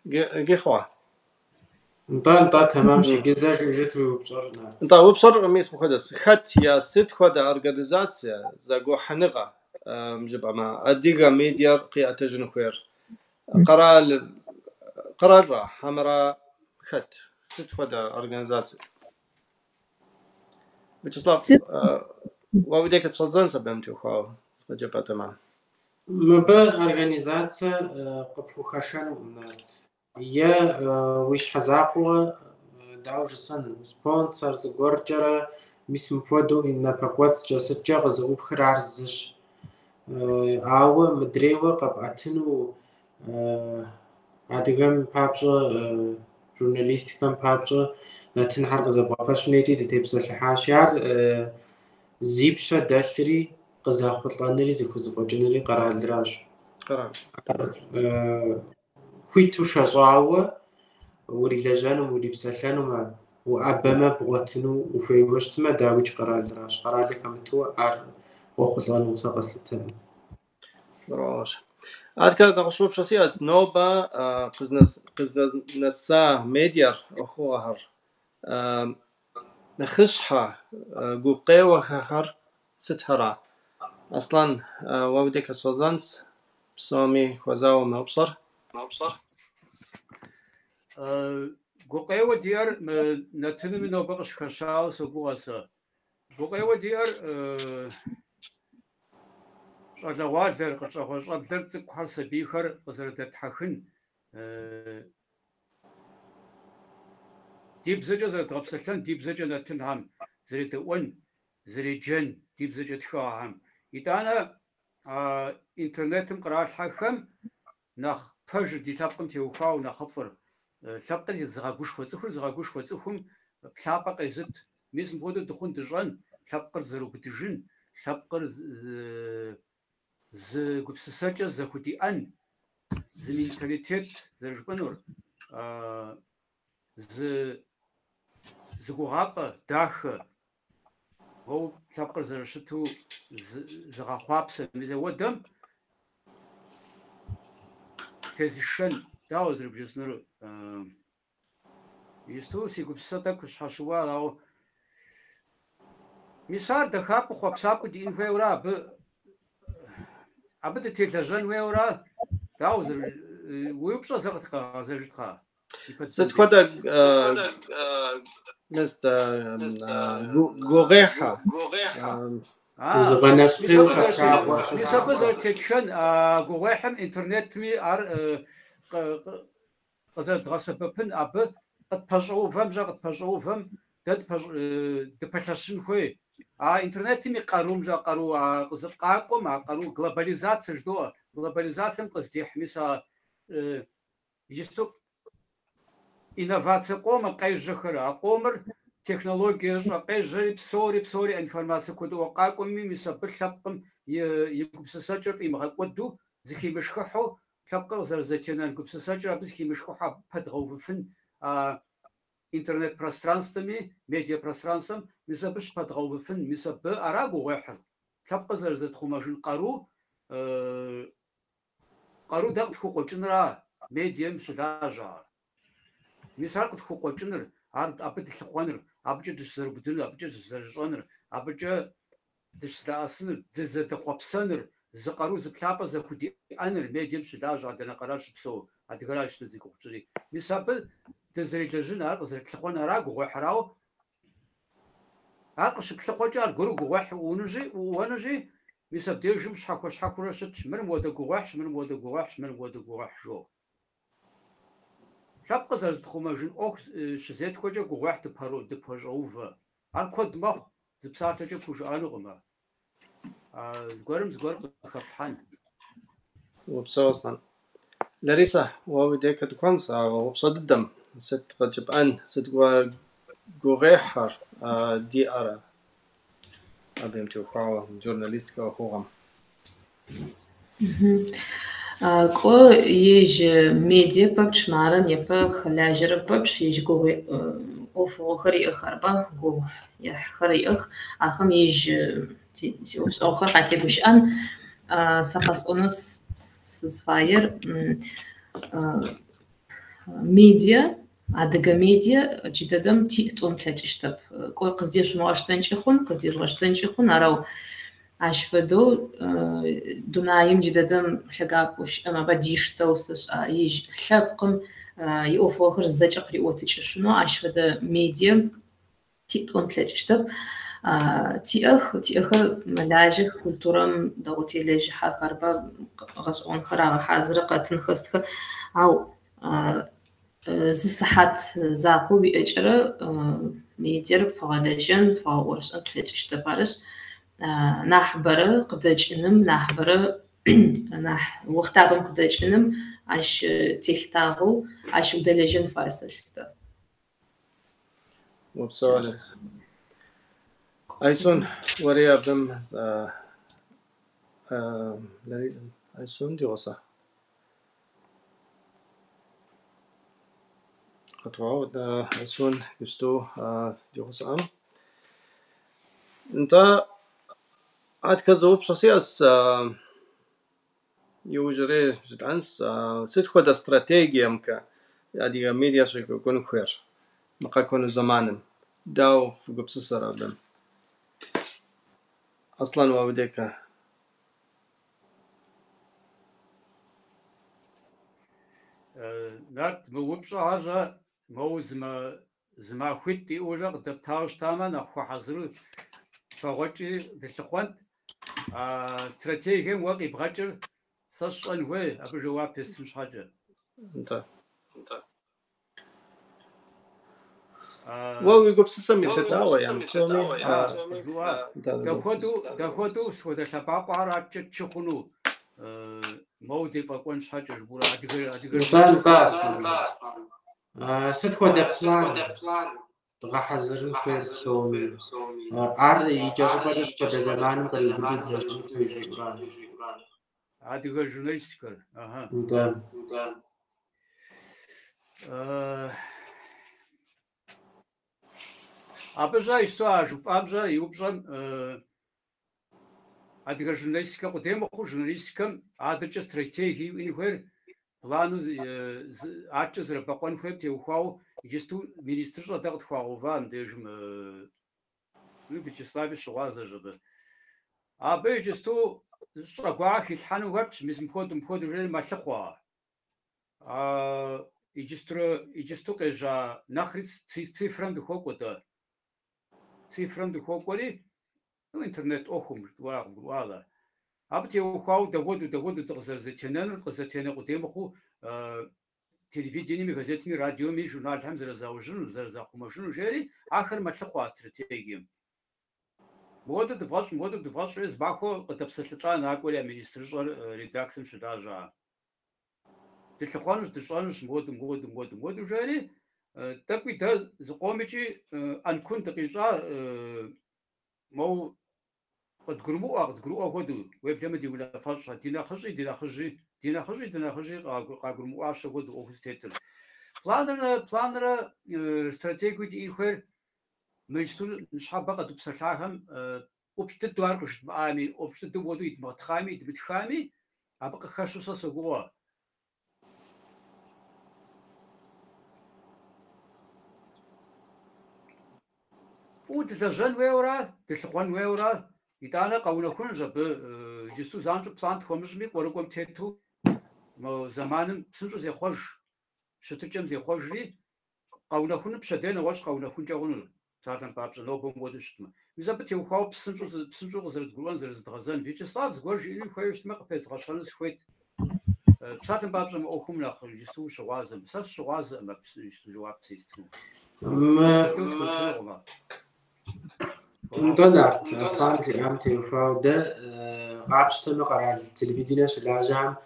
иджы хъуа? Нтӏэ, нтӏэ, тэмэмщ. Иджы зэ жыӏэжыт уи упщӏэр, Нарт. Нтӏэ, упщӏэр мис мыпхуэдэщ. Хэт е сыт хуэдэ организацие зэгухьэныгъэ жыпӏэмэ адыгэ медиар къиӏэтыжын хуейр? Къэрал, къэралра, хьэмэрэ хэт? Сыт хуэдэ организацие? Вячеслав, Сыт уэ уи дей къытщӏэдзэнщ абым теухуауэ къыджепӏэтэмэ. Мыбы организацие къыпхухэшэнукъым, Нарт. Е уи щхьэ закъуэ, дауэ жысӏэн, спонсор зыгуэркӏэрэ, мис мыпхуэдэу напэкӏуэцӏкӏэ сыткӏэ къызэӏупхыр ар зыщ. Ауэ мыдрейуэ къэпӏэтыну адыгэм папщӏэ, журналистикэм папщӏэ нэтынхэр къызэбгъэпэщу нетӏи дытепсэлъыхьащи, ар зи пщэ дэлъри къызэхъулӏэнри зыхузэфӏэкӏынри къэралращ. Къэрал. Ар хуиту шэщӏауэ урилэжьэнум, урипсэлъэнумэ, уӏэбэмэ бгъуэтыну ухуейуэ щытмэ, дауикӏ къэралращ. Къэралыр хэмыту ар къохъулӏэну сэ къэслъытэкъым. Гурыӏуэгъуэщ. Адэкӏэ нэгъуэщӏ упщӏэ сиӏэщ. Нобэ къызнэса медиар ӏуэхугъуэхэр нэхъыщхьэ гукъеуэхэр сытхэра? Аслъэн, уэ уи дей къыщӏэдзэнщ. Псоми хуэзауэ мы упщӏэр. Гукъеуэ диӏэр мы нэтынми нобэ къыщыхэщауэ согугъэ сэ. Гукъеуэ диӏэр щӏалэгъуалэр, къытщӏэхъуэ щӏэблэр, цӏыкӏухэр, сабийхэр къызэрыдэтхьэхын, ди бзэкӏэ зэрыдгъэпсэлъэн, ди бзэкӏэ нэтынхэм зэредэӏуэн, зэреджэн, ди бзэкӏэ тхыгъэхэм. Итӏанэ интернетым къралъхьэхэм нэхъ пэжыр ди лъэпкъым теухуауэ нэхъыфӏыр, лъэпкъыр зыгъэгушхуэ, цӏыхур зыгъэгушхуэ, цӏыхум плъапӏэ къезыт. Мис мыпхуэдэу дыхъун дыщӏэн, лъэпкъыр зэрыубыдыжын, лъэпкъыр зы гупсысэкӏэ зэхудиӏэн, зы менталитет зэрыжыпӏэнур, зы гугъапӏэ дахэ, уэ лъэпкъыр зэрыщыту зыгъэхъуапсэ. Мис ауэдэм тезышэн, дауэ зэрыбжесӏэнур? Иджыпсту си гупсысэ тӏэкӏу щхьэщыуа, ауэ мис ар дахапӏэу, хъуэпсапӏэу диӏэн хуейуэра, абы дытелэжьэн хуейуэра? Дауэ уи упщӏэ зэ къэгъэзэжыт, кхъа? Сыт хуэдэ гугъуехьа? Мис абы зэрытетшэн гугъуехьым интернетми ар къызэрыдгъэсэбэпын, абы къытпэщӏэувэм, щӏэ къытпэщӏэувэм дэ дыпэлъэщын хуей. А интернетым и къарум, щӏэ къару къакӏуэм, а къару глобализацэ жыдоӏэ. Глобализацэм къыздихь, мис а иджыпсту инновацие къомыр къежьэхэр, а къомыр технологиещӏэ къежьэри, псори, псори информацие куэдыӏуэ къакӏуэми, мис абы лъэпкъым и гупсысэкӏэр фӏимыгъэкӏуэду, зыхимышхыхьу, лъэпкъыр къызэрызэтенэн гупсысэкӏэр абы зыхимышхыхьу абы пэдгъэувыфын а интернет пространствэми, медиа пространствэм, мис абы щыпэдгъэувыфын, мис абы ара гугъуехьыр. Лъэпкъыр зэрызэтхъумэжын къару, къару дэ къытхукъуэкӏынра медием щылажьэхэр. Мис ар къытхукъуэкӏыныр, ар абы дылъыхъуэныр, абыкӏэ дыщызэрыубыдыныр, абыкӏэ дыщызэрыщӏэныр, абыкӏэ дыщызэлъэӏэсыныр, дызэдэхъуэпсэныр, зы къару, зы плъапӏэ зэхудиӏэныр медием щылажьэ дэнэ къэрал щыпсэу адыгэращ зи гугъу тщӏыри. Мис абы дызэрелэжьын, ар къызэрытлъыхъуэн ара гугъуехьыр, ауэ ар къыщыплъыхъуэкӏэ аргуэру гугъуехь ууэнущи, мис абдежым щхьэхуэ-щхьэхуэрэ щытщ. Мыр мыуэдэ гугъуехьщ, мыр мыуэдэ гугъуехьщ, мыр мыуэдэ гугъуехь жо. Лъэпкъыр зэрызытхъумэжын ӏуэху щызетхуэкӏэ гугъуехь дыпэщӏэувэ. Ар куэд мэхъу, зы псалъэкӏэ пхужыӏэнукъым ар. Зыгуэрым зыгуэр къыхэфлъхьэн. Упсэу, Аслъэн. Ларисэ, уэ уи дей къытхуэнщ а упщӏэ дыдэм. Сыт къыджепӏэн, сыт гугъуехьыр диӏэрэ абым теухуауэ журналистикэ ӏуэхугъуэм? Кӏо ежь медиа пэпчъ мары непэ хэлажьэрэ пэпчъ ежь ӏофыгъохэр иӏэх арба, гугъуехьхэр иӏэх. Ахэм ежь сиӏофшӏэгъухэр къатегущыӏэн. Сэ къэсӏонэу сызфаер медиа, адыгэ медиа джыдэдэм тиӏ тӏон тлъэкӏыщтэп. Кӏо къыздешъумыгъэштэнкӏи хъун, къыздежъугъэштэнкӏи хъун, арау ащ фэдэу дунаим джыдэдэм лъэгапӏэу щыӏэм абы диштэу сэшӏа ежь лъэпкъым иӏофыгъохэр зэкӏэ къыриӏотыкӏышъунэу ащ фэдэ медиа тиӏ тӏон тлъэкӏыщтэп. Тиӏэх, тиӏэхэр мэлажьэх, культурэм дэгъоу телэжьыхьэх, арба гъэшӏэгъонхэр агъэхьазыры, къэтын хэстхэр. Ау зы сыхьат закъоу уиӏэкӏэрэ медиер пфэгъэлэжьэн, пфэгъэӏорышӏэн плъэкӏыщтэп. Арышъ, нахьыбэрэ къыдэкӏыным, нахьыбэрэ нахь охътабэм къыдэкӏыным ащ телъытагъэу ащ удэлэжьэн фае сэлъытэ. Упсэу, Ларисэ. Айсун, уэри абым Айсун ди гъусэ? Къэтхуэгъэгъу, Айсун иджыпсту ди гъусэӏым. Нтӏэ, аткӏэ зы упщӏэ сиӏэс иужьрей жытӏэнс. Сыт хуэдэ стратегиемкӏэ адыгэ медиа щекӏуэкӏын хуейр мы къэкӏуэну зэманым? Дауэ фыгупсысэрэ абым? Аслъэн, уэ уи декӏэ. Нарт, мы упщӏэхэр моуэ зы махуитӏ диӏэу къыдэптауэ щытамэ, нэхъ хуэхьэзыру пэгъуэкӏи дылъыхъуэнт. Стратегием уэ къибгъэкӏыр сэ сщӏэн хуей, абы жэуап естын щхьэкӏэ. Нтӏэ. Уэ уи гупсысэм елъытауэ, псоми. Дапхуэдэу схуэдэ лъэбакъуэхэр аткӏэ тчы хъуну, моуэ дефӏэкӏуэн щхьэкӏэ жыпӏэурэ адыгэ. Нтӏэ, сыт хуэдэ план дгъэхьэзырын хуейр псоми? Ар икӏэщӏыпӏэкӏэ сыт хуэдэ зэманым къриубыдэу длэжьын хуей жиӏэурэ? Адыгэ журналистикэр. Аха. Нтӏэ. Абы щэ иджыпсту а жыпӏам щэ и упщӏэм адыгэ журналистикэ къудей мыхъуу журналистикэм адэкӏэ стратегие иӏэн хуейр, плану адэкӏэ зэрыбэкъуэн хуейм теухуауэ иджыпсту министрыщӏэ дэ къытхуагъэува мыбдежым, Вячеслави щыгъуазэщ абы. Абы иджыпсту щӏэ гуэрхэр хилъхьэну хэтщ, мис мыпхуэдэу, мыпхуэдэу жери мэлъыхъуэ. Иджыпсту къежьа нэхъри цифрэм дыхуокӏуэ дэ. Цифрэм дыхуокӏуэри, интернет ӏуэхум жытӏэура къыбгурыӏуа. Абы теухуауэ дапхуэдэу, дапхуэдэу дыкъызэрызэтенэнур, къызэтенэ къудей мыхъуу телевидениеми, газетми, радиоми, журналхэм зэрызаужьыну, зэрызахъумэжыну жери, ахэр мэлъыхъуэ а стратегием. Мыуэду дывгъэщӏ, мыуэду дывгъэщӏ, зы махуэ къыдэпсэлъылӏа накӏуэри а министрыщӏэр редакцэм щылажьа. Дылъыхъуэнущ, дыщӏэнущ, мыуэду, мыуэду, мыуэду, мыуэду жери, тӏэкӏуи дэ зыкъомикӏи ӏэнкун дыкъищӏа, моуэ къыдгурымыӏуэ, къыдгурыӏуэ хуэдэу, уеблэмэ ди унафэщӏхэр, ди нэхъыщӏи, ди нэхъыжьи, ди нэхъыщӏи, ди нэхъыжьи къагурымыӏуащэ хуэдэу ӏуэху зытетыр. Планрэ стратегиеу диӏэн хуейр мы иджыпсту ныщхьэбэ къэдупсэлъахэм ӏупщӏ дыдэу ар къыжыдмыӏами, ӏупщӏ дыдэу мыуэду идмыгъэтхъами, идмытхами, абы къыхэщу сэ согугъэ. Фӏыуэ дылэжьэн хуейуэра, дылъыхъуэн хуейуэра, итӏанэ къэунэхунущ абы иджыпсту занщӏэу план тхуэмыщӏми, кӏуэрыкӏуэм тету мы зэманым псынщӏэу зехъуэж, щытыкӏэм зехъуэжри, къэунэхуну пщэдей нэгъуэщӏ къэунэхункӏэ хъунур, псалъэм папщӏэ, нобэм хуэдэу щытмэ. Мис абы теухуауэ псынщӏэу къызэрыдгурыӏуэн, зэрызыдгъэзэн. Вячеслав зыгуэр жиӏэну хуейуэ щытмэ, къыпезгъэщэну сыхуейт. Псалъэм папщӏэ, мы ӏуэхум нэхъ иджыпсту ущыгъуазэм. Сэ сыщыгъуазэкъым абы иджыпсту жэуап сестыну. Нтӏэ, Нарт, Аслъэн жиӏам теухуауэ дэ къапщтэмэ къэрал телевидение щылажьэхэм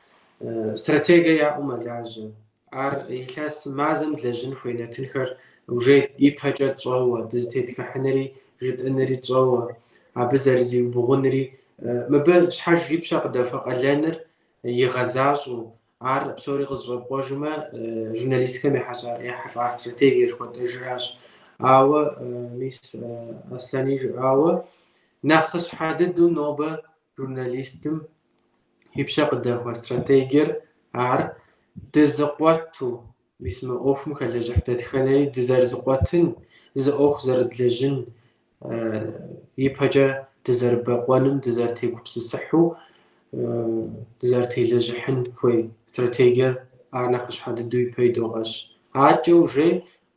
стратегие яӏэу мэлажьэ. Ар илъэс мазэм длэжьын хуей нэтынхэр уже ипэкӏэ тщӏэуэ, дызытетхыхьынри, жытӏэнри тщӏэуэ, абы зэрызиубгъунри, мыбы щхьэж и пщэ къыдэхуэ къалэныр игъэзащӏэу, ар псори къызэщӏэпкъуэжмэ, журналистхэм ехьэлӏа стратегие жыхуэтӏэжыращ. Ауэ, мис Аслъэни жиӏауэ, нэхъыщхьэ дыдэу нобэ журналистым и пщэ къыдэхуэ стратегиер ар дызыкъуэту, мис мы ӏуэхум хэлэжьыхь дэтхэнэри дызэрызыкъуэтын, зы ӏуэху зэрыдлэжьын, ипэкӏэ дызэрыбэкъуэным, дызэрытегупсысыхьу, дызэрытелэжьыхьын хуей стратегиер ар нэхъыщхьэ дыдэу ипэ идогъэщ. Адэкӏэ уже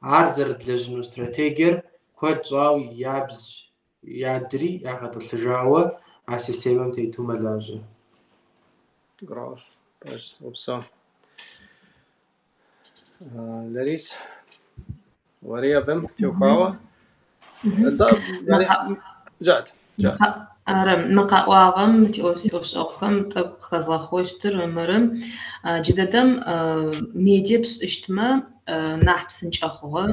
ар зэрыдлэжьыну стратегиер куэд щӏауэ ябзщ, ядри ягъэтӏылъыжауэ а системэм тету мэлажьэ. Грауш, пэжщ, упсэу. Ларис, уэри абым теухуауэ? Нтӏэ, жаӏэт, жаӏэт. Ары, мы къаӏуагъэм тиӏофшӏэгъухэм тӏэкӏу къыхэзгъэхъощтыр мыры. Джыдэдэм медиа пшӏыщтмэ нахь псынкӏэ хъугъэ,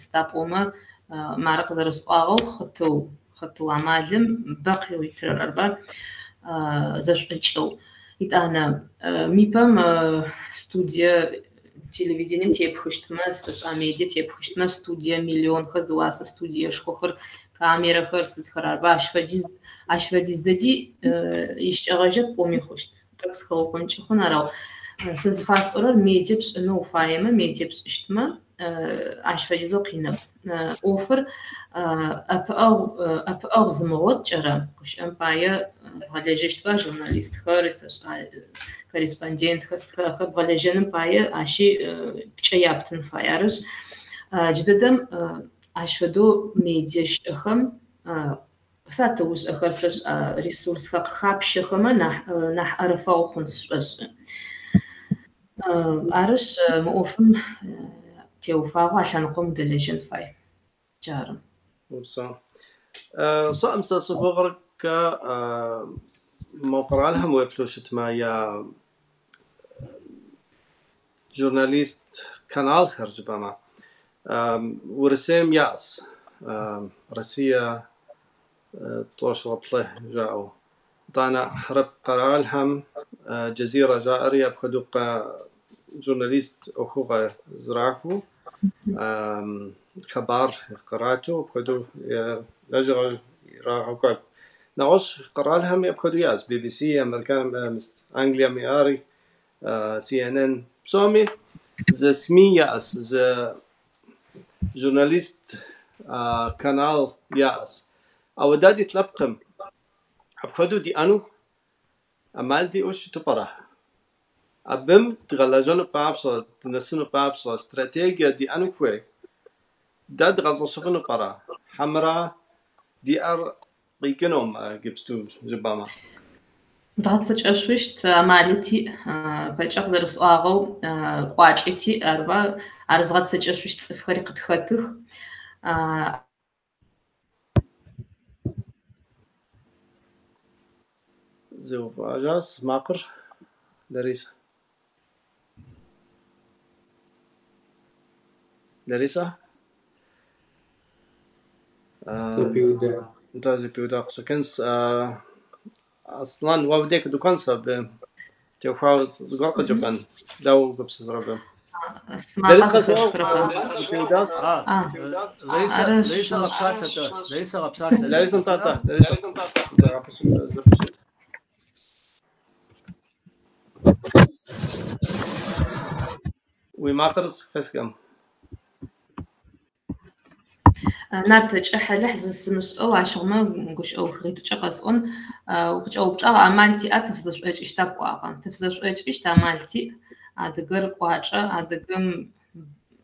сыда пӏомэ мары къызэрэсӏуагъэу хъытыу амалым бэ къыуитырэр арба зэшӏокӏэу. Итӏанэ мипэм студие телевидением тепхыщтмэ, США медиа тепхыщтмэ, студие миллионхэр зыуасэ студиешхохэр, камерэхэр сыдхэр арба ащ фэдиз дэди ищыкӏэгъэжьэп пӏоми хъущт. Тӏэкӏу сыхэукъонкӏи хъун арау. Сэ зыфасӏорэр медиа пшӏынэу уфаемэ, медиа пшӏыщтмэ, ащ фэдизэу къинэп. ӏофыр ӏэпыӏэгъу зымыгъоткӏэрэ, гущыӏэм пае бгъэлэжьэщтба журналистхэр, корреспондентхэр, бгъэлэжьэным пае ащи пкӏэ яптын фае. Арышъ, джыдэдэм ащ фэдэу медиа щыӏэхэм сатыушӏэхэр, ресурсхэр къыхапщэхэмэ нахь ӏэрыфэгъу хъун сшӏошӏы. Арышъ, мы ӏофым теуфагъэу а лъэныкъом удэлэжьэн фай. Джары. Упсэу. Сӏэм сэ сыгугъэркэ мо къэралхэм уеплъу щытмэ я журналист каналхэр жыпӏэмэ, Урысейм яӏэс, Россия 103 жаӏэу. Итӏанэ хьэрып къэралхэм Джазирэ жаӏэри апхуэдэу журналист ӏуэхугъуэ зэрахуэу, хъыбар кърату апхуэдэу лэжьыгъэ ирагъэкӏуэкӏ. Нэгъуэщӏ къэралхэми апхуэдэу яӏэс, BBC, Америкэм, Англием яӏэри, CNN. Псоми зы СМИ яӏэс, зы журналист канал яӏэс. Ауэ дэ ди лъэпкъым апхуэдэу диӏэну ӏэмал диӏэу щыту пӏэрэ? Абым дгъэлэжьэну папщӏэ, дынэсыну папщӏэ, стратегие диӏэну хуей. Дэ дгъэзэщӏыфыну пӏэрэ? Хьэмэрэ диӏэр къикӏынум иджыпсту жыпӏэмэ? Дгъэцэкӏэшъущт амали тиӏ, пэкӏэ къызэрысӏуагъэу кӏуачӏи тиӏ, арба ар зыгъэцэкӏэшъущт цӏыфхэри къытхэтых. Зэувыӏэжащ макъыр, Ларисэ. Ларисэ? Зэпиуда. Да, зэпиуда къыщӏэкӏынщ. Аслъэн, уэ абдеж дукуэнс абы теухуауэ зыгуэр къыджепӏэн? Дауэ угупсысэрэ абы? Ларисэ зэпиудащ. Ларисэ гъэпсалъэ-тӏэ. Ларисэ гъэпсалъэ. Ларисэ, нтӏэ, Ларисэ. Зэпыщыт. Уи макъыр зэхэсхкъым. Нарт кӏыхьэлыхь зысымышӏэу ащыгъумэ гущыӏэухыгъитӏукӏэ къэсӏон. Укъыкӏэупчӏагъ амал тиӏа тыфзэшӏокӏыщта пӏуагъэ. Тыфзэшӏокӏыщт амал тиӏ. Адыгэр кӏуачӏэ,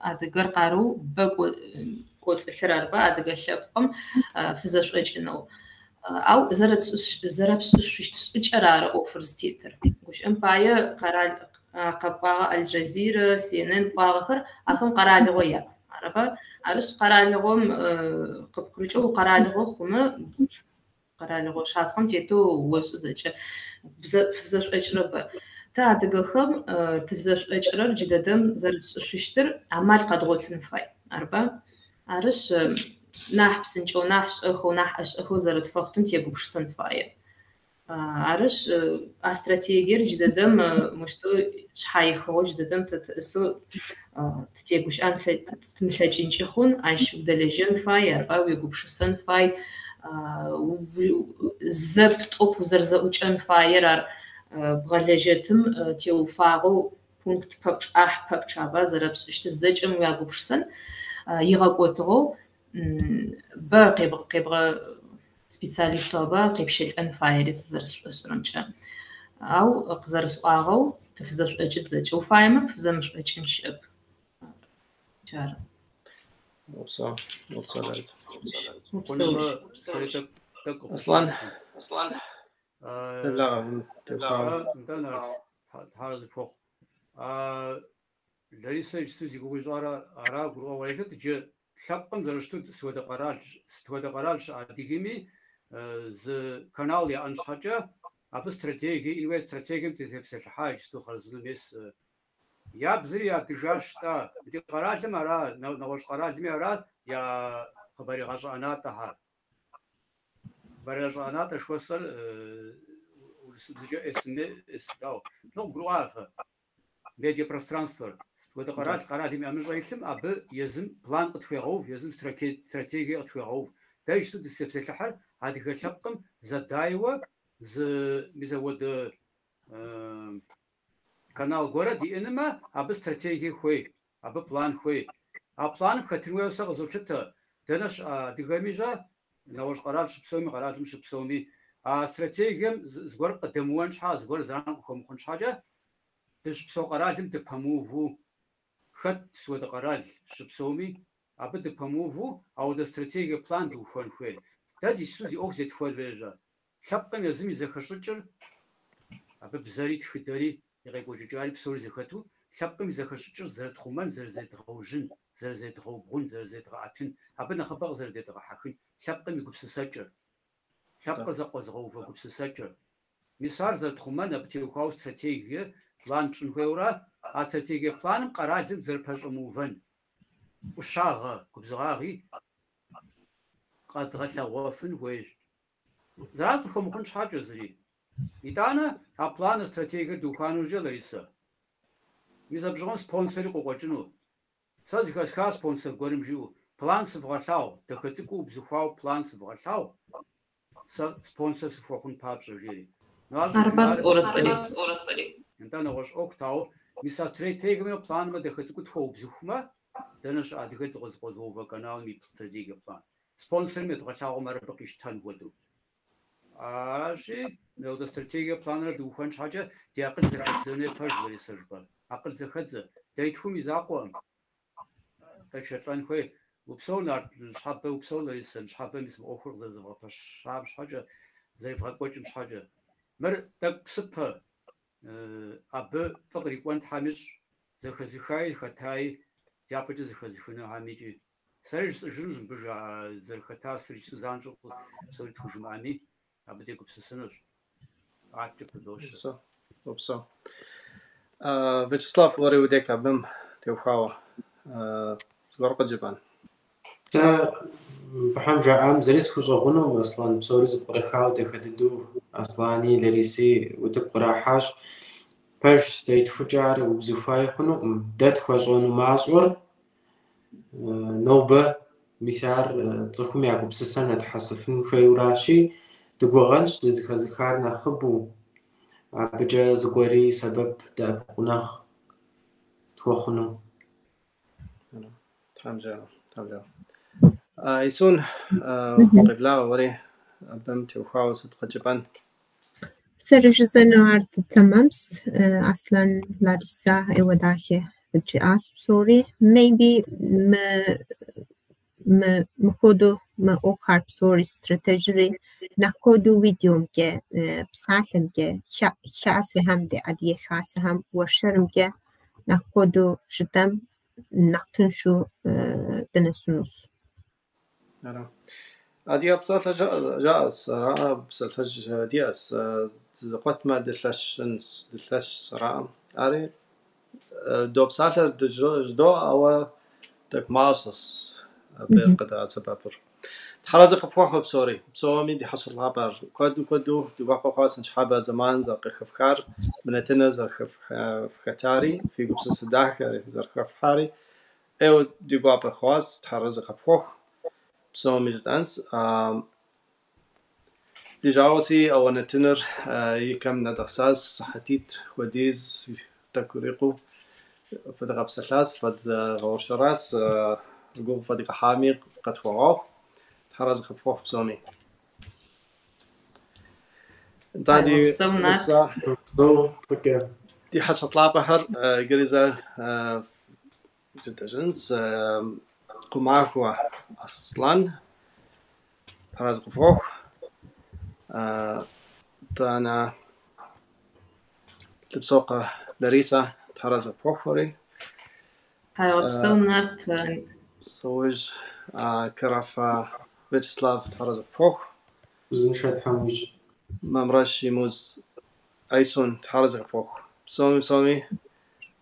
адыгэр къарыу бэ кӏоцӏылъыр арба адыгэ лъэпкъым фызэшӏокӏынэу. Ау зэрэпшӏышъущт шӏыкӏэр ары ӏофыр зытетыр. Гущыӏэм пае къэрал къэкӏуагъэ Аль-Джазирэ, CNN кӏуагъэхэр ахэм къэралыгъо яӏ. Арба? Арышъ, къэралыгъом къыпкъырыкӏэу къэралыгъо хъумэ, къэралыгъо шапхъэм тетэу ошӏы зэкӏэ. Пфызэшӏокӏырэ бэ. Тэ адыгэхэм тыфзэшӏокӏырэр джыдэдэм зэрытшӏышъущтыр амал къэдгъотын фай. Арба? Арышъ, нахь псынкӏэу, нахь шӏэхэу, нахь ӏэшӏэхэу зэрэтфэхъутым тегупшысэн фае. Арышъ, а стратегиер джыдэдэм мощтэу шъхьаихыгъэу джыдэдэм тэ тыӏысэу тытегущыӏэн тымылъэкӏынкӏи хъун, ащ удэлэжьэн фай, арба уегупшысэн фай, зэп тӏоп узэрызэӏукӏэн фаер ар бгъэлэжьэтым теуфагъэу пункт пэпчъ, ӏахь пэпчъ аба зэрэпшӏыщтыр зэкӏэм уягупшысэн игъэкӏотыгъэу бэ къебгъэ специалистэу аба къепщэлӏэн фаери сызэрысшӏошӏырэмкӏэ. Ау къызэрысӏуагъэу тыфызэшӏокӏыт зэкӏэ. Уфаемэ пфызэмышӏокӏын щыӏэп. Джары. Упсэу, упсэу, Ларисэ. Хъунумэ, сэри тӏэкӏу Аслъэн. къыпысчынт. Неблагъэ, теухуауэ. Нтӏэ, Нарт, Тхьэр зыпхуэхъу. Ларисэ иджыпсту зи гугъу ищӏар ара гурыӏуэгъуэ елъыт, иджы лъэпкъым зэрыщыту сыт хуэдэ къэрал щыӏэ адыгэми зы канал яӏэн щхьэкӏэ, абы стратегие иӏэн хуей, стратегием тепсэлъыхьа иджыпсту хъарзынэу мес. Я бзэри ядыжащ-тӏэ, ди къэралым ара, нэгъуэщӏ къэралми ара я хъыбарегъащӏэ ӏэнатӏэхэр. Хъыбарегъащӏэ ӏэнатӏэ жыхуэсӏэр урысыбзэкӏэ СМ, дауэ? Ну, къыбгурыӏуа фэ? Медиапространствэр. Сыт хуэдэ къэрал къэралым и ӏэмыщӏэ илъым, абы езым план къытхуегъэув, езым стратегие къытхуегъэув. Дэ иджыпсту дызытепсэлъыхьыр адыгэ лъэпкъым зэдайуэ зы мис апхуэдэ Канал гуэрэ диӏэнымэ, абы стратегие хуей, абы план хуей. А планым хэтын хуейуэ сэ къызолъытэ. Дэнэ щыӏэ адыгэми щӏэ, нэгъуэщӏ къэрал щыпсэуми, къэралым щыпсэуми. А стратегием зыгуэр къыдэмыуэн щхьэ, зыгуэр зэран къыхуэмыхъун щхьэкӏэ, дыщыпсэу къэралым дыпэмыуву, хэт сыт хуэдэ къэрал щыпсэуми, абы дыпэмыуву, ауэдэ стратегие план дыухуэн хуейр. Дэ дищысу зи ӏуэху зетхуэн хуейр. Лъэпкъым езым и зэхэщӏыкӏыр, абы бзэри, тхыдэри, и къекӏуэкӏыкӏари псори зэхэту, лъэпкъым и зэхэщӏыкӏыр зэрытхъумэн, зэрызедгъэужьын, зэрызедгъэубгъун, зэрызедгъэӏэтын, абы нэхъыбэ къызэрыдедгъэхьэхын, лъэпкъым и гупсысэкӏэр, лъэпкъыр зэкъуэзыгъэувэ гупсысэкӏэр. Мис ар зэрытхъумэн, абы теухуауэ стратегие план тщӏын хуейуэра, а стратегие планым къэралым зэрыпэщӏэмыувэн, ӏущагъэ, губзыгъагъи къэдгъэлъэгъуэфын хуейщ. Зэран къыхуэмыхъун щхьэкӏэ зыри. Итӏанэ а планыр, стратегиер дыухуа нэужькӏэ, Ларисэ, мис абы щыгъуэм спонсори къыкъуэкӏыну. Сэ зэхэсха спонсор гуэрым жиӏэу, план сывгъэлъагъу, дахэ цӏыкӏуу убзыхуауэ план сывгъэлъагъу, сэ спонсор сыфхуэхъун папщӏэ, жери. Ну, ар щӏыжиӏар нтӏэ нэгъуэщӏ ӏуэхут, ауэ мис а стратегиемрэ планымрэ дахэ цӏыкӏуу тхуэубзыхумэ, дэнэ щыӏэ адыгэр зыкъуэзыгъэувэ каналым и стратегие план. Спонсорым едгъэлъагъум ар абы къищтэн хуэдэу. Аращи, апхуэдэ стратегие планрэ дыухуэн щхьэкӏэ ди акъыл зэхэдзэну хуей, пэж, Ларисэ, жыпӏэр. Акъыл зэхэдзэ. Дэ тхум и закъуэкъым къетшэлӏэн хуей. Упсэу, Нарт, ныщхьэбэ, упсэу, Ларисэ, ныщхьэбэ мис мы ӏуэхур къызэрызэвгъэпэщам щхьэкӏэ, зэревгъэкӏуэкӏым щхьэкӏэ. Мыр тӏэкӏу псыпэ, абы фӏы кърикӏуэн Тхьэм ищӏ, зэхэзыхаи, хэтаи, дяпэкӏэ зэхэзыхынухэми икӏи. Сэри жысӏэжынущ мыбы зэрыхэтар, сытыр жысӏэу занщӏэу псори тхужымыӏэми, абы дегупсысынущ. Адэкӏэ пыдощэ. Упсэу. Вячеслав, уэри удек абым теухуауэ зыгуэр къыджепӏэн? Сэ мыбыхэм жаӏам зыри схущӏэгъунукъым, Аслъэн, псори зэпкърыхауэ дахэ дыдэу Аслъани Лариси утыку кърахьащ. Пэжщ, дэ итхукӏэ ар убзыхуаи хъунукъым. Дэ тхуэщӏэну мащӏэр нобэ мис ар цӏыхум я гупсысэр нэтхьэсыфын хуейуэращи, дыгугъэнщ дызэхэзыхар нэхъыбэу, абыкӏэ зыгуэри сэбэп дэӏэпыкъунэгъу тхуэхъуну. Тхьэм жиӏэ, Тхьэм жиӏэ. Айсун, къеблагъэ уэри, абым теухуауэ сыт къыджепӏэн? Сэри жысӏэну ар тэмэмс. Аслъэн, Лариса, ӏейуэ дахэ къыджиӏащ псори. Maybe мы мыхуэдэу мы ӏуэхухэр псори стратегиери нэхъ куэду видеомкӏэ, псалъэмкӏэ, хасэхэм, ди адыгэ хасэхэм уэршэрымкӏэ нэхъ куэду жытӏэм нэхъ тыншу дынэсынущ. Ара. Адыгэ псалъэ жаӏэс, араӏэ, псалъэжь диӏэс, дызэкъуэтмэ дылъэщынс, дылъэщс, араӏэ. Ари допсалъэр жыдоӏэ, ауэ тӏэкӏу мащӏэс абы къэдгъэсэбэпыр. Тхьэразэ къыфхуэхъу псори, псоми ди хьэщӏэ лъапӏэр. Куэду куэду ди гуапэ хъуащ ныщхьэбэ зэман зэрыхэфхар, мы нэтыныр зэрыхэтари, фи гупсысэ дахэр зэрыхэфлъхьари. Ӏейуэ ди гуапэ хъуащ, тхьэразэ къыфхуэхъу, псоми жытӏэнс. Ди жагъуэси, ауэ нэтыныр и кӏэм нэдгъэсащ, сыхьэтитӏ хуэдиз тӏэкӏу ирикъуу фыдгъэпсэлъащ, фэдгъэуэршэращ, гугъу фэдгъэхьами къытхуэгъэгъу. Тхьэразэ къыфхуэхъу псоми. Нтӏэ, ди гъуса, ди хьэщӏэ лъапӏэхэр иджыри зэ жытӏэжынс. Къумахуэ Аслъэн, тхьэразэ къыфхуэхъу. Итӏанэ Лӏыпсокъуэ Ларисэ, тхьэразэ къыпхуэхъу уэри. Тхьэуэпсэу, Нарт. Псэужь, Карафэ Вячеслав, тхьэразэ къыпхуэхъу. Узыншэ Тхьэм уищӏ. Мамрэш Емуз Айсун, тхьэразэ къыпхуэхъу. Псоми, псоми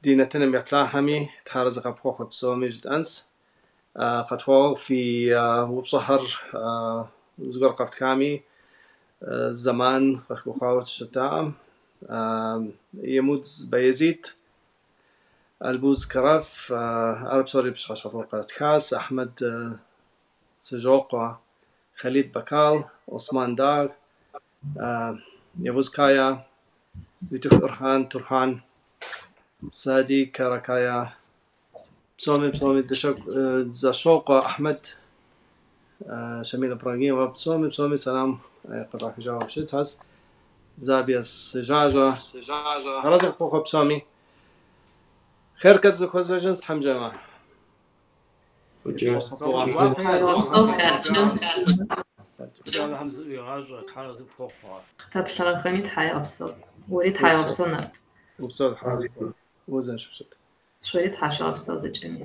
ди нэтыным еплъахэми тхьэразэ къыпхуэхъу псоми жытӏэнс. Къэтхуэгъэгъу фи упщӏэхэр зыгуэр къэфтхами, зэман къытхуэхъуауэ щытаӏым. Емуз Баязит, Албуз Караф, ар псори пщыхьэщхьэфӏу къэтхащ. Ахьмэд Сыжокъуэ, Халид Бакал, Осман Даг, Явуз Кая, Ютух Урхан, Турхан. Сади Каракая, псоми псоми Дзэщокъуэ Ахьмэд, Шамил Ибрагимов, псоми псоми сэлам къыдахыжауэ щытащ. Забия Сыжажэ. Арэзы къыфхухъу псоми. Хъер дызэхуэзэжынщ, Тхьэм жиӏэмэ. Фӏыкӏэ. Тхьэуегъэпсэу, хъеркӏэ. Алыхьым зыӏуигъащӏэ, Тхьэр арэзы къыфхухъу. Къытэплъыгъэхэми тхьэуегъэпсэу. Ори тхьэуегъэпсэу, Нарт. Упсэу, Тхьэр арэзы къыпхухъу. Узыншэу щыт. Шъори тхьашъуегъэпсэу зэкӏэми.